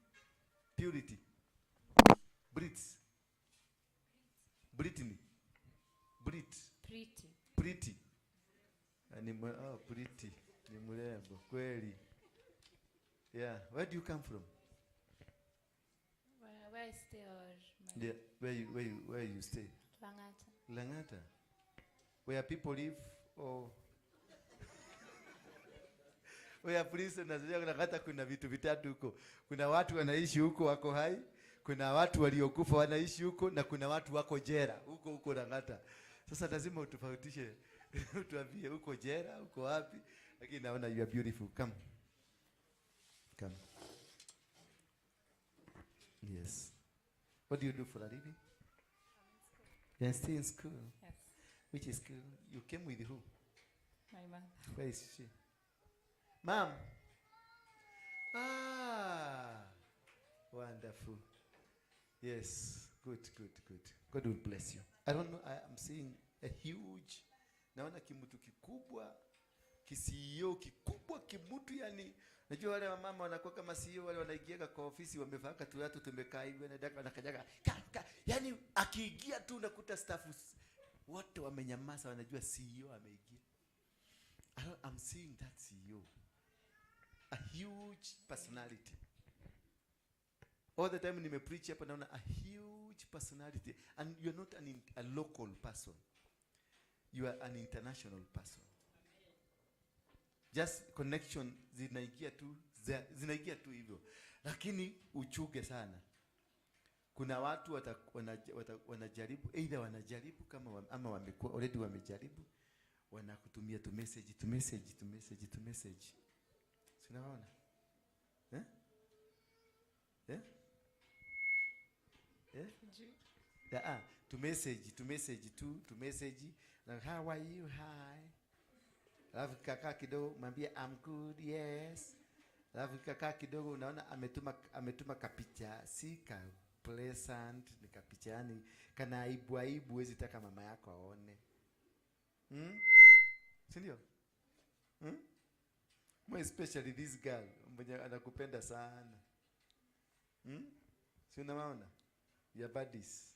Purity. Brits. Brittany. Brit. Pretty. Pretty. Oh, pretty. Ni mrembo kweli. Yeah. Where do you come from? Where I stay or my... Yeah, where you stay? Langata. Langata. Where people live or where prisoners. Langata kuna vitu vitatu huko. Kuna watu wanaishi huko wako hai, kuna watu waliokufa wanaishi huko, na kuna watu wako jela huko huko Langata. Sasa lazima utofautishe, utuambie huko jela, uko wapi? Lakini naona you are beautiful. Come. Come. Yes. What do you do for a living? You're still in school. Yes. Which is school? You came with who? My mother. Where is she? Mom. Ah, wonderful. Yes. Good, good, good. God will bless you. I don't know. I am seeing a huge. Naona kimutu kikubwa, kisio kikubwa kimutu yani. Najua wale wamama wanakuwa kama CEO, wale wanaingia kwa ofisi wamevaa katu tumekaa hivi na daka wanakanyaga. Yani akiingia tu unakuta staff wote wamenyamaza, wanajua CEO ameingia. I'm seeing that CEO. A huge personality. All the time nimepreach hapa naona a huge personality, and you're not a local person. You are an international person. Just connection zinaingia tu hivyo. Lakini uchuge sana. Kuna watu wanajaribu, either wanajaribu kama ama wamekuwa already wamejaribu, wanakutumia tu message, tu message, tu message, tu message. Sinaona? Eh? Eh? Eh? Yeah, to message, to message, to message. Like, how are you? Hi. Alafu kaka kidogo mwambie I'm good, yes. Alafu kaka kidogo unaona ametuma kapicha si ka pleasant, ni kapicha yani kana aibu aibu, huwezi taka mama yako aone. Si ndio? More especially this girl mwenye anakupenda sana. Si unaona? Your buddies.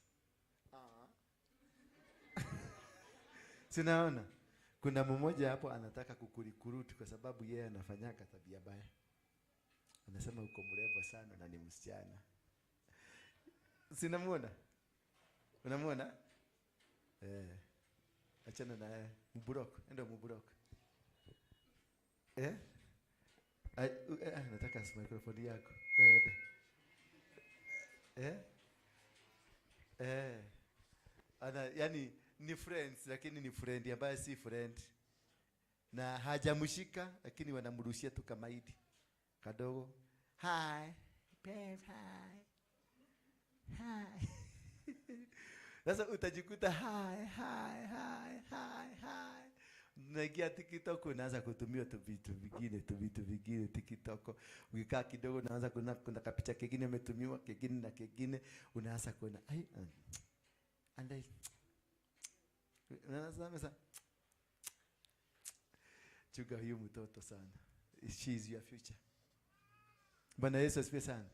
Sinaona kuna mmoja hapo anataka kukurecruit kwa sababu yeye anafanyaka tabia baya. Anasema uko mrembo sana na ni msichana. Sinamuona? Unamuona? Eh. Achana na yeye. Mbroke, enda mbroke. Eh? Nataka microphone yako. Wewe. Eh? Eh. Ana yani ni friends lakini ni friend ambaye si friend. Na hajamshika lakini wanamrushia tu kamaidi kadogo. Hi. Babe, hi. Hi. Sasa utajikuta hi hi hi hi hi. Unaingia TikTok unaanza kutumia tu vitu vingine, tu vitu vingine TikTok. Ukikaa kidogo unaanza kuna kapicha kingine umetumiwa, kingine na kingine, unaanza kuona ai and I unaanza chuga huyu mtoto sana. She is your future. Bwana Yesu asifiwe sana.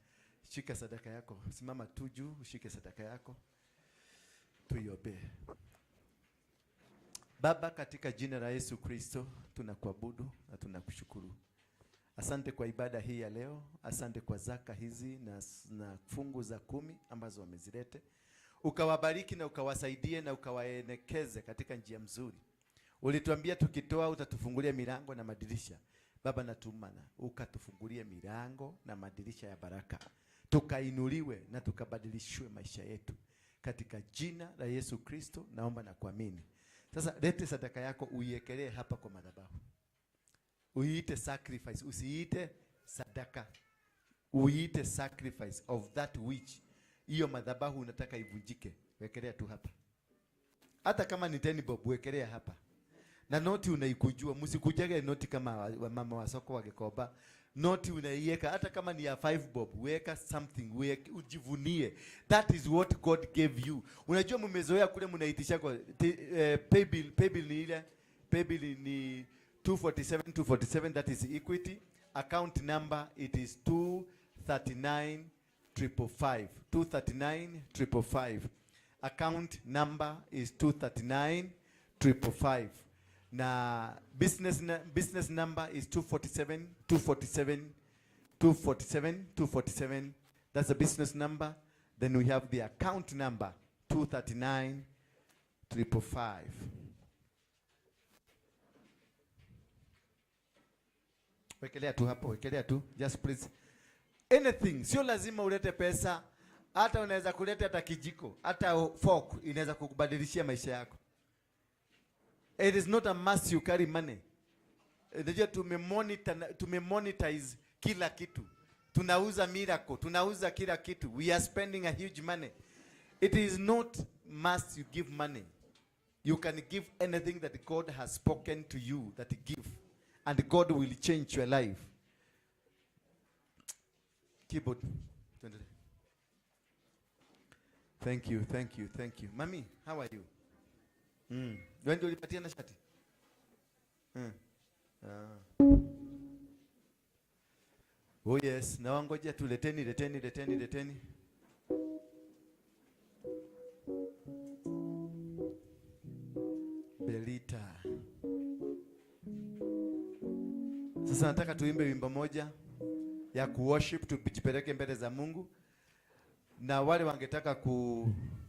Shika sadaka yako. Simama tu juu, ushike sadaka yako. Tuiombee. Baba, katika jina la Yesu Kristo tunakuabudu na tunakushukuru. Asante kwa ibada hii ya leo, asante kwa zaka hizi na fungu za 10 ambazo wamezilete. Ukawabariki na ukawasaidie na ukawaelekeze katika njia mzuri. Ulituambia tukitoa utatufungulia milango na madirisha. Baba, natumana ukatufungulie milango na madirisha ya baraka. Tukainuliwe na tukabadilishwe maisha yetu. Katika jina la Yesu Kristo naomba na kuamini. Sasa lete sadaka yako uiekelee hapa kwa madhabahu. Uiite sacrifice, usiite sadaka. Uiite sacrifice of that which hiyo madhabahu unataka ivunjike. Wekelea tu hapa. Hata kama ni 10 bob wekelea hapa. Na noti unaikujua, msikujage noti kama wamama wa soko wa Gikomba. Noti unaiweka hata kama ni ya 5 bob, weka something, weka, ujivunie. That is what God gave you. Unajua mmezoea kule mnaitisha kwa paybill ni ile, paybill ni 247 247, that is Equity. Account number it is 239 555. 239 555. Account number is 239 555. Na business number is 247 247 247 247. That's the business number. Then we have the account number 239 555. Wekelea tu hapo, wekelea tu. Just please. Anything, sio lazima ulete pesa. Hata unaweza kuleta hata kijiko, hata fork inaweza kukubadilishia maisha yako. It is not a must you carry money. Unajua tumemonetize kila kitu. Tunauza miracle, tunauza kila kitu. We are spending a huge money. It is not must you give money. You can give anything that God has spoken to you that you give, and God will change your life. Keyboard. Thank you, thank you, thank you. Mami, how are you? Wewe ndio ulipatia na shati? Oh yes, na wangoja tu, leteni leteni leteni leteni. Belita. Sasa nataka tuimbe wimbo moja ya kuworship, tujipeleke mbele za Mungu. Na wale wangetaka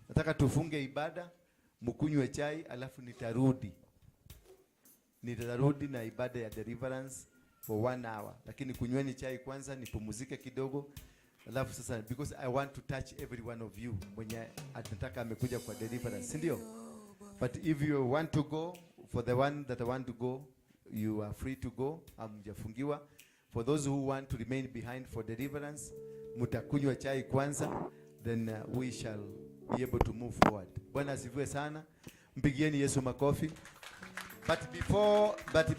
nataka tufunge ibada, mkunywe chai, alafu nitarudi. Nitarudi na ibada ya deliverance for 1 hour. Lakini kunyweni chai kwanza, nipumzike kidogo. Alafu sasa, because I want to touch every one of you mwenye anataka amekuja kwa deliverance, si ndio? But if you want to go, for the one that want to go, you are free to go. Hamjafungiwa. For those who want to remain behind for deliverance, mtakunywa chai kwanza, then we shall be able to move forward. Bwana asifiwe sana. Mpigieni Yesu makofi. But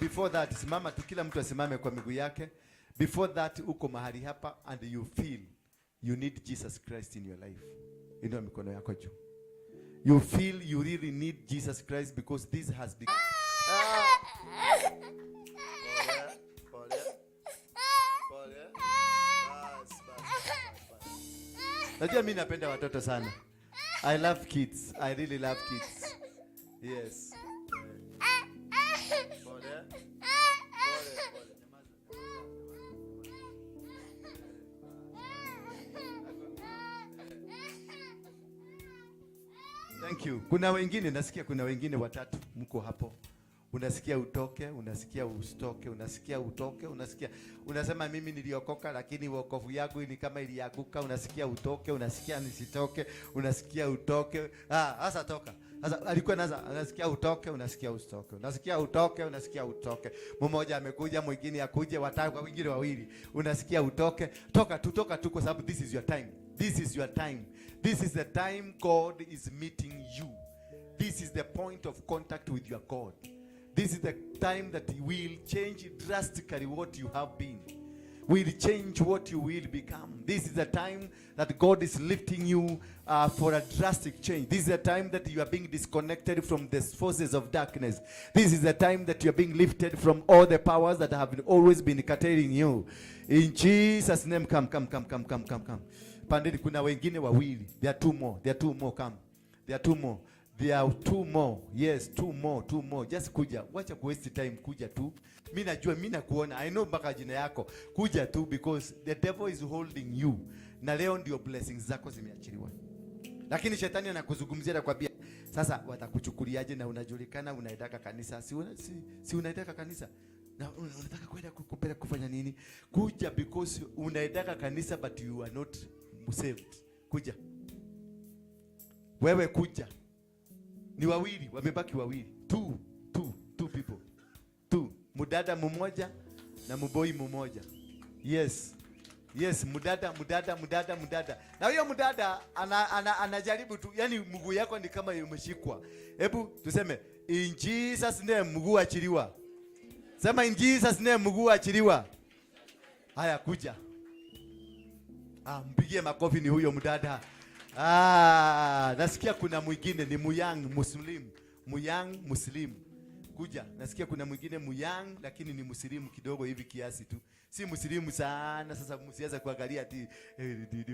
before that, simama tu, kila mtu asimame kwa miguu yake. Before that, uko mahali hapa and you feel you need Jesus Christ in your life. Inua mikono yako juu. You feel you really need Jesus Christ because this has become Pole, pole, pole. Bas, bas, bas. Najua mimi napenda watoto sana. I love kids. I really love kids. Yes. Thank you. Kuna wengine nasikia, kuna wengine watatu mko hapo. Unasikia utoke, unasikia usitoke, unasikia utoke, unasikia unasema mimi niliokoka lakini wokovu yangu ni kama ilianguka. Unasikia utoke, unasikia nisitoke, unasikia utoke. Ah, sasa toka. Sasa alikuwa naza unasikia utoke, unasikia usitoke, unasikia utoke, unasikia utoke. Mmoja amekuja, mwingine akuje, watatu, wengine wawili. Unasikia utoke, toka tu, toka tu, kwa sababu this is your time. This is your time. This is the time God is meeting you. This is the point of contact with your God. This is the time that will change drastically what you have been. Will change what you will become. This is the time that God is lifting you for a drastic change. This is the time that you are being disconnected from the forces of darkness. This is the time that you are being lifted from all the powers that have always been curtailing you. In Jesus' name, come, come, come, come, come, come, come. Pandeni, kuna wengine wawili. There are two more. There are two more. Come. There are two more. There are two more. Yes, two more, two more. Just kuja. Wacha ku waste time, kuja tu. Mi najua, mi nakuona. I know mpaka jina yako. Kuja tu because the devil is holding you. Na leo ndio blessings zako zimeachiliwa. Lakini shetani anakuzungumzia na kukwambia, sasa watakuchukuliaje na unajulikana unaendaka kanisa? Si unaendaka kanisa? Na unataka kwenda kufanya nini? Kuja because unaendaka kanisa but you are not saved. Kuja. Wewe kuja. Ni wawili, wamebaki wawili. Two, two, two people. Two. Mudada mmoja na mboi mmoja. Yes. Yes, mudada, mudada, mudada, mudada. Na huyo mudada anajaribu tu, yani mguu yako ni kama umeshikwa. Hebu tuseme in Jesus name mguu achiliwa. Sema in Jesus name mguu achiliwa. Haya, kuja. Ah, mpigie makofi ni huyo mdada. Ah, nasikia kuna mwingine ni Muyang Muslim. Muyang Muslim. Kuja, nasikia kuna mwingine Muyang lakini ni Muslimu kidogo hivi kiasi tu. Si Muslimu sana, sasa msianze kuangalia ati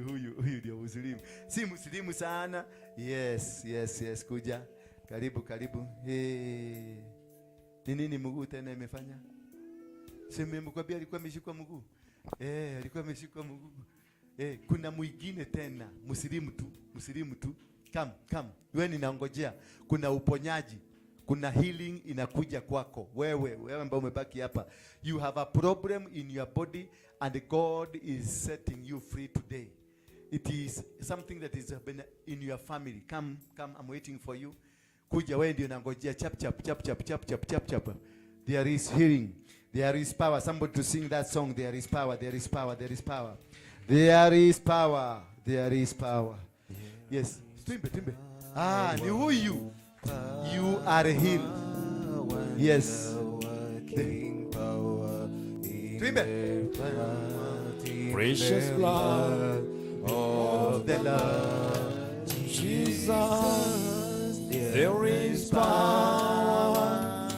huyu ndio Muslimu. Si Muslimu sana. Yes, yes, yes, kuja. Karibu, karibu. Hey. Ni nini mguu tena imefanya? Si nimekuambia alikuwa ameshikwa mguu. Alikuwa ameshikwa mguu. Kuna mwingine tena, Muslimu tu, Muslimu tu. Come, come. Wewe ninangojea. Kuna uponyaji. Kuna healing inakuja kwako. Wewe ambaye umebaki hapa. You have a problem in your body and God is setting you free today. It is something that is been in your family. Come, come, I'm waiting for you. Kuja, wewe ndio nangojea. Chap chap chap chap chap chap chap chap. There is healing. There is power. Somebody to sing that song. There is power. There is power. There is power. There is power. There is power. Yes. Tuimbe, tuimbe. Ah, ni huyu. You are healed. Yes. Tuimbe. Precious blood of the Lord Jesus. There is power,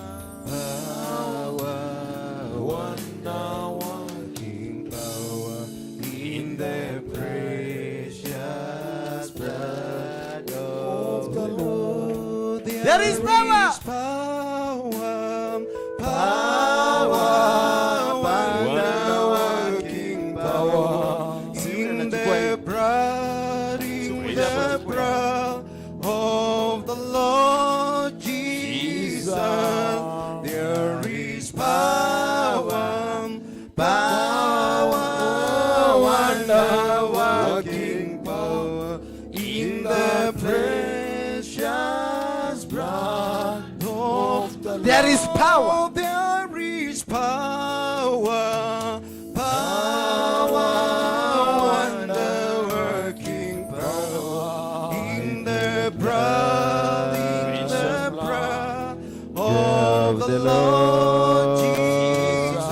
power, wonder-working power in the precious blood of the Lord. There is power, power, power, wonder-working power in the blood, in the blood of the Lord Jesus. There is power, power, wonder-working power in the precious blood of the Lord. There is power. There is power, power, wonder-working power in the blood, in the blood of the Lord Jesus.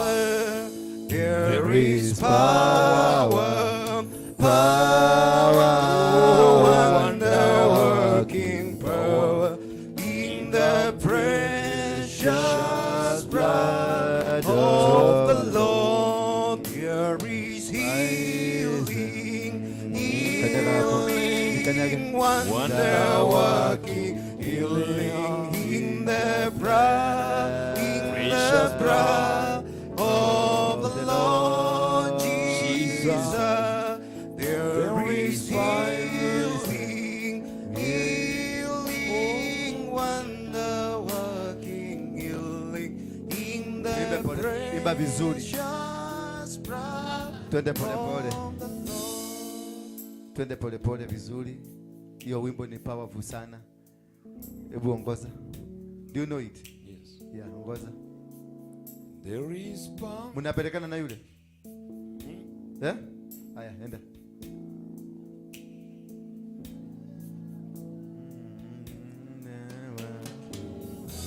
There is power, power, wonder-working power in the precious blood of the Lord. There is healing, healing, wonder-working healing in the blood, in the blood of the Lord Jesus. There is healing, healing, pole. Imba vizuri. Twende pole pole. Twende pole pole vizuri. Hiyo wimbo ni powerful sana. Hebu ongoza. Do you know it? Yes. Yeah, ongoza. There is power. Mnapelekana na yule? Eh? Haya, enda.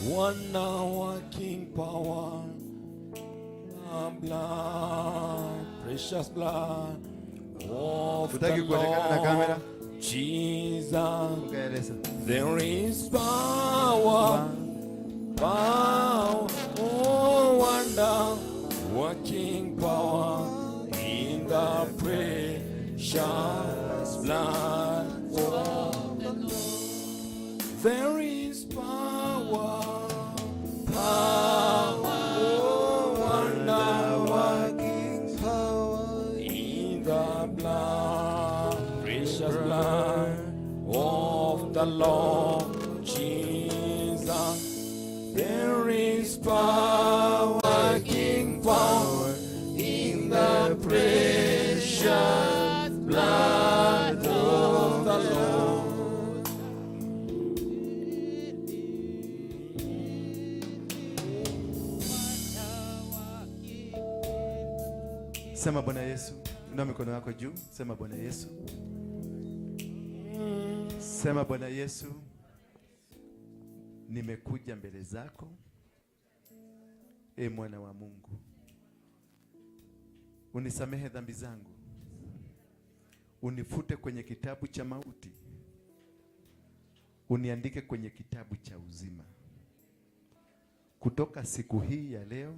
One hour king power, blood, precious blood of the Lord Jesus. There is power, power, oh wonder, working power in the precious blood of the Lord. There is power, power, oh wonder, working power in the blood, precious blood of the Lord Jesus. There is power, working power in the precious blood of the Lord. Sema Bwana Yesu, inua mikono yako juu. Sema Bwana Yesu. Sema Bwana Yesu, nimekuja mbele zako, e mwana wa Mungu. Unisamehe dhambi zangu. Unifute kwenye kitabu cha mauti. Uniandike kwenye kitabu cha uzima. Kutoka siku hii ya leo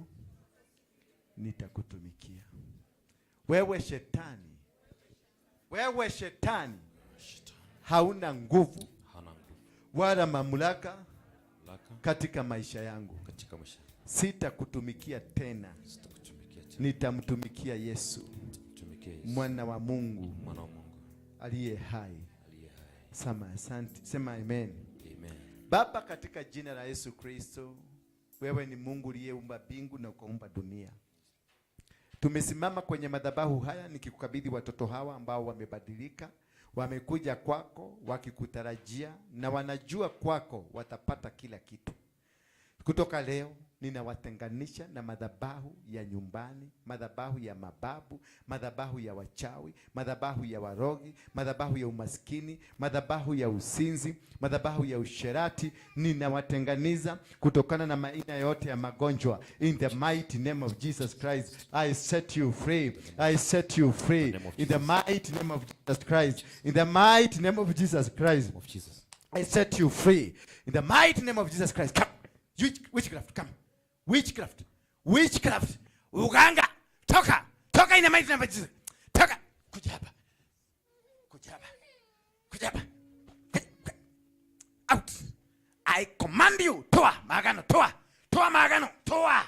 nitakutumikia. Wewe shetani, hauna nguvu wala mamlaka katika maisha yangu. Sitakutumikia tena. Nitamtumikia Yesu, mwana wa Mungu aliye hai. Sema asante, sema amen. Amen. Baba, katika jina la Yesu Kristo, wewe ni Mungu uliyeumba mbingu na ukaumba dunia. Tumesimama kwenye madhabahu haya nikikukabidhi watoto hawa ambao wamebadilika, wamekuja kwako wakikutarajia na wanajua kwako watapata kila kitu. Kutoka leo ninawatenganisha na madhabahu ya nyumbani, madhabahu ya mababu, madhabahu ya wachawi, madhabahu ya warogi, madhabahu ya umaskini, madhabahu ya usinzi, madhabahu ya usherati. Ninawatenganiza kutokana na maina yote ya magonjwa. In the mighty name of Jesus Christ, I set you free. I set you free. In the mighty name of Jesus Christ. In the mighty name of Jesus Christ. I set you free. In the mighty name of Jesus Christ. Come. Witchcraft, come. Witchcraft. Witchcraft. Uganga. Toka. Toka in the mighty name of Jesus. Toka. Kuja hapa. Kuja hapa. Kuja hapa. Out. I command you. Toa maagano. Toa. Toa maagano. Toa.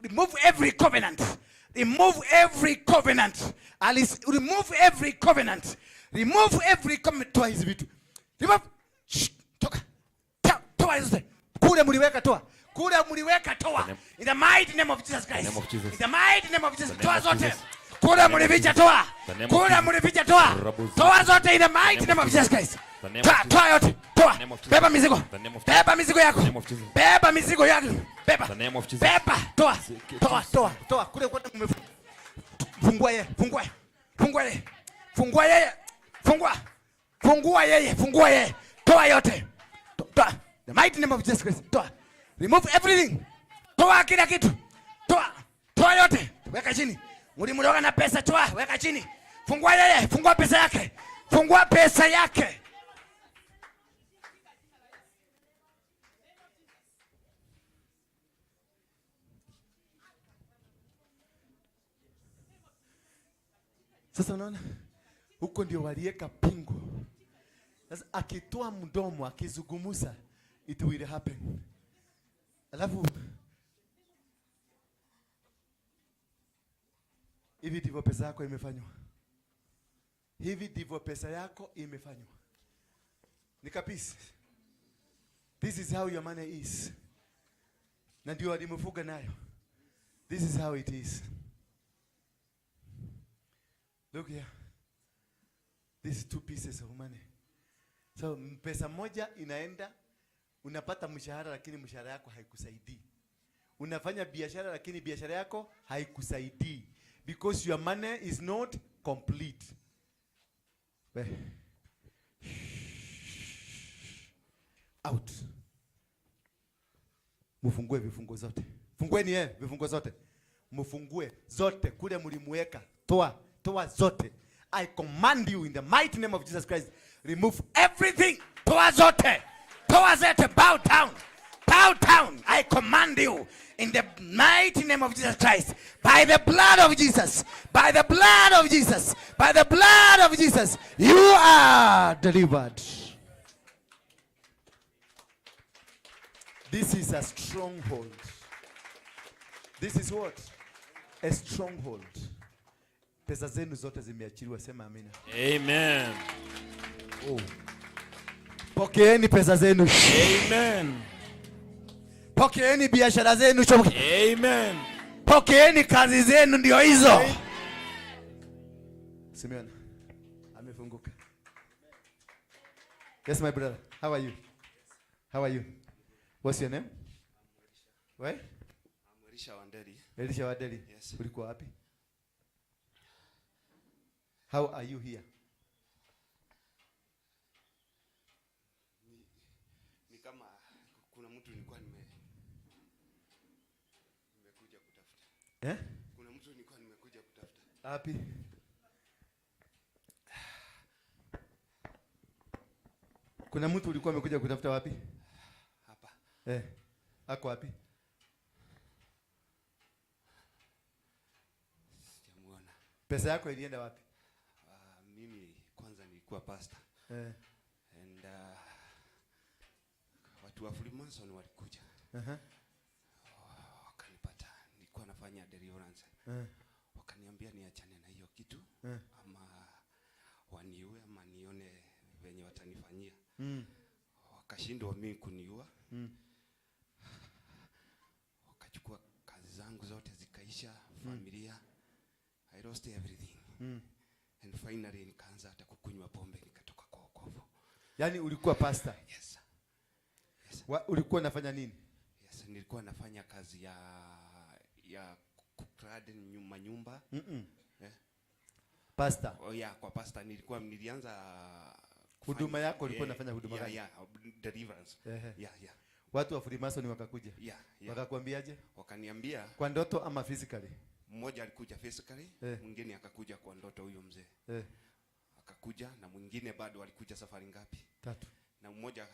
Remove every covenant. Remove every covenant. Alice, remove every covenant. Remove every covenant. Toa hizi vitu. Remove. Shh. Toka. Toa hizi. Kule mliweka toa. Kule mliweka toa. In the mighty name of Jesus Christ. In the mighty name of Jesus. Toa zote. Kule mlificha toa. Kule mlificha toa. Toa zote in the mighty name of Jesus Christ. Toa, toa yote. Toa. Beba mizigo. Beba mizigo yako. Beba mizigo yako. Beba. Beba. Toa. Toa, toa, toa. Kule kule mmefungua yeye. Fungua. Fungua yeye. Fungua yeye. Fungua. Fungua yeye. Fungua yeye. Toa yote. Toa. The mighty name of Jesus Christ. Toa. Remove everything. Toa kila kitu. Toa. Toa yote. Weka chini. Mlimroga na pesa, toa, weka chini. Fungua yeye, fungua pesa yake. Fungua pesa yake. Sasa unaona? Huko ndio walieka pingu. Sasa akitoa mdomo, akizungumza, it will happen. Alafu hivi ndivyo pesa yako imefanywa. Hivi ndivyo pesa yako imefanywa. Ni kabisa. This is how your money is. Na ndio alimfuga nayo. This is how it is. Look here. These two pieces of money. So pesa moja inaenda, unapata mshahara lakini mshahara yako haikusaidii. Unafanya biashara lakini biashara yako haikusaidii because your money is not complete. We. Out. Mufungue vifungo zote. Fungueni vifungo zote. Mufungue zote kule mlimuweka. Toa, toa zote. I command you in the mighty name of Jesus Christ, remove everything. Toa zote. Toa zote, bow down. Bow down. I command you in the mighty name of Jesus Christ, by the blood of Jesus, by the blood of Jesus, by the blood of Jesus, you are delivered. This is a stronghold. This is what? A stronghold. Pesa zenu zote zimeachiliwa, sema amina. Amen. Oh. Pokeeni pesa zenu. Amen. Pokeeni biashara zenu. Amen. Pokeeni kazi zenu, ndio hizo. Simeon amefunguka. Yes, my brother. How are you? How are you? What's your name? Where? I'm Elisha Wanderi. Elisha Wanderi. Yes. Ulikuwa wapi? How are you here? Ni kama kuna mtu nilikuwa nimekuja kutafuta. Eh? Kuna mtu nilikuwa nimekuja kutafuta. Wapi? Kuna mtu ulikuwa umekuja kutafuta wapi? Hapa. Ako wapi? Sijamuona. Pesa yako ilienda wapi? Mimi kwanza nilikuwa pastor. And watu wa Freemason walikuja. Wakanipata, nilikuwa nafanya deliverance. Wakaniambia niachane na hiyo kitu ama waniue ama nione venye watanifanyia. Wakashindwa mimi kuniua. Wakachukua kazi zangu zote zikaisha, familia. I lost everything. And finally nikaanza hata kukunywa pombe, nikatoka kwa wokovu. Yaani ulikuwa pastor? Yes. Yes. Ulikuwa unafanya nini? Yes, nilikuwa nafanya kazi ya kuklad nyumba. Pastor. Oh yeah, kwa pastor nilianza huduma yako. Ulikuwa unafanya huduma gani? Yeah, deliverance. Yeah, yeah. Watu wa Freemason wakakuja. Yeah, yeah. Wakakuambiaje? Wakaniambia kwa ndoto ama physically? Mmoja alikuja physically, mwingine akakuja kwa ndoto, huyo mzee. Akakuja na mwingine bado alikuja safari ngapi? 3. Na mmoja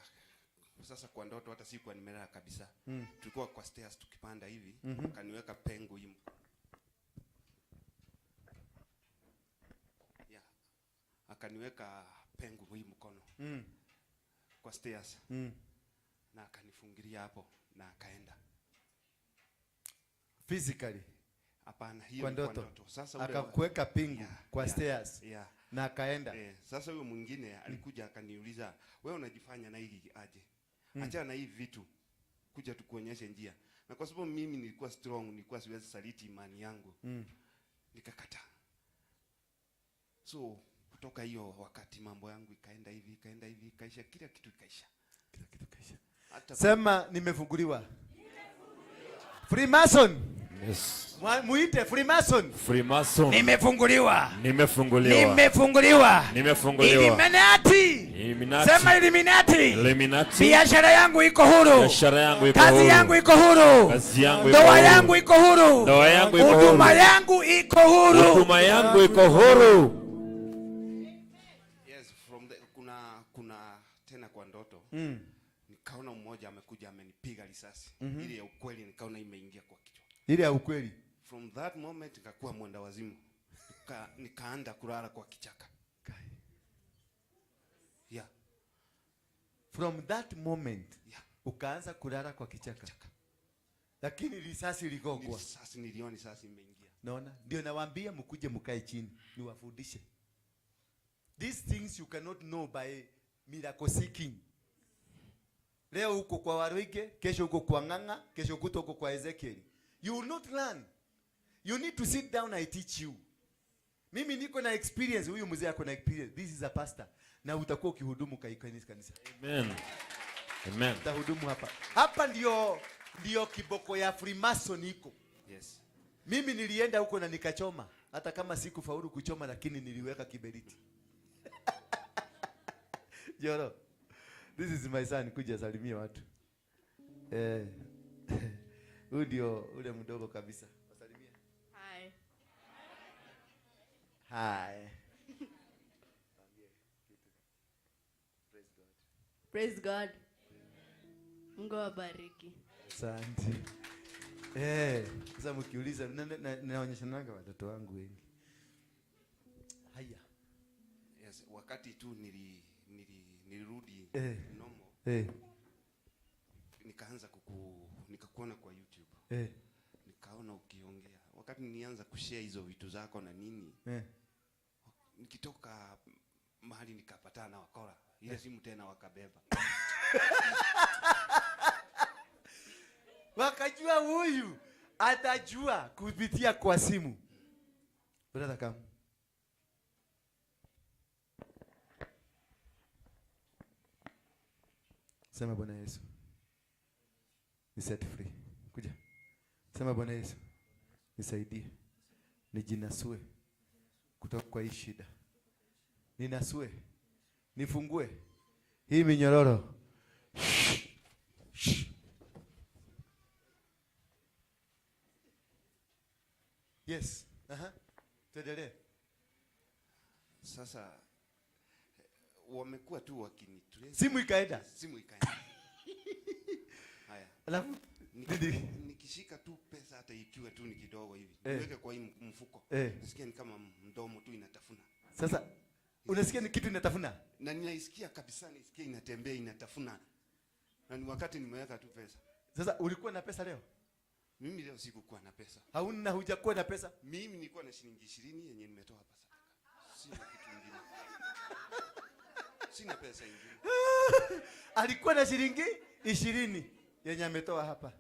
sasa kwa ndoto hata sikuwa nimelala kabisa. Tulikuwa kwa stairs tukipanda hivi, akaniweka pengo hii. Yeah. Akaniweka pengo hii mkono. Kwa stairs. Na akanifungilia hapo na akaenda. Physically? Hapana, hiyo kwa ni kwa ndoto. ndoto. Sasa ule akakuweka pingu kwa stairs. Na akaenda. Sasa huyo mwingine alikuja akaniuliza, wewe unajifanya na hili aje? Achana na hivi vitu. Kuja tukuonyeshe njia. Na kwa sababu mimi nilikuwa strong, nilikuwa siwezi saliti imani yangu. Nikakataa. So kutoka hiyo wakati mambo yangu ikaenda hivi, ikaenda hivi, ikaisha, kila kitu ikaisha. Kila kitu ikaisha. Hata sema nimefunguliwa. Freemason. Yes. Muite Freemason. Freemason. Nimefunguliwa. Nimefunguliwa. Nimefunguliwa. Nimefunguliwa. Illuminati. Illuminati. Sema Illuminati. Illuminati. Biashara yangu iko huru. Biashara yangu iko Kazi huru. yangu iko huru. Kazi yangu iko Ndoa huru. yangu iko huru. Ndoa yangu iko huru. Huduma yangu iko huru. Huduma yangu iko huru. Yes, from the, kuna tena kwa ndoto. Nikaona mmoja amekuja amenipiga risasi. Ile ya ukweli nikaona imeingia kwa kichwa. Ile ya ukweli. From that moment nikakuwa mwenda wazimu. Nikaanza kulala kwa kichaka. Yeah. From that moment, yeah, ukaanza kulala kwa kichaka. Lakini risasi iligongwa. Risasi niliona risasi imeingia. Naona? Ndio nawaambia mkuje mkae chini niwafundishe. These things you cannot know by miracle seeking. Leo uko kwa Waruige, kesho uko kwa Ng'ang'a, kesho kutwa uko kwa Ezekiel. You will not learn. You need to sit down, I teach you. Mimi niko na experience, huyu mzee ako na experience. This is a pastor. Na utakuwa ukihudumu kanisa. Amen. Amen. Utahudumu hapa. Hapa ndio kiboko ya Freemason iko. Yes. Mimi nilienda huko na nikachoma. Hata kama sikufaulu kuchoma, lakini niliweka kiberiti. Joro. This is my son, kuja salimia watu. Huyu ndio ule mdogo kabisa. Wasalimia. Hi. Hi. Praise God. Praise God. Mungu awabariki. Asante. Sasa mkiuliza naonyeshananga watoto wangu wengi. Haya. Yes, wakati tu nilirudi nomo. Nikaanza nikakuona kwa YouTube. Nikaona ukiongea. Wakati nilianza kushare hizo vitu zako na nini. Nikitoka mahali nikapatana na wakora. Ile simu tena wakabeba. Wakajua huyu atajua kupitia kwa simu. Brother, come. Sema Bwana Yesu, ni set free. Kuja. Sema Bwana Yesu, nisaidie. Nijinasue kutoka kwa hii shida. Ninasue. Nifungue hii minyororo. Yes. Tuendelee. Sasa wamekuwa tu wakinitrace. Simu ikaenda. Simu ikaenda. Haya. Alafu nikishika tu pesa hata ikiwa tu ni kidogo hivi. Niweke kwa hii mfuko. Nasikia ni kama mdomo tu inatafuna. Sasa unasikia ni kitu inatafuna? Na ninaisikia kabisa, nisikia inatembea inatafuna. Na ni wakati nimeweka tu pesa. Sasa ulikuwa na pesa leo? Mimi leo sikukuwa na pesa. Hauna, hujakuwa na pesa? Mimi nilikuwa na shilingi 20 yenye nimetoa hapa sadaka. Sina kitu kingine. Sina pesa nyingine. Alikuwa na shilingi 20 yenye ametoa hapa.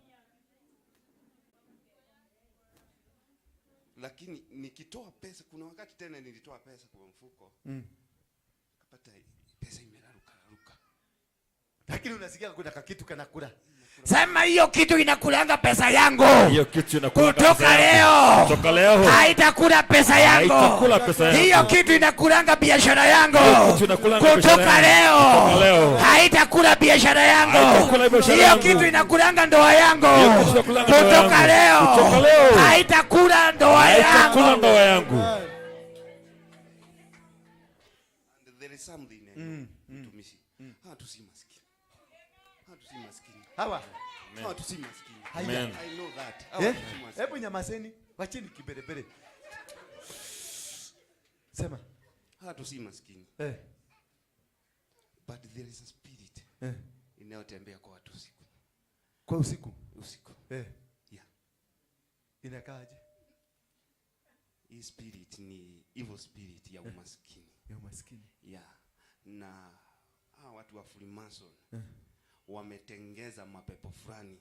Lakini nikitoa pesa, kuna wakati tena nilitoa pesa kwa mfuko. Kapata pesa imeraruka raruka. Lakini unasikia kuna kitu kanakula. Sema hiyo kitu inakulanga pesa yangu. Hiyo kitu inakulanga kutoka leo. Kutoka leo. Haitakula pesa yangu. Haitakula pesa yangu. Hiyo kitu inakulanga biashara yangu. Hiyo kitu inakulanga kutoka leo. Kutoka leo. Haitakula biashara yangu. Haitakula biashara Hiyo yangu. kitu inakulanga ndoa yangu. Hiyo kitu inakulanga ndoa kutoka yangu. leo. Kutoka leo. Haitakula ndoa yangu. Haitakula ndoa yangu. And there is something in mtumishi. Hatu si maskini. Hatu si maskini. Hawa. Hawa tu si maskini. Amen. I know that. Hawa tu si maskini. Hebu nyamazeni, wacheni kiberebere. Sema. Hawa tu si maskini. But there is a spirit. Inayotembea kwa watu usiku. Kwa usiku? Usiku. Yeah. Inakaaje? Hii spirit ni evil spirit ya umaskini. Ya umaskini. Yeah. Na hawa watu wa Freemason wametengeza mapepo fulani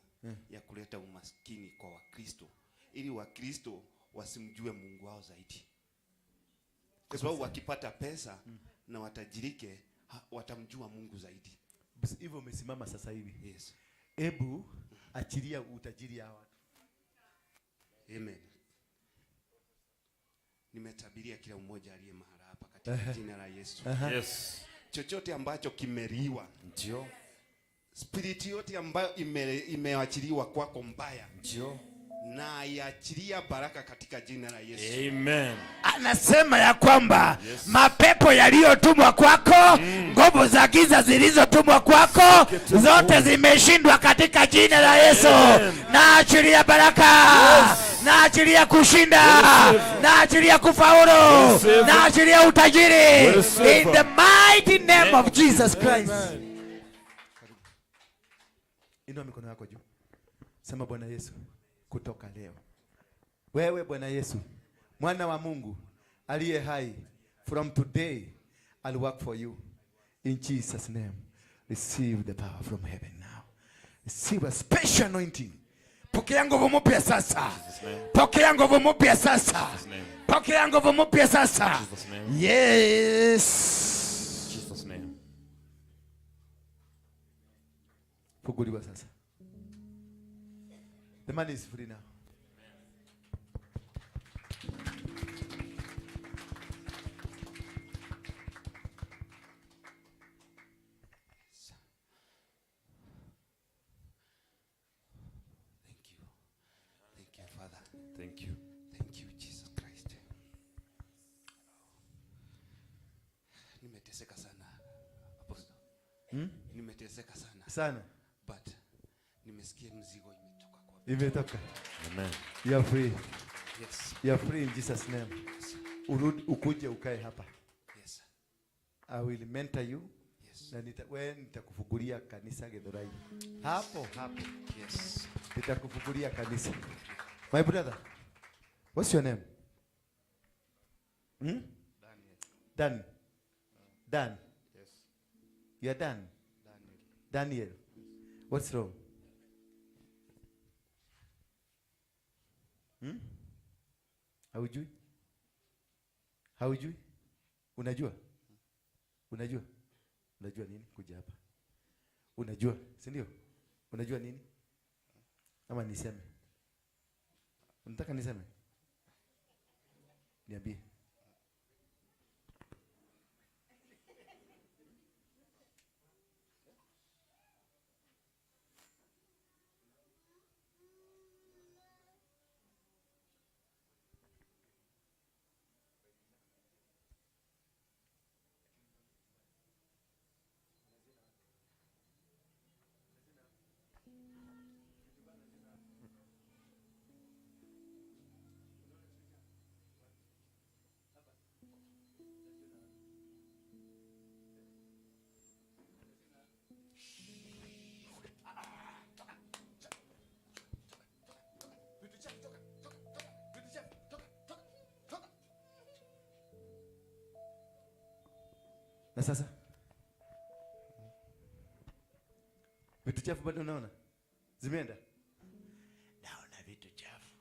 ya kuleta umaskini kwa Wakristo ili Wakristo wasimjue Mungu wao zaidi. Kwa sababu wakipata pesa na watajirike, watamjua Mungu zaidi. Hivyo umesimama sasa hivi. Yes. Ebu achilia utajiri ya watu. Amen. Nimetabiria kila mmoja aliye mahali hapa katika jina la Yesu. Yes. Chochote ambacho kimeriwa. Ndio. Spirit yote ambayo imeachiliwa kwako mbaya. Ndio. Na iachilia baraka katika jina la Yesu. Amen. Anasema ya kwamba mapepo yaliyotumwa kwako, nguvu za giza zilizotumwa kwako, zote zimeshindwa katika jina la Yesu. Na achilia baraka. Na achilia kushinda. Na achilia kufaulu. Na achilia utajiri. In the mighty name of Jesus Christ. Amen. Inua mikono yako juu. Sema Bwana Yesu, kutoka leo. Wewe Bwana Yesu, mwana wa Mungu aliye hai, from today I'll work for you. In Jesus name, receive the power from heaven now. Receive a special anointing. Pokea nguvu mpya sasa. Pokea nguvu mpya sasa. Pokea nguvu mpya sasa. Yes. Jesus name. Funguliwa sasa. The man is free now. Thank you. Thank you, Jesus Christ. Nimeteseka sana, Apostle. Nimeteseka sana. Sana. But nimesikia mzigo imetoka kwa. Imetoka. Amen. You are free. Yes. You are free in Jesus name. Yes. Urudi ukuje ukae hapa. Yes. I will mentor you. Yes. Na nitakufungulia kanisa Githurai. Hapo hapo. Yes. Nitakufungulia kanisa. My brother, what's your name? Daniel. Dan. Dan. Yes. You are Dan. Daniel. Daniel. Yes. What's wrong? Haujui? Haujui? Unajua? Unajua? Unajua nini? Kuja hapa. Unajua, si ndio? Unajua nini? Ama niseme? Unataka niseme? Niambie. Na sasa vitu chafu bado unaona? Zimeenda? Naona vitu chafu.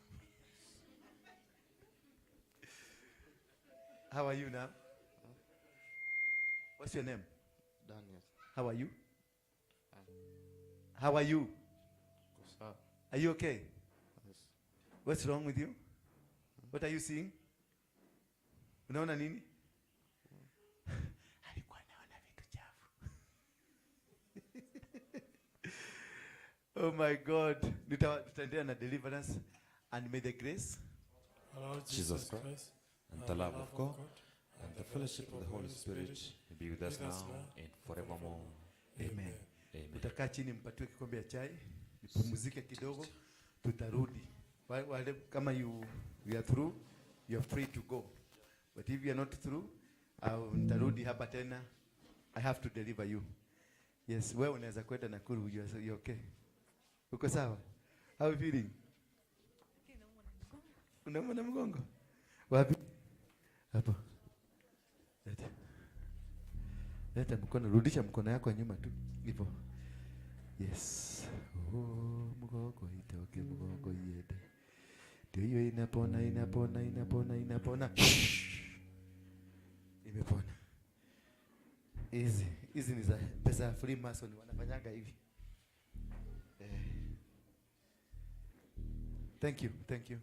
How are you now? What's your name? Daniel. How are you? How are you? Are you okay? Yes. What's wrong with you? What are you seeing? Unaona nini? Alikuwa anaona vitu chafu. Oh my God. Nitaendelea na deliverance and may the grace Lord Jesus Christ and the love of God and the fellowship of the Holy Spirit be with us now and forevermore. Amen. Amen. Tutakaa chini mpatiwe kikombe ya chai, nipumzike kidogo, tutarudi. Wale kama you are through, you are free to go. But if you are not through, nitarudi hapa tena. I have to deliver you. Yes, wewe unaweza kwenda Nakuru, you are okay. Uko sawa? How are you feeling? Unaumwa na mgongo? Wapi? Hapo. Leta. Leta mkono, rudisha mkono yako nyuma tu. Hivyo. Yes. Oh, mgongo itoke, mgongo iende. Ndio hiyo inapona, inapona, inapona, inapona. Imepona. Hizi ni za pesa ya Freemason wanafanyaga hivi. Thank you, thank you.